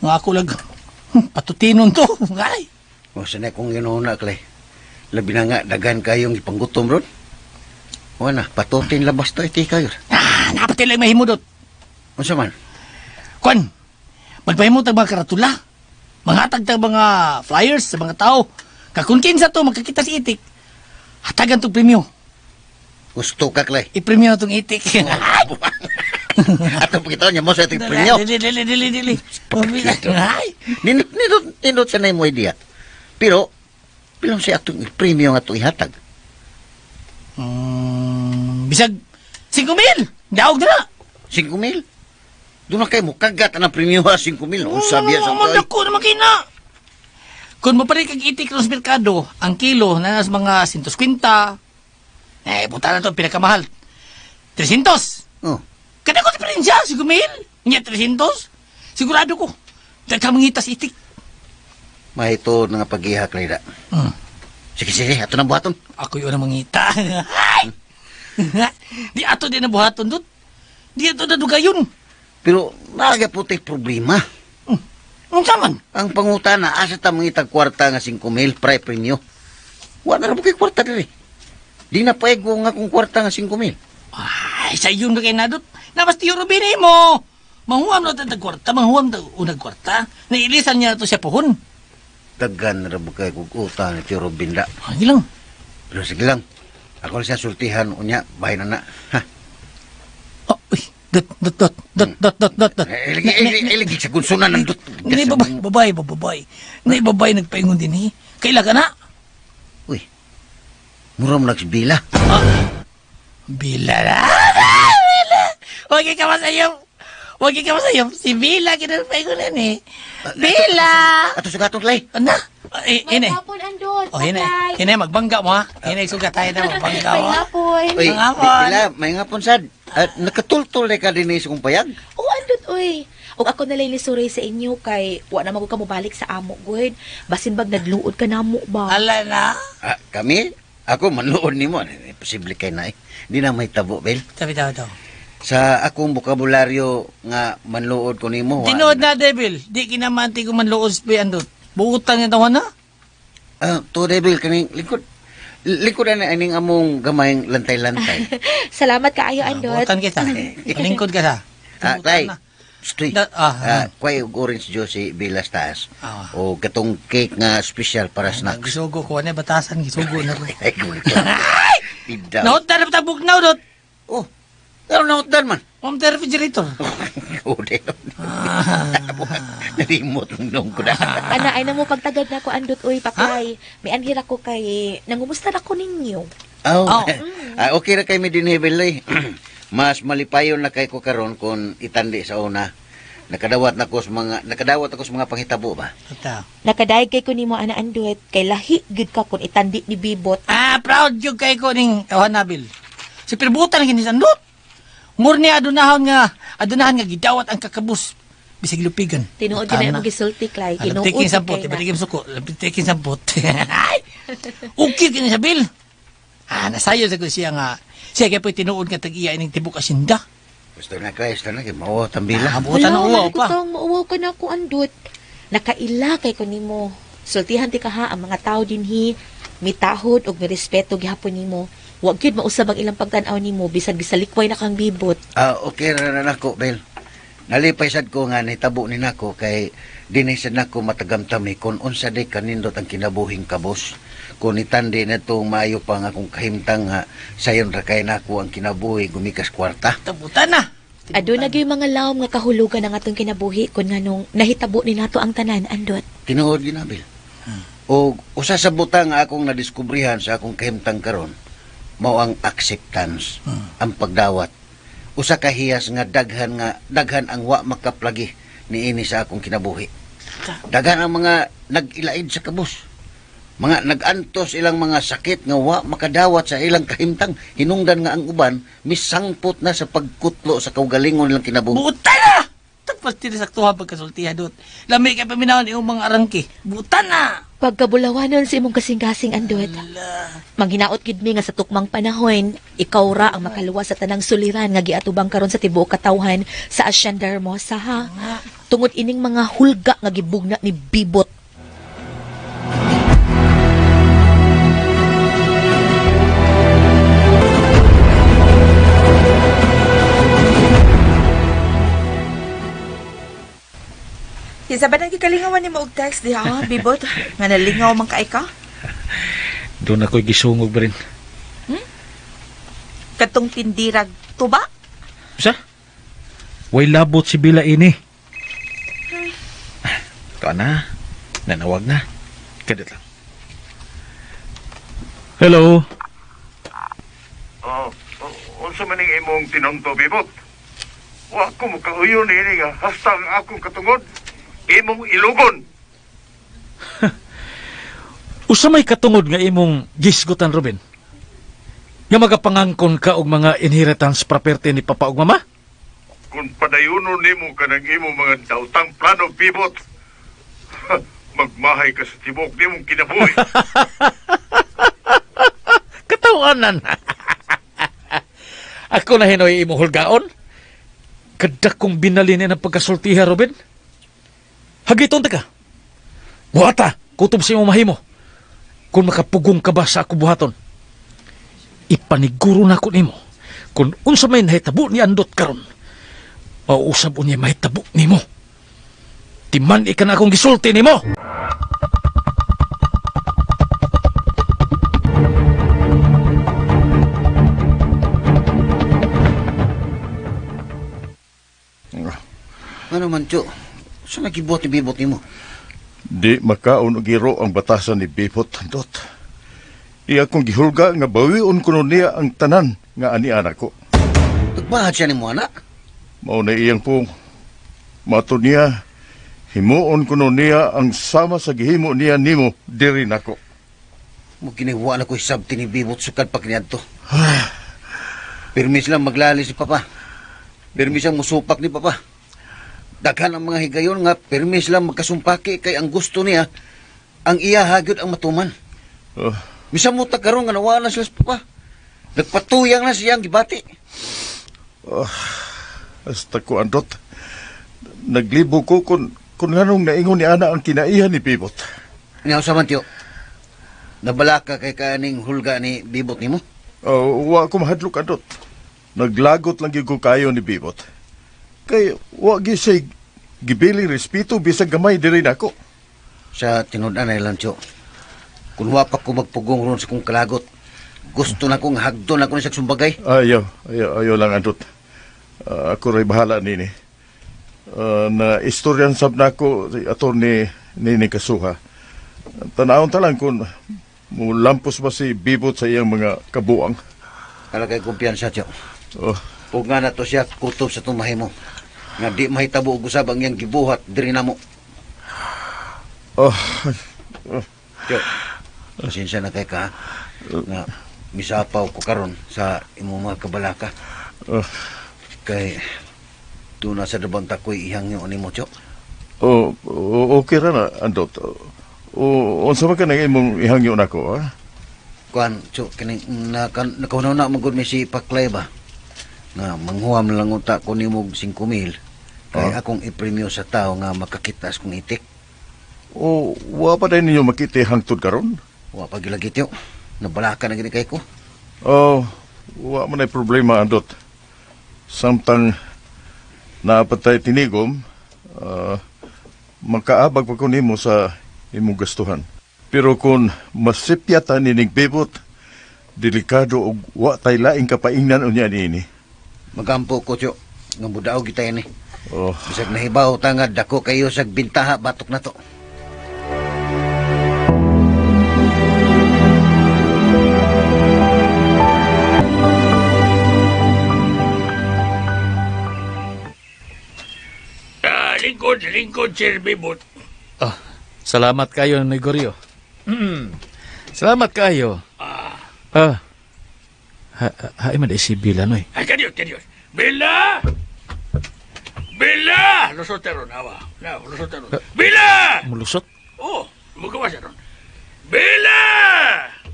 Nga ako lang, patutinon to. Ay. Musa na kung ginuuna, Clay. Labi na nga daghan kayong ipanggutom ron. Wa na, patutin labas to itika yun. Ah, napatay lang mahimudot. Unsa man? Kwan, magpahimot ang mga karatula. Manghatag tag mga flyers sa mga tao. Kakun kinsa to, makakita si itik. Hatagan tong premyo. Gusto ka, Clay. Ipremyo na tong itik. Ato pagkita niya mo sa itong premyo. Dili, dili, dili, dili. Ay. Nindot, nindot, nindot sa na mo idea. Pero, bilang siya atong premyo nga atong ihatag. Bisag, 5,000! Daog na! 5,000? Doon na kayo mo kagat ang premyo ha, 5,000. Unsa biya sa Oh, dako naman kina. Kung mo pa rin kag itik sa merkado, ang kilo na nasa mga 150. Eh, punta na to, pinakamahal. 300! Oh. Kada ko diferensya, 5,000. Nya 300. Sigurado ko. Dahil mangitas itik. Mahito na nga pag-iha, Clyda. Sige, sige, ato na buhaton. Ako yun ang mangita. Ay! Di ato din na buhaton dut. Di ato na dugayon. Pero, maaga po tayo problema. Unsa man? Ang pangutana, asa ta mangitag kwarta nga 5,000 pre premyo. Wala na po kay kwarta diri. Di na paego nga kung kwarta nga 5,000. Ay, sa iyon na kay nadot. Nabas tiyo rubini mo. Manghuam na tag kwarta, manghuam na unag kwarta. Nailisan niya to siya pohon. Daghan na ba kay kog utang ni Tio Robin da. Ay lang. Pero sige lang. Ako lang siya sultihan unya, bahay na na. Ha. Dot, dot, dot, dot, dot, dot, dot, dot. Iligi sa gunsunan ng dot. Nay babay, babay, babay. Nay babay nagpaingon din eh. Kaila ka na? Mura mo nagsbila. Bila na. Bila. Huwag ka masayop. Huwag ka masayop. Si Bila kinagpaingonan eh. Bila! Ato sugaton, Clay. Ano? Eh, ine. Hapon, Andot. Oh, hine. Hine, magbangga mo ha. Hine, sugat tayo na magbangga mo. May hapon. Uy, Bila, may ngapon sad. At nakatultol na ka din sa kong payag. Oh, Andot, uy. Og ako na lang ni Suray sa inyo kay wa na magud ka mobalik sa amo, gud. Basin bag nagluod ka namo ba? Ala na. Ah, kami? Ako manluod nimo. Posible kay na eh. Di na may tabo, Bel. Tabi, tabi, tabi. Sa akong bokabularyo nga manluod ko nimo. Tinuod na, Devil. Di kinamanti ko manluod sa andot. Buutan niya tawan na. Ah, to Devil kaning lingkod. Lingkod na aning among gamayng lantay-lantay. Salamat kaayo, Andot. Buutan kita. Palingkod ka sa. Ah, Clay. Stoy. Ah, Kway og orange juice si Bilas taas. O katong cake nga special para snacks. Gisugo ko na batasan gisugo na ko. Ay, Idaw. Nautdan na bugnaw dot. Oh. Pero nautdan man. Om the refrigerator. Ode. Nalimot nung ko na. Ana, ay na mo pagtagad na ko, Andot, uy, paklay. May anhir ako kay nangumusta na ko ninyo. Oh. Ah, okay ra kay mi dinhi Belay. Mas malipayon na kay ko karon kung itandi sa una. Nakadawat ako sa mga panghitabo ba. Ata. Nakadayeg kay ko nimo ana Andot kay lahi gyud ka kun itandi ni Bibot. Ah, proud jud kay ko ning tawhan Nabil. Si pirbutan kini sa Andot. Murni adunahan nga gidawat ang kakabus bisag lupigan. Tinuod gyud na imong gisulti, Clay. Alam Tinuod. tikin gyud sampot, kay na. ibalik suko, tikin sampot. Ay! Okay kini sa Bill. Ah, nasayo sa ko siya nga siya kay po tinuod nga tag-iya ining tibok asinda. Gusto na kay, gusto na kay mao tambila. Ah, buotan Wala, uwaw wala ko pa. tong mauwaw ka na ko, Andot. Nakaila kay ko nimo. Sultihan ti ka ha ang mga tao dinhi mitahod og mirespeto gihapon nimo. Wa gyud mausab ang ilang pagtan-aw nimo bisag gisalikway na kang Bibot. Ah, okay ra na nako, Bel. Nalipay sad ko nga nitabo ni nako kay dinhi sad nako matagamtami kung unsa day kanindot ang kinabuhing kabos. Kung itandi na itong maayo pa nga akong kahimtang nga sayon ra kay nako ang kinabuhi gumikas kwarta. Tabutan na. Aduna gyud mga lawom nga kahulugan ang atong kinabuhi kun nganong nahitabo ni nato ang tanan, Andot. Tinuod ginabil. O usa sa butang nga akong nadiskubrihan sa akong kahimtang karon mao ang acceptance, ang pagdawat. Usa ka hiyas nga daghan ang wa makaplagi niini sa akong kinabuhi. Daghan ang mga nag-ilaid sa kabus. Mga nag-antos ilang mga sakit nga wa makadawat sa ilang kahimtang, hinungdan nga ang uban misangpot na sa pagkutlo sa kaugalingon nilang kinabuhi. Buta na! Tapos tinasaktuhan pagkasultihan dot. Lami kay paminawon imong mga arangke. Buta na! Pagkabulawanon sa imong kasing-kasing, Andot. Manghinaot gid mi nga sa tukmang panahon, ikaw ra ang makaluwas sa tanang suliran nga giatubang karon sa tibuok katawhan sa Hacienda Hermosa ha. Tungod ining mga hulga nga gibugna ni Bibot. Kinsa ba nang gikalingawan nimo og text diha, ha, Bibot? Nga nalingaw man kay ka? Doon ako'y gisungog ba rin. Katong tindirag tuba? Sa? Way labot si Bila ini. Ito na. Nanawag na. Kadit lang. Hello. Oh, unsa man ning imong tinonto Bibot? Wa ko makauyon niini nga hasta ang akong katungod imong ilugon. Usa may katungod nga imong gisgutan, Ruben. Nga magapangangkon ka og mga inheritance property ni papa ug mama? Kung padayunon nimo kanang imong mga dautang plano Bibot, magmahay ka sa tibok nimong kinabuhi. Katawanan. Ako na hinoy imong hulgaon. Kadakong binalin ang pagkasultiha, Ruben. Hagiton ta ka. Buhata, kutob sa imong mahimo. Kung makapugong ka ba sa ako buhaton. Ipaniguro na ko nimo. Kung unsa may nahitabo ni Andot karon, mauusab unya mahitabo nimo. Timan ika na akong gisulti nimo. Ano man, Tiyo? Sa nagibuhat ni Bibot nimo? Di makaon og giro ang batasan ni Bipot Andot. Iya kong gihulga nga bawion kuno niya ang tanan nga ani-ana ko. Tagbahat siya nimo, anak. Mao na iyang pong mato niya, himuon kuno niya ang sama sa gihimo niya nimo diri nako. Mo giniwa na ko isabti ni Bibot sukad pa kiniadto. Pirmis lang maglali si Papa. Pirmis ang musupak ni Papa. Daghan ang mga higayon nga pirmis lang magkasumpaki kay ang gusto niya ang iya hagyod ang matuman. Oh, Misamot na karon nga nawala na sila sa Papa. Nagpatuyang na siyang gibati. hasta ko Andot. Naglibo ko kung nganong naingon ni ana ang kinaihan ni Bibot. Inaw sa man, Tiyo. Nabalaka kay kaning hulga ni Bibot nimo. Oh, wa ko mahadlok Andot. Naglagot lang gyud ko kayo ni Bibot. Kay wa gyud siya gibiling respeto bisag gamay diri nako. Sa tinud-an na lang, Tiyo. Kung wa pa ko magpugong ron sa kong kalagot, gusto na kong hagdon ako ni sa sumbagay. Ayaw, ayaw, ayaw lang Andot. Ah, ako ray bahala nini. Ah, na istoryan sab nako si attorney Nini Kasuha. Tanawon ta lang kung mulampos ba si Bibot sa iyang mga kabuang. Kala kay kumpiyansa, Tiyo. Oh, Pug nga na to siya kutob sa tumahimo. Nga di mahitabo og usab ang iyang gibuhat diri namo. Oh, Tiyo, pasensya na kay ka, ha? Nga misapaw ko karon sa imong mga kabalaka. Kay tuna sa dabang takoy ihangyo nimo, Tiyo. Oh, oh, okay ra na, Andot. O, unsa man ka nang imong ihangyo nako, ha? Kuan, Tiyo, kining nakahunaw na magud mi si Paklay ba? Nga manghuam na lang unta ko nimo og 5,000 kay akong ipremyo sa tao nga makakita sa kong itik. O, wa pa din ninyo makita hangtod karon? Wa pa gilagi, Tiyo. Nabalaka na gini kay ko. Oh, wa man ay problema, Andot. Samtang naapatay tinigom, makaabag pa ko nimo sa imong gastuhan. Pero kung masipyata nining bibot, delikado og wa tay laing kapaingnan unya niini. Magampo ko, Tiyo. Nga mudaog kita ini. Oh. Bisag nahibaw ta nga dako kayo sa bintaha batok na to. Ah, lingkod, lingkod, Sir Bibot. Ah, salamat kayo, Negorio. Salamat kayo. Ah. Ha, ha, ha, man si Bila, no eh. Ay, kadiyo, kadiyo. Bila! Bila! Lusot ron, awa. Na, lusot ron. Bila! Mulusot? Oh, mugawa siya ron. Bila!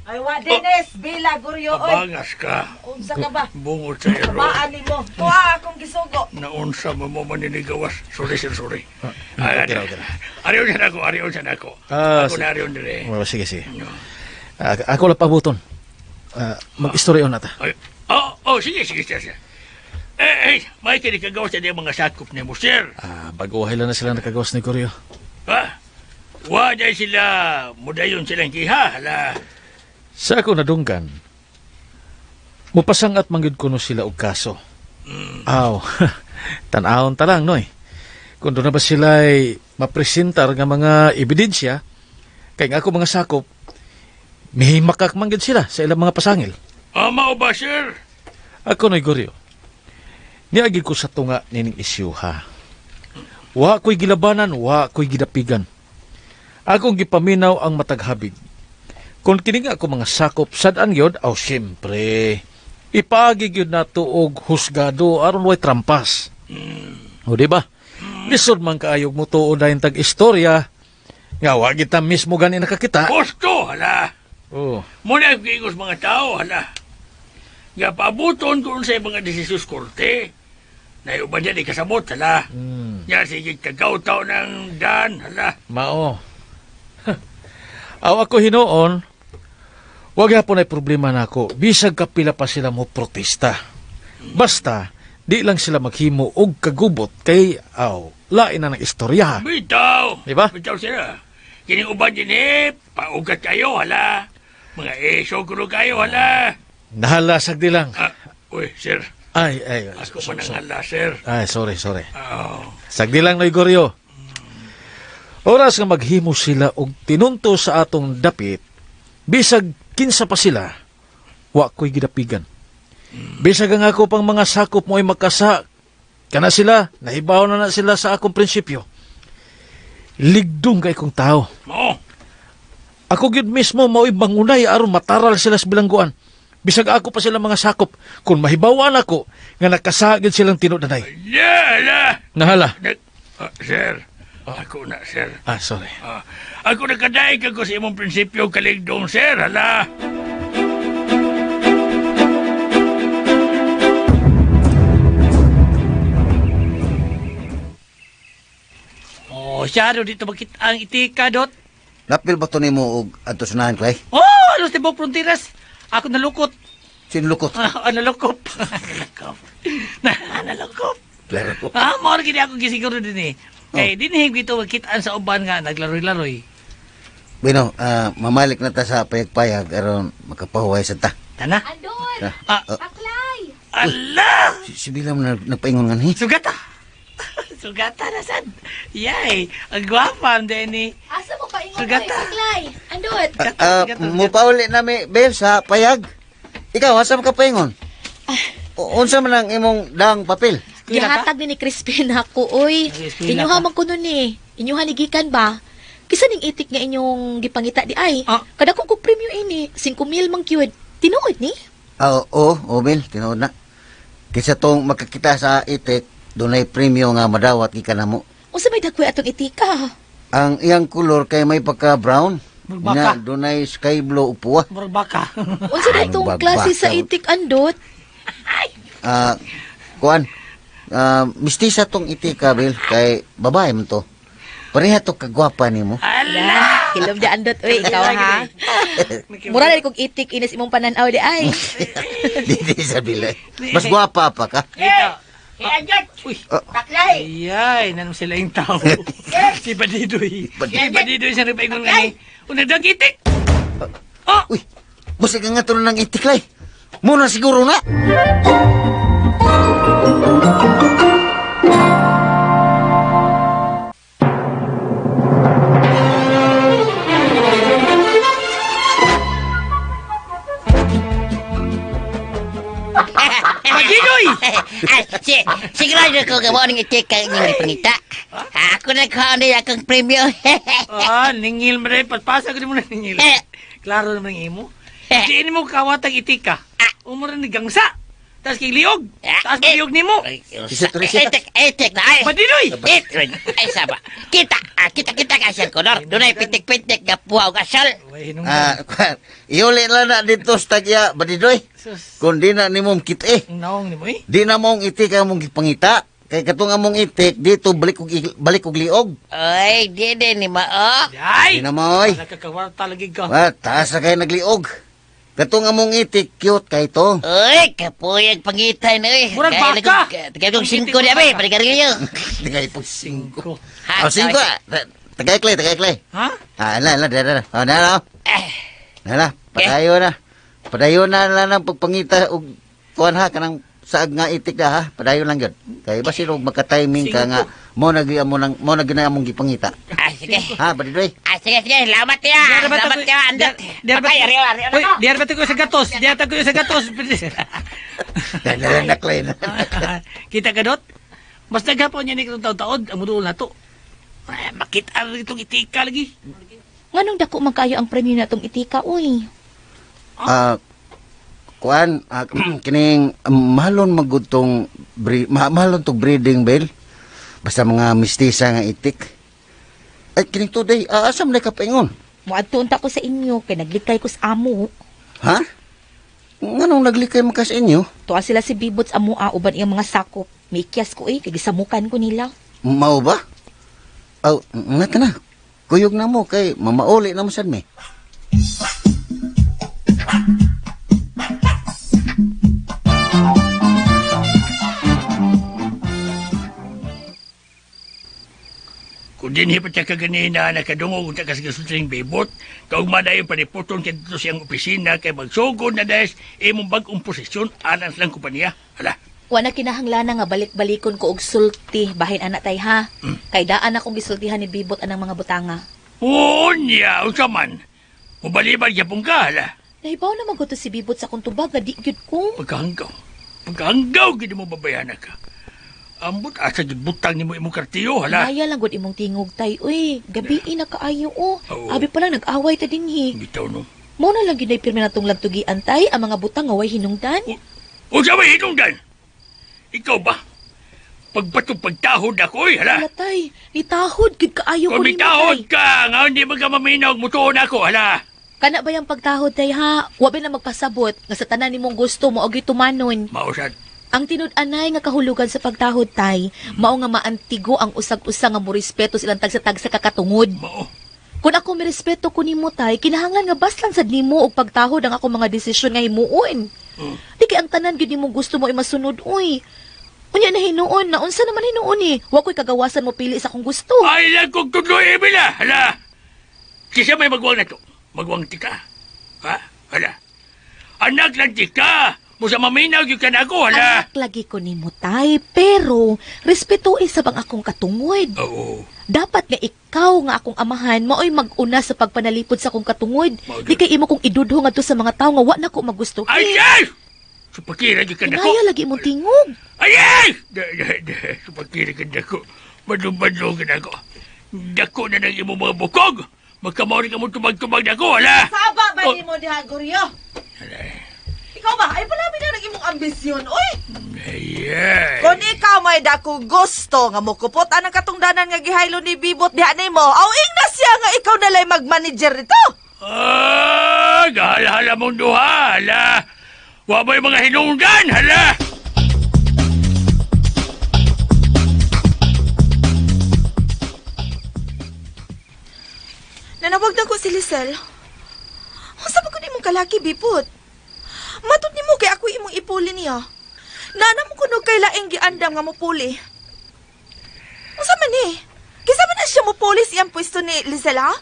Ay, wa Dennis, Bila Guryo oy. Abangas ka. Unsa ka ba? Bungot sa ero. Kabaan nimo. Tuwa akong gisugo. Naunsa mo mo maninigawas. Sorry, sir, sorry. Ay, okay, okay. Ariyon siya nako, ariyon siya nako. Ah, Ako na ariyon dire. Oh, sige, sige. Ah, ako lang pabuton. Ah, mag-istorya na ta. Ay, oh, oh, sige, sige, sige. Sige. Eh, eh, may kinikagawas sa mga sakop ni mo, sir. Ah, baguhay lang na sila nakagawas ni Goryo. Ha? Wa dahil sila, mudayon silang giha, hala. Sa ako nadunggan, mupasang at mangyud kuno sila og kaso. Aw, tan-awon ta lang, noy. Kung doon na ba sila ay mapresentar nga mga ebidensya, kay nga ako mga sakop, mihimakak mangyud sila sa ilang mga pasangil. Ah, mao ba, sir? Ako noy Goryo. Niagi ko sa tunga nining isyuha. Wa ko'y gilabanan, wa ko'y gidapigan. Akong gipaminaw ang mataghabig. Kung kini nga ako mga sakop sad-an gyud, aw siyempre, ipaagi gyud nato og husgado aron way trampas. O di ba? Lisod man kaayog mo tuod dayon tag istorya nga wa kita mismo gani nakakita. Gusto, hala. Oh. Muna ang giingos mga tao, hala. Nga paabuton kung sa mga desisyon korte. Naiuban dyan, ikasabot, hala. Nga sige, kagaw-taw ng dan, hala. Mao. Aw ako hinuon, wag hapon ay problema nako. Bisag kapila pa sila mo protesta. Basta di lang sila maghimo og kagubot kay aw lain na ng istorya. Bitaw! Di ba? Bitaw sila. Kining uban din eh, paugat kayo, hala. Mga eso kuno kayo, hala. Nahalasag di lang. Ah, uy, sir. Ay, ay. Ako man ang hala, sir. Ay, sorry, sorry. Oh. Sagdi lang, Noy Goryo. Oras nga maghimo sila og tinunto sa atong dapit, bisag kinsa pa sila, wa ko'y gidapigan. Bisag ang ako pang mga sakop mo ay makasa, kana sila, nahibaw na na sila sa akong prinsipyo. Ligdong kay kong tao. Mao. Ako gyud mismo mao'y bangunay aron mataral sila sa bilangguan. Bisag ako pa sila mga sakop, kung mahibawan ako nga nakasagid silang tinudanay. Yeah, hala. Nahala. Ah, sir. Ako na, sir. Ah, sorry. Ah, ako nakadaig ako sa imong prinsipyo kaligdong, sir. Hala. Oh, siya dito makita ang itika, Dot. Napil ba to nimo og adto sunahan, Clay? Oh, alos tibok frontiras. Ako nalukot. Sino lukot? Ah, nalukop. Nalukop. Nalukop. Klaro. Ah, mao ra gid ako gisiguro din eh. Kay dinhi gito makitaan sa uban nga naglaroy-laroy. Bueno, mamalik na ta sa payag-payag aron makapahuway sa ta. Tana? Andon! Ah, Aklay! Ala! Si Bila mo na nagpaingon nga ni. Sugata. Sugata na sad. Yay, ang gwapa ang Denny. Asa mo paingon Sugata. oy, Aklay? Andot! Mupauli na mi, Bel, sa payag. Ikaw, asa mo ka paingon? Unsa man ang imong daang papel? Eskwela ka? Gihatag ni Crispin ako, oy. Nag-eskwela Inyuha ka? man kuno ni. Inyuha ni gikan ba? Kisa ning itik nga inyong gipangita di ay. Ah. Kada kong kog premyo ini, 5,000 man gyud. Tinuod ni? Ah, oo, oo, Bill, tinuod na. Kaysa tong makakita sa itik, dunay premyo nga madawat gikan namo. Unsa may dagkoy atong itika? Ang iyang kolor kay may pagka brown. Magbaka. Na dunay sky blue upuwa. Murag baka. Unsa na itong Magbaka. klase sa itik andot? Ah, kuan. Ah, mistisa tong itik ka, Bill, kay babae man to. Pareha to kagwapa nimo. Ala, hilom di andot oy ikaw ha. Mura na kog itik inis imong pananaw di ay. Di sa Bill. Eh. Mas gwapa pa ka. Ito. Hey, Anjot! Uy. Baklay! Ayay, nanom sila yung tao. Si Badidoy. Si Badidoy siya nagpaingon nga ni. Una daw itik. Oh! Uy, musik nga to ng itik lay. Muna siguro na. Badidoy! Ay, si, sigurado ko gawa ng itik ka inyong ipangita. Ako nagkaon na akong premyo. Ah, ningil mo rin. Paspasa ko mo na ningil. Klaro naman ang imo. Diin mo kawatag itik ka. Umura ni gangsa. Tapos kay liog. Tapos liog nimo. Itik, itik na. Ay, Badidoy! Ay, saba. Kita, ah, kita, kita ka siya kolor. Dunay pitik-pitik nga puwaw ka sal. Ah, kuan. Iuli lang na dito sa tagya, Badidoy. Sus. Kung di na nimo makita eh. Ang naong nimo eh. Di na mong itik ang mong gipangita. Kay katong among itik dito balik og liog. Ay, di din ni mao. Ay! Di na mo oy. Nakakawarta lagi ka. Wa taas na kay nagliog. Katong among itik cute kay to. Uy, kapuyag pangitay na eh. Murag baka. Tagay kong singko di abi, panigarilyo. Tagay pag singko. Ha, Oh, singko. Tagay klay, tagay klay. Ha? Ah, ala, ala, dara, dara. Oh, na, na. Eh. Na, na, padayon na. Padayon na lang ang pagpangita og kuan ha kanang saag nga itik na ha. Padayon lang gyud. Kay basin og maka-timing ka nga mo na gyud amo nang mo na gyud na among gipangita. Ah, sige. Ha, Badidoy. Ah, sige, sige. Salamat ya. Diyan ba Salamat tayo- ya, andot. Diyan ba Patay, ariyo, ariyo na Uy, ko. diyan ba tayo sa gatos? Diyan tayo sa gatos. Na, na, klay na. Kita ka dot? Basta gapon niya ni itong taon-taon, ang muduol na to. Ay, makita rin itong itika lagi. Nganong dako man kayo ang premyo na itong itika oy? Ah, kuan ah, kining mahalon magud tong mahalon tong breeding bell. Basta mga mistisa nga itik. Ay kining today, asam na kapaingon? Moadto unta ko sa inyo kay naglikay ko sa amo. Ha? Nganong naglikay man ka sa inyo? Tuwa sila si Bibot sa amoa uban iyang mga sakop. Mikyas ko eh, kay gisamukan ko nila. Mao ba? Aw, nga ta na. Kuyog na mo kay mamauli na mo sad mi. Kung dinhi pa siya kaganina, nakadungog sa kasagasulting bibot, kaugma na yung paniputon kay dito siyang opisina, kay magsugod na des, imong bagong posisyon, alang silang kumpanya. Hala, Wa na kinahanglan nga balik-balikon ko og sulti bahin ana tay ha. Kay daan akong gisultihan ni Bibot anang mga butanga. unya, unsa man. Mubalibad yapon ka, hala. Nahibaw na man ko to si Bibot sa akong tubag nga di gyud ko. Pagkahanggaw. Pagkahanggaw, gid mo babayana ka. Ambot, asa gid butang nimo imong kartiyo, hala. Naya lang gud imong tingog tay uy. Gabi na kaayo oh. Oo. Abi pa lang nag-away ta dinhi. Bitaw no. Mo na lang gyud ay pirmi natong lagtugian tay ang mga butang nga way hinungdan. Unsa may hinungdan? Ikaw ba? Pagbatong pagtahod ako, oy, hala. Wala tay, nitahod gyud kaayo ko Kung nimo mitahod tay. ka, nga hindi man ka maminaw, mutuon ako, hala. Kana ba yung pagtahod tay ha? Wa ba na magpasabot nga sa tanan nimong gusto mo og tumanon. Mausad. Ang tinud-anay nga kahulugan sa pagtahod tay, mao nga maantigo ang usag-usa nga morespeto silang tagsa-tagsa kakatungod. Mao. Kung ako mirespeto ko nimo tay, kinahanglan nga baslan sad nimo og pagtahod ang akong mga desisyon nga himuon. Di kay ang tanan gyud nimong gusto mo ay masunod uy. Unya na hinuon na unsa naman hinuon eh. Wa ko'y kagawasan mo pili sa akong gusto. Ay lang kong tuloy, Emila. Hala. Kisa may magwang na to. Magwang tika. Ha? Hala. Anak lang tika. Musa maminaw yung kanako, hala. Anak lagi ko nimo tay, pero respetuin sa bang akong katungod. Oo. Dapat nga ikaw nga akong amahan maoy mag-una sa pagpanalipod sa akong katungod. Mao Di kay imo kong idudho ngadto sa mga tawo nga wa na ko magustuhin. Ay, ay! Supakira gyud ka nako. Kinaya lagi imong tingog. Ay ay! Da da da, supakira ka nako. Badlong-badlong ka nako. Dako na nang imong mga bukog. Magkamaw ni ka mo tubag-tubag nako, hala. Saba ba nimo diha, Goryo? Ikaw ba? Ay, palami na ng imong ambisyon, oy! Ay, ay. Kung ikaw may dako gusto nga mukupot anang katungdanan nga gihaylo ni Bibot diha nimo, aw ingna siya nga ikaw nalay mag-manager nito. Ah, gahala-hala mong duha, hala. Wa mo'y mga hinungdan, hala. Nanawag na ko si Lisel. Unsa ba kun imong kalaki, Bibot? Matod nimo kay ako imong ipuli niya. Nana mo kuno kay laing giandam nga mopuli. Unsa man ni? Kinsa man na siya mopuli sa iyang pwesto ni Lisel, ha?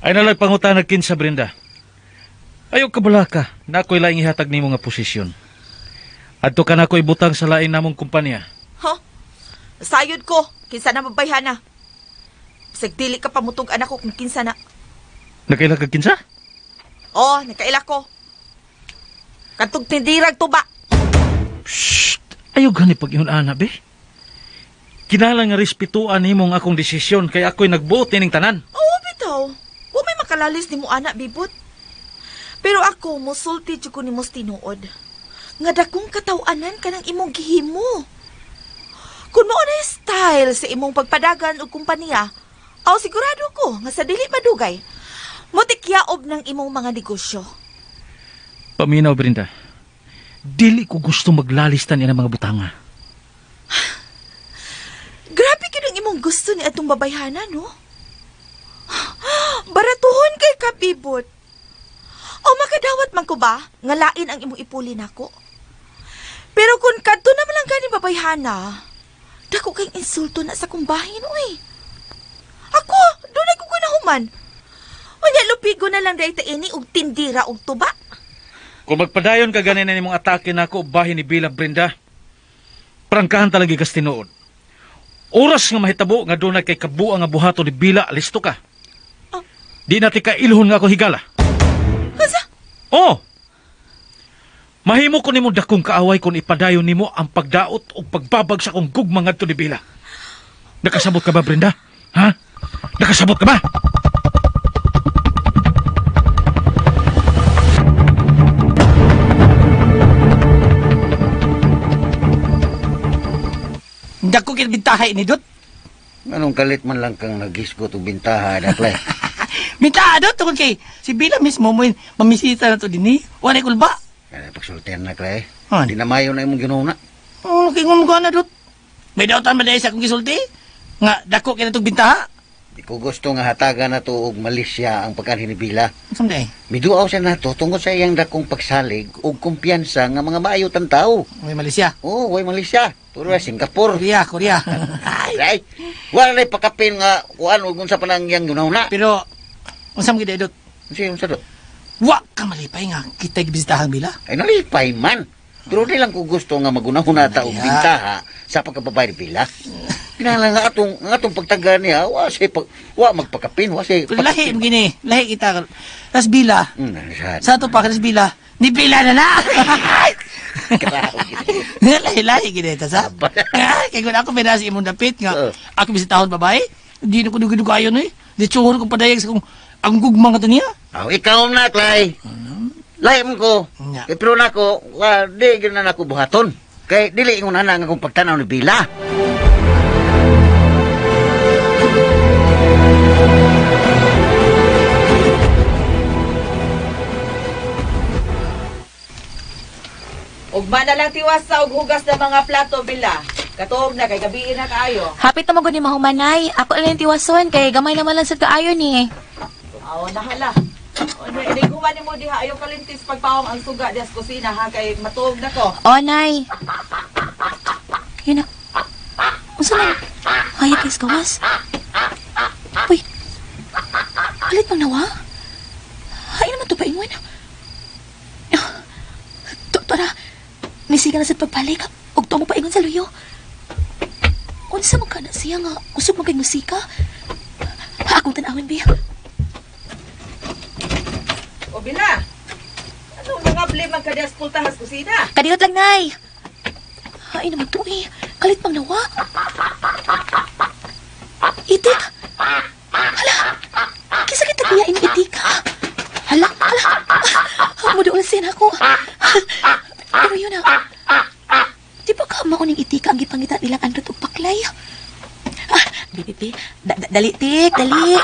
Ay nalag pangutanag kinsa, Brenda. Ayaw kabalaka na ako'y laing ihatag nimo nga posisyon. Adto ka na ako'y butang sa lain namong kumpanya. Ha? Sayod ko, kinsa na mabayhana. Bisag dili ka pamutug anak ko kung kinsa na. Nakaila ka kinsa? Oh, nakaila ko. Katong tindirag tuba. Ayaw gani pag ingon ana, be. Kinahanglan nga respetuan nimo ang akong desisyon kay ako'y nagbuot nining tanan. Oo, bitaw. Wa may makalalis nimo ana, Bibot. Pero ako, musulti jud ko nimo sa tinuod. Nga dakong kataw-anan kanang imong gihimo. Kung mao na yung style sa imong pagpadagan og kumpanya, aw sigurado ko nga sa dili madugay, motikyaob ng imong mga negosyo. Paminaw, Brenda. Dili ko gusto maglalistan niya ng mga butanga. Grabe gyud ang imong gusto ni atong babayhana, no? Baratuhon kay kabibot. O makadawat man ko ba nga lain ang imong ipuli nako? Pero kung kadto naman lang gani babayhana, dako kay insulto na sa kumbahin, uy. Ako, dunay ko kunahuman. Unya lupigo na lang dahil ta ini og tindira og tuba. Kung magpadayon ka ganin na nimong atake nako bahin ni Bila, Brenda, prangkahan talaga kas tinuod. Oras nga mahitabo nga dunay kay kabuang nga buhato ni Bila, listo ka. Di na ti kailhon nga ako higala. Asa? Oh! Mahimo ko nimo dakong kaaway kung ipadayon nimo ang pagdaot o pagbabag sa akong gugma ngadto ni Bila. Nakasabot ka ba, Brenda? Ha? Nakasabot ka ba? Dako kit bintahay ni Dot. Anong kalit man lang kang naghisgot og bintaha, daklay. Bintaha Dot tungod kay si Bila mismo mo mamisita na to dinhi. Wala kulba. Kaya pagsultihan na, klay. Han. Di na mayo na imong ginuna. Oh, kay ngon ko na Dot. May dautan ba dahil sa akong gisulti? Nga dako kay natong bintaha. Di ko gusto nga hatagan na to og malisya ang pagkanhi ni Bila. Unsa man day? Miduaw siya nato tungod sa iyang dakong pagsalig og kumpiyansa nga mga maayo tan tao. May malisya. Oh, way Malaysia. Puro na Singapore. Korea, Korea. Ay, wala na pakapin nga kuan ug unsa pa nang iyang ginuna. Pero unsa man gid Dot? Unsa unsa Dot? Wa ka malipay nga kita gibisitahan Bila. Ay nalipay man. Pero di lang ko gusto nga magunahuna ta og bintaha sa pagkababay ni Bila. Kinahanglan nga atong pagtaga niya, wa say pag, wa magpakapin, wa say Pero lahi mo gini, lahi kita. Tas Bila, sa sa ato pa kas Bila, ni Bila na na. Lahi-lahi gini ta sa. Kay kun ako pinasi imong dapit nga ako bisitahon babae, di na ko dugi-dugayon eh. Di tsuhor ko padayag sa kung ang gugma nga to niya. Aw, ikaw na, Clay. Lahi mo ko. Nya. Kay pero nako, wa di gyud na nako buhaton. Kay dili ingon ana nga akong pagtanaw ni Bila. Ugma na lang tiwas sa og hugas ng mga plato, Bila. Katuog na kay gabiin na kaayo. Hapit na mo gud ni mahumanay. Ako lang yung tiwason kay gamay naman lang sad kaayo ni. Aw, nahala. O, Iniguman nimo diha ayaw kalintis pagpawong ang suga diha sa kusina ha kay matuog na ko. O, nay. Yun na. Unsa man? Hayop kay gawas. Uy. Alit pang nawa? Hay naman to paingon. Tara. Misiga na sa pagbalik. Ug tuo mo paingon sa luyo. Unsa man ka na siya nga usog man kay musika? Akong tan-awin biya. O Bila. Ano mga Naghabli man ka diya sa pultahas kusina. Kadiyot lang, Nay. Ay, naman to eh. Kalit pang nawa. Itik! Hala! Kisa kita kuya ini itik ha? Hala, hala! Mudaol siya na ako. Pero yun na. Di ba ka mauning itika ang gipangita nilang andot og paklay? Ah, bibi, dali, tik, dali.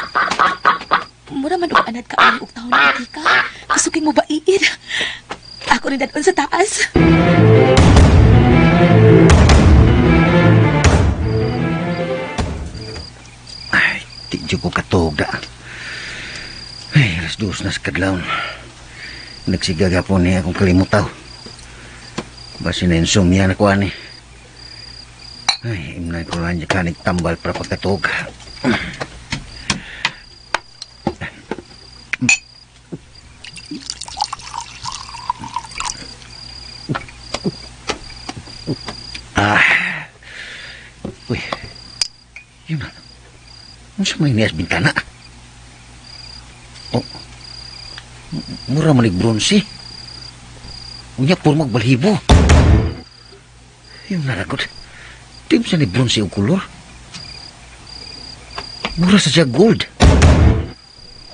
Mura man og anad ka ani og taon ng itika. Kasukin mo ba iid? Ako rin dadon sa taas. Di jud ko katuog da. Ay, 2:00 na sa kadlawon. Nagsiga gapon ni akong kalimutaw. Basi na insomnia na ko ani. Ay, imnay ko lang niya kanig tambal para pagkatuog. Ah. Uy. Yun na. Unsa may niyas bintana? Oh. Mura manig bronze. Unya puro magbalhibo. Yun na ragot. Di sa ni bronze og kolor. Mura sa siya gold.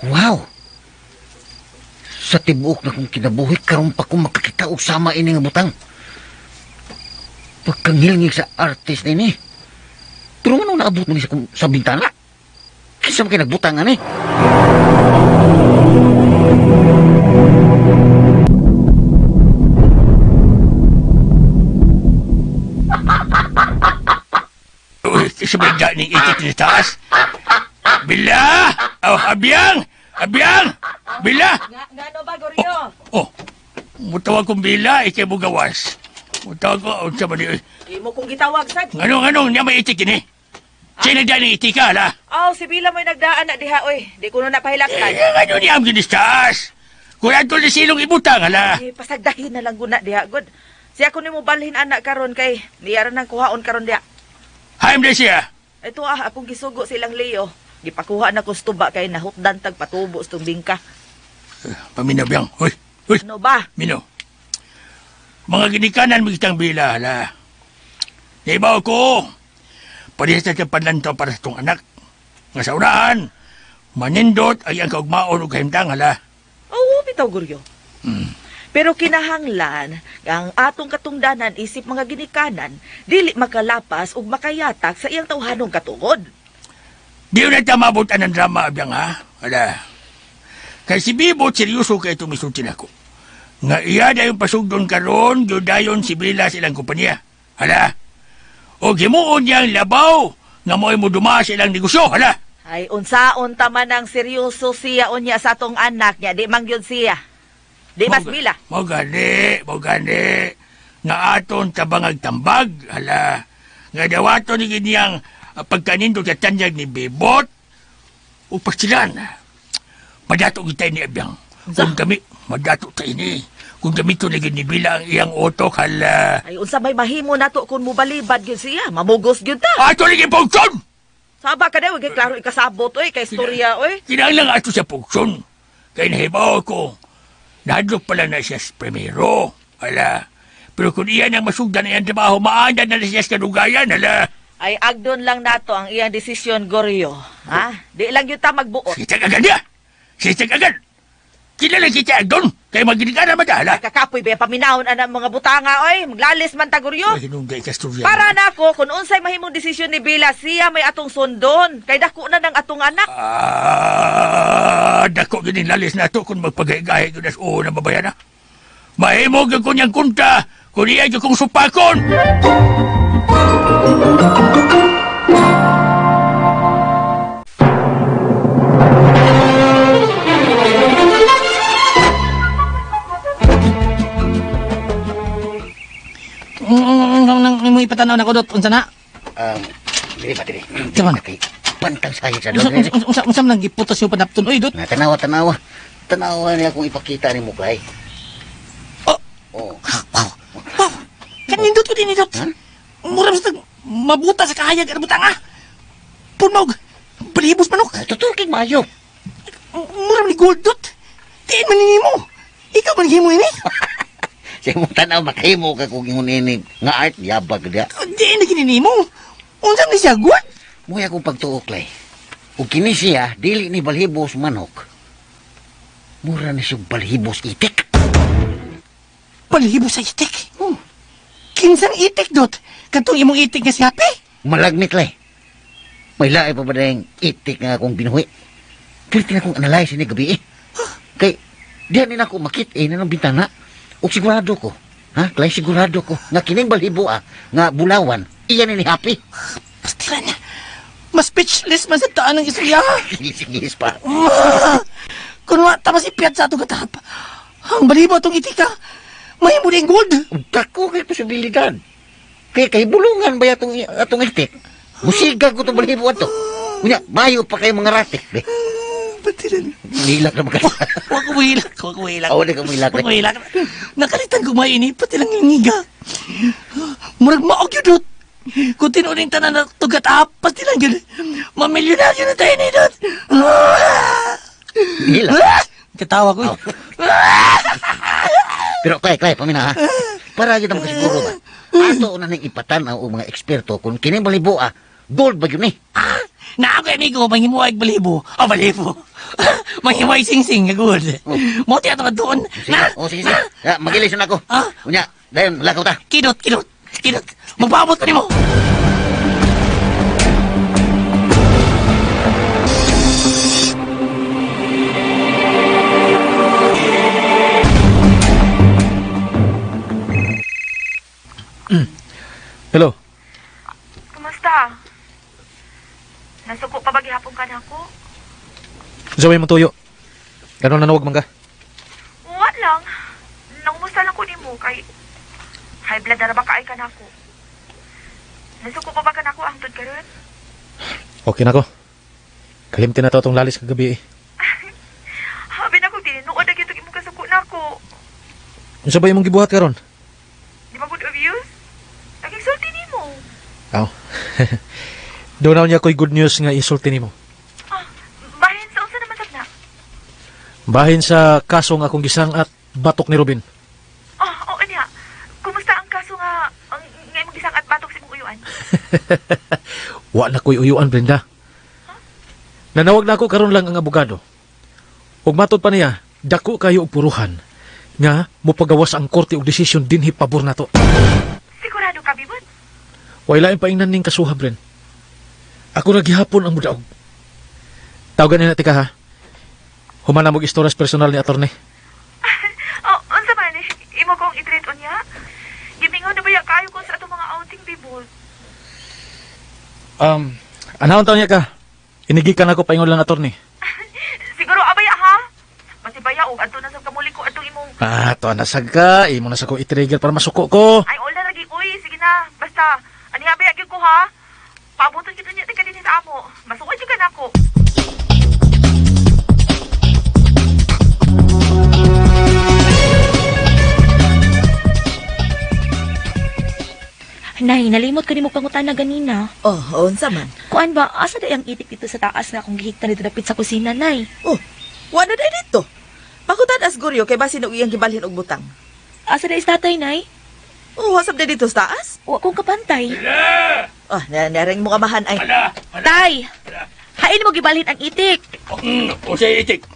Wow! Sa tibuok na kong kinabuhi, karon pa ko makakita og sama ini nga butang. Pagkangilngig sa artist nini. Pero nga nung naabot mo ni sa bintana? Kinsa man kay nagbutang ani? Uy, sa banda ning itik ni taas. Bila! Oh, abiyang! Abiyang! Bila! Ngano ba, Goryo? Oh, mutawag kong Bila, ikay bugawas. Mutawag ko, unsa man ni... Imo kong gitawag sad. Ngano, ngano, niya may itik ini. Sino dyan ang itik ka, hala? Aw, si Bila mo'y nagdaan na diha, oy. Di ko na napahilaktan. Eh, ngano niya ang ginistas? Kung ato ni silong ibutang, hala. Eh, pasagdahin na lang guna diha, god. Siya ko nimo balhin anak karon kay niyara nang kuhaon karon diha. Haim na siya. Ito ah, akong gisugo silang Leo. Gipakuha na ko sa tuba kay nahutdan tag patubo sa bingka. Paminaw biyang. Hoy, hoy. Ano ba? Mino. Mga ginikanan mo kitang bila, hala. Naibaw ko. Parehas na panlantaw para sa itong anak. Nga sa unahan, manindot ay ang kaugmaon o kahimtang, hala. Oo, bitaw Goryo. Pero kinahanglan ang atong katungdanan isip mga ginikanan dili makalapas ug makayatak sa iyang tawhanong katungod. Di na ta mabot ang drama, abiyang, ha? Hala. Kay si Bibot, seryoso kay tumisultin ako. Nga iya dayon pasugdon karon, dayon si Bila sa ilang kumpanya. Hala. O gimuon niyang labaw, nga mo'y muduma sa ilang negosyo, hala. Ay, unsaon ta man ang seryoso siya unya sa atong anak niya, di man gyud siya. Di mas Bila. Mo gani, mo gani. Nga aton tabangag tambag, hala. Nga dawaton ni niyang pagkanindot sa tanyag ni Bibot, o pasilan. Madato kita ni Abiyang. Kung kami, madato ta ini. Kung gamito na ni Bila ang iyang utok, hala. Ay, unsa may mahimo nato kung mubalibad gyud siya, mamugos gyud ta. Ato lagi pugson! Saba ka daw, kay klaro ikasabot oy, kay istorya oy. Kinahanglan ato sa pugson. Kay nahibaw ko, nahadlok pala na siya sa primero. Hala. Pero kung iyan ang masugdan na iyang trabaho, maandan na siya sa kadugayan, hala. Ay, agdon lang nato ang iyang desisyon, Goryo. Ha? Di lang gyud ta magbuot. Sitag agad niya! Sitag agad! Kilala kita agdon! Kay maginig ka naman, hala. Ay, kakapoy ba paminahon ana mga butanga oy, maglalis man ta Goryo. Ay, hinungday ka, storya. Para nako kung unsay mahimong desisyon ni Bila, siya may atong sundon. Kay dako na ng atong anak. Ah, dako gini lalis na to kung magpagay-gahi ko na sa uho na babayan na. Mahimo gyud ko niyang kunta kung iya gyud kong supakon. Nang imo ipatanaw na ko dot unsa na? Dili ba dili? Kaman. Kay pantang sayag sa Unsa doon. unsa unsa man giputos yung panapton oy dot? Na tanawa tanawa. Tanawa niya akong ipakita ni mo kay. Oh. Oh. Wow. Wow. Kanindot ko din dot. Mura sa mabuta sa kahayag ang butang ah. Punog. Balibos manok. Totoo kay maayo. Mura man ni gold dot. Tiin man nimo. Ikaw man himo ini. Sa imong tanaw makahimo ka kung ingon ini nga art yabag dia. Di na kini nimo. Unsa ni siya good? Mo'y akong pagtuo, Clay. Ug kini siya dili ni balhibos manok. Mura ni siya balhibos itik. Balhibo sa itik. Oh. Kinsang itik dot? Katong imong itik nga si Happy? Malagmit, Clay. May laay pa ba dayang itik nga akong binuhi? Kaya akong analyze ni gabi eh. Kay, diyan ni ako makit eh, na ng bintana. Ug sigurado ko, ha, Clay, sigurado ko, nga kining balhibo ah, nga bulawan, iyan ni Happy. Pastilan. Mas speechless man sa taan ng istorya. Sige, sige, pa. Ah! Kung wa ta masipyat sa atong katap. Ang balibo atong itika. Mahimo ning gold. Dako kay posibilidad. Kay kay bulungan ba atong atong itik? Musiga ko itong balhibo ato. Unya, bayo pa kayo mga ratik. Be. Patilan. Hilak na magka. Wa ko mahilak, wa ko mahilak. Aw, di ka mahilak. Wa ko mahilak. Nakalitan ko maini, pati lang yung ngiga. Murag maog yun, Dot. Kung tinuring tanan na tugat pati lang yun. Mamilyonaryo na tayo ni Dot. Hilak. Katawa ko. eh. Pero Clay, Clay, pamina ha. Para yun ang makasiguro ba? Ato na ning ipatan-aw og mga eksperto kung kining balibo ah, gold ba yun eh? Na ako amigo, manghimuay balibo. Oh, balibo. Manghimuay sing-sing, nga good. Mo ti ato doon. Sige, oh, sige, sige. Ya, magilis na ako. Unya, dayon, lakaw ta. Kidot, kidot, kidot. Magpaabot ko nimo. Hello. Kumusta? Nasuko pa ba gihapon ka na ako? Zoe Montoyo. Ganun nanawag man ka. Wa lang. Nangumusta lang ko nimo kay high blood na ra ba kaay ka nako. Nasuko pa ba ka nako hangtod karon? Okay na ko. Kalimti na to atong lalis kagabi eh. Habi na ko tinuod na gyud tong imong kasuko nako. Unsa ba imong gibuhat karon? Di ba good obvious? Nagigsulti nimo. Aw. Doon na niya ko'y good news nga isulti nimo. Bahin sa unsa naman sab na? Bahin sa kaso nga akong gisang at batok ni Robin. Oh, oo niya. Kumusta ang kaso nga ang nga imong gisang at batok sa imong uyuan? Wa na ko'y uyuan, Brenda. Nanawag na ako karon lang ang abogado. Ug matod pa niya, dako kayo og puruhan nga mopagawas ang korte og desisyon dinhi pabor nato. Sigurado ka, Bibot? Way lain paingnan ning kasuha, Bren. Ako ra gihapon ang mudaog. Tawagan ni na tika ha. Humana mo istorya personal ni attorney. Oh, unsa man eh? Imo kong i-treat unya? Gimingaw na ba ya kayo kung sa atong mga outing, Bibot? Anahon taon niya ka? Inigikan ako paingon lang attorney. Siguro abaya ha? Masibaya og adto na sa kamuli ko atong imong Ah, to nasag ka. Imo na sa ko i-trigger para masuko ko. Ay all na lagi uy, sige na. Basta ani abaya gyud ko ha. Paaboton gyud niya tika dinhi sa amo. Masuod gyud ka nako. Nay, nalimot ko nimo pangutana ganina. Oh, unsa man? Kuan ba, asa day ang itik dito sa taas nga akong gihigtan dito dapit sa kusina, Nay? Oh, wa na day dito. Pakutan as guryo kay basin og iyang gibalhin og butang. Asa day sa tatay, Nay? Oh, wasap day dito sa taas? Wa kong kapantay. Oh, na naring mo kamahan ay. Tay! Hain mo gibalhin ang itik. O sa itik.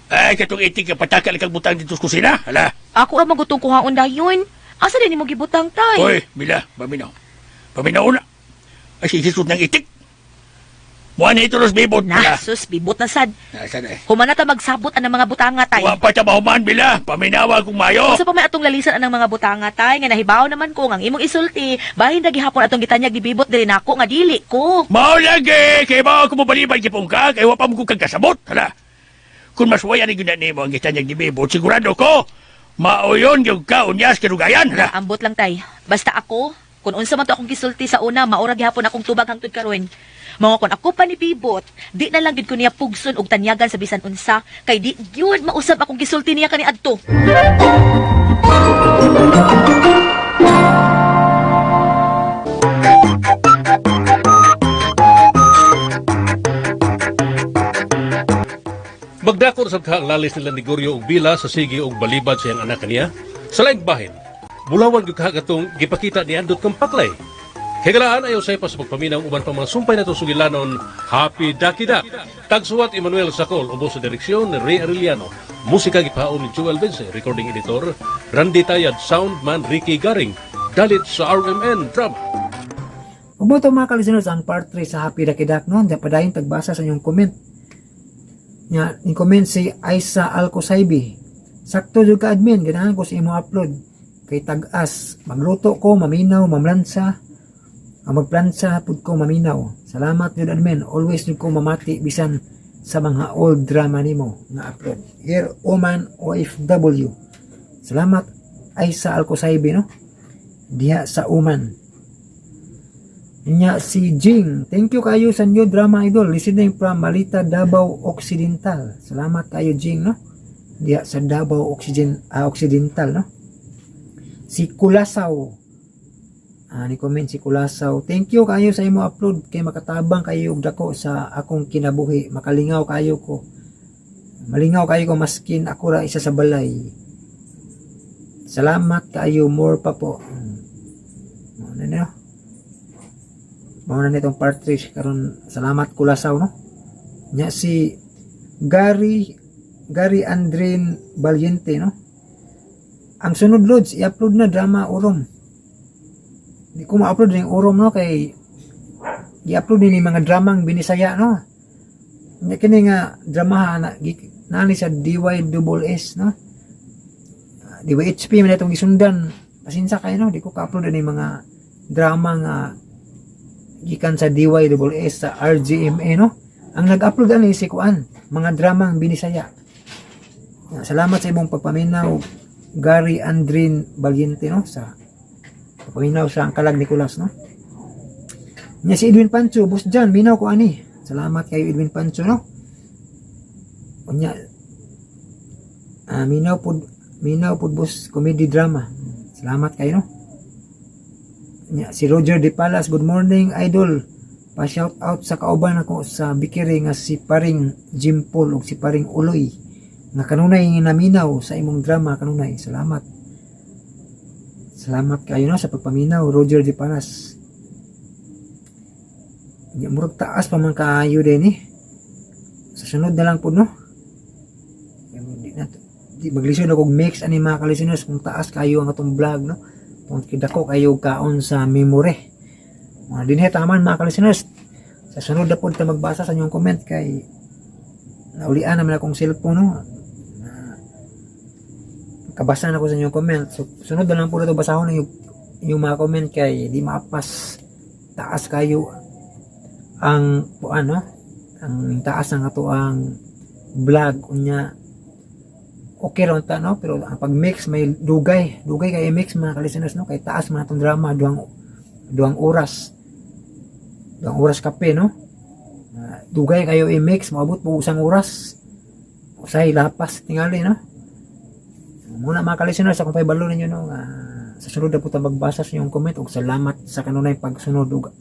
Ay, katong itik ka patakal kag butang dito sa kusina. Hala. Ako ra magutong kuhaon dayon. Asa day nimo gibutang, Tay? Hoy, Mila, paminaw. Paminaw na. Ay, sisisod ng itik. Muha na ito los bibot. Na, sus, bibot na sad. Nasa na eh. Humana ta magsabot anang mga butanga, Tay. Wa pa ta mahuman, Mila. Paminawa kung mayo. Unsa pa may atong lalisan anang mga butanga, Tay, nga nahibaw naman ko nga ang imong isulti, bahin na gihapon atong gitanyag ni bibot diri nako nga dili ko. Mao lagi, kay mao ko mobalibad gipong ka, kay wa pa mo kang kasabot. Hala. Kung masuwayan ni gyud nimo ang gitanyag ni bibot, sigurado ko, maoyon gyud ka unyas kadugayan. Hala. Ambot lang tay. Basta ako, kung unsa man to akong gisulti sa una, maura gihapon akong tubag hangtod karon. Mga kon ako pa ni Bibot, di na lang gid ko niya pugson og tanyagan sa bisan unsa, kay di gyud mausab akong gisulti niya kaniadto. Magdako sa ka ang lalis nila ni Goryo og Bila sa sige og balibad sa iyang anak kaniya. Sa laing bahin, bulawan gyud kaha katong gipakita ni Andot kang Paklay. Higalaan ayaw say pa sa pagpaminaw uban pa mga sumpay nato sugilanon, Happy Dakidak. Tagsuwat Emmanuel Sakol, ubos sa direksyon ni Ray Arellano. Musika gipaon ni Joel Vence, recording editor Randy Tayad, soundman Ricky Garing. Dalit sa RMN Drama. Ug mo to, mga ka-listeners, ang part 3 sa Happy Dakidak, no. Di padayon tagbasa sa inyong comment. Nya, in comment si Aisa Alcosaibi. "Sakto jud ka, admin, ganahan ko sa imo upload. Kay tag-as, magluto ko, maminaw, mamlansa. Ang magplansa pud ko maminaw. Salamat jud, admin, always jud ko mamati bisan sa mga old drama nimo nga upload. Here Oman OFW." Salamat, Aisa Alcosaibi, no. Diha sa Oman. Nya si Jing, "Thank you kayo sa new drama, idol. Listening from Malita, Davao Occidental." Salamat kayo, Jing, no. Diha sa Davao Occidental, no. Si Kulasaw. Ni comment si Kulasaw. "Thank you kayo sa imo upload kay makatabang kayo og dako sa akong kinabuhi. Makalingaw kayo ko. Malingaw kayo ko maskin ako ra isa sa balay. Salamat kayo, more pa po." Ano na, no? Mao na nitong part 3 karon. Salamat, Kulasaw, no. Nya si Gary Gary Andrin Valiente, no. "Ang sunod, Lods, i-upload na drama Urom." Di ko ma-upload ning Urom, no, kay i-upload ni mga dramang Binisaya, no. Nya kini nga drama na nani sa DYSS, no. DYHP man itong gisundan. Pasinsa kayo, no, di ko ka-upload ni mga drama nga gikan sa DYSS sa RGMA, no. Ang nag-upload ani si kuan, mga dramang Binisaya. Salamat sa imong pagpaminaw, Gary Andrin Valiente, no, sa pagpaminaw sa ang Kalag Nicolas, no. Nya si Edwin Pancho, "Boss Jan, minaw ko ani." Salamat kayo, Edwin Pancho, no. Unya minaw pud boss, comedy drama." Salamat kayo, no. Nya, si Roger De Palas, "Good morning, idol. Pa-shout out sa kauban ako sa Bikiri nga si Paring Jim Paul ug si Paring Uloy nga kanunay naminaw sa imong drama kanunay. Salamat." Salamat kayo, no, sa pagpaminaw, Roger De Palas. Nya, murag taas pa man kaayo din eh. Sa sunod na lang po, no. Di na di maglisod ako og mix ani, mga ka-listeners, kung taas kayo ang atong vlog, no. Kung kidako kayo kaon sa memory. Mga dinhi taman, mga ka-listeners. Sa sunod na po ta magbasa sa inyong comment kay naulian naman akong cellphone, no. Na, kabasa na ko sa inyong comment. So, sunod na lang po na ito basahon yung mga comment kay di maapas, taas kayo ang ano, ang taas ng ato ang vlog. Unya okay ra unta, no, pero ang pag-mix may dugay dugay kay mix, mga ka-listeners, no, kay taas man atong drama, 2 oras, 2 oras kape, no. Dugay kayo i-mix, moabot po 1 oras, usay lapas tingali, no. Muna, mga ka-listeners, akong pahibalo ninyo, no, nga sa sunod na po ta magbasa sa inyong comment ug salamat sa kanunay pagsunod ug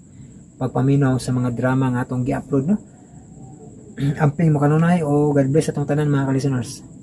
pagpaminaw sa mga drama nga atong gi-upload, no. Amping mo kanunay o God bless atong tanan, mga ka-listeners.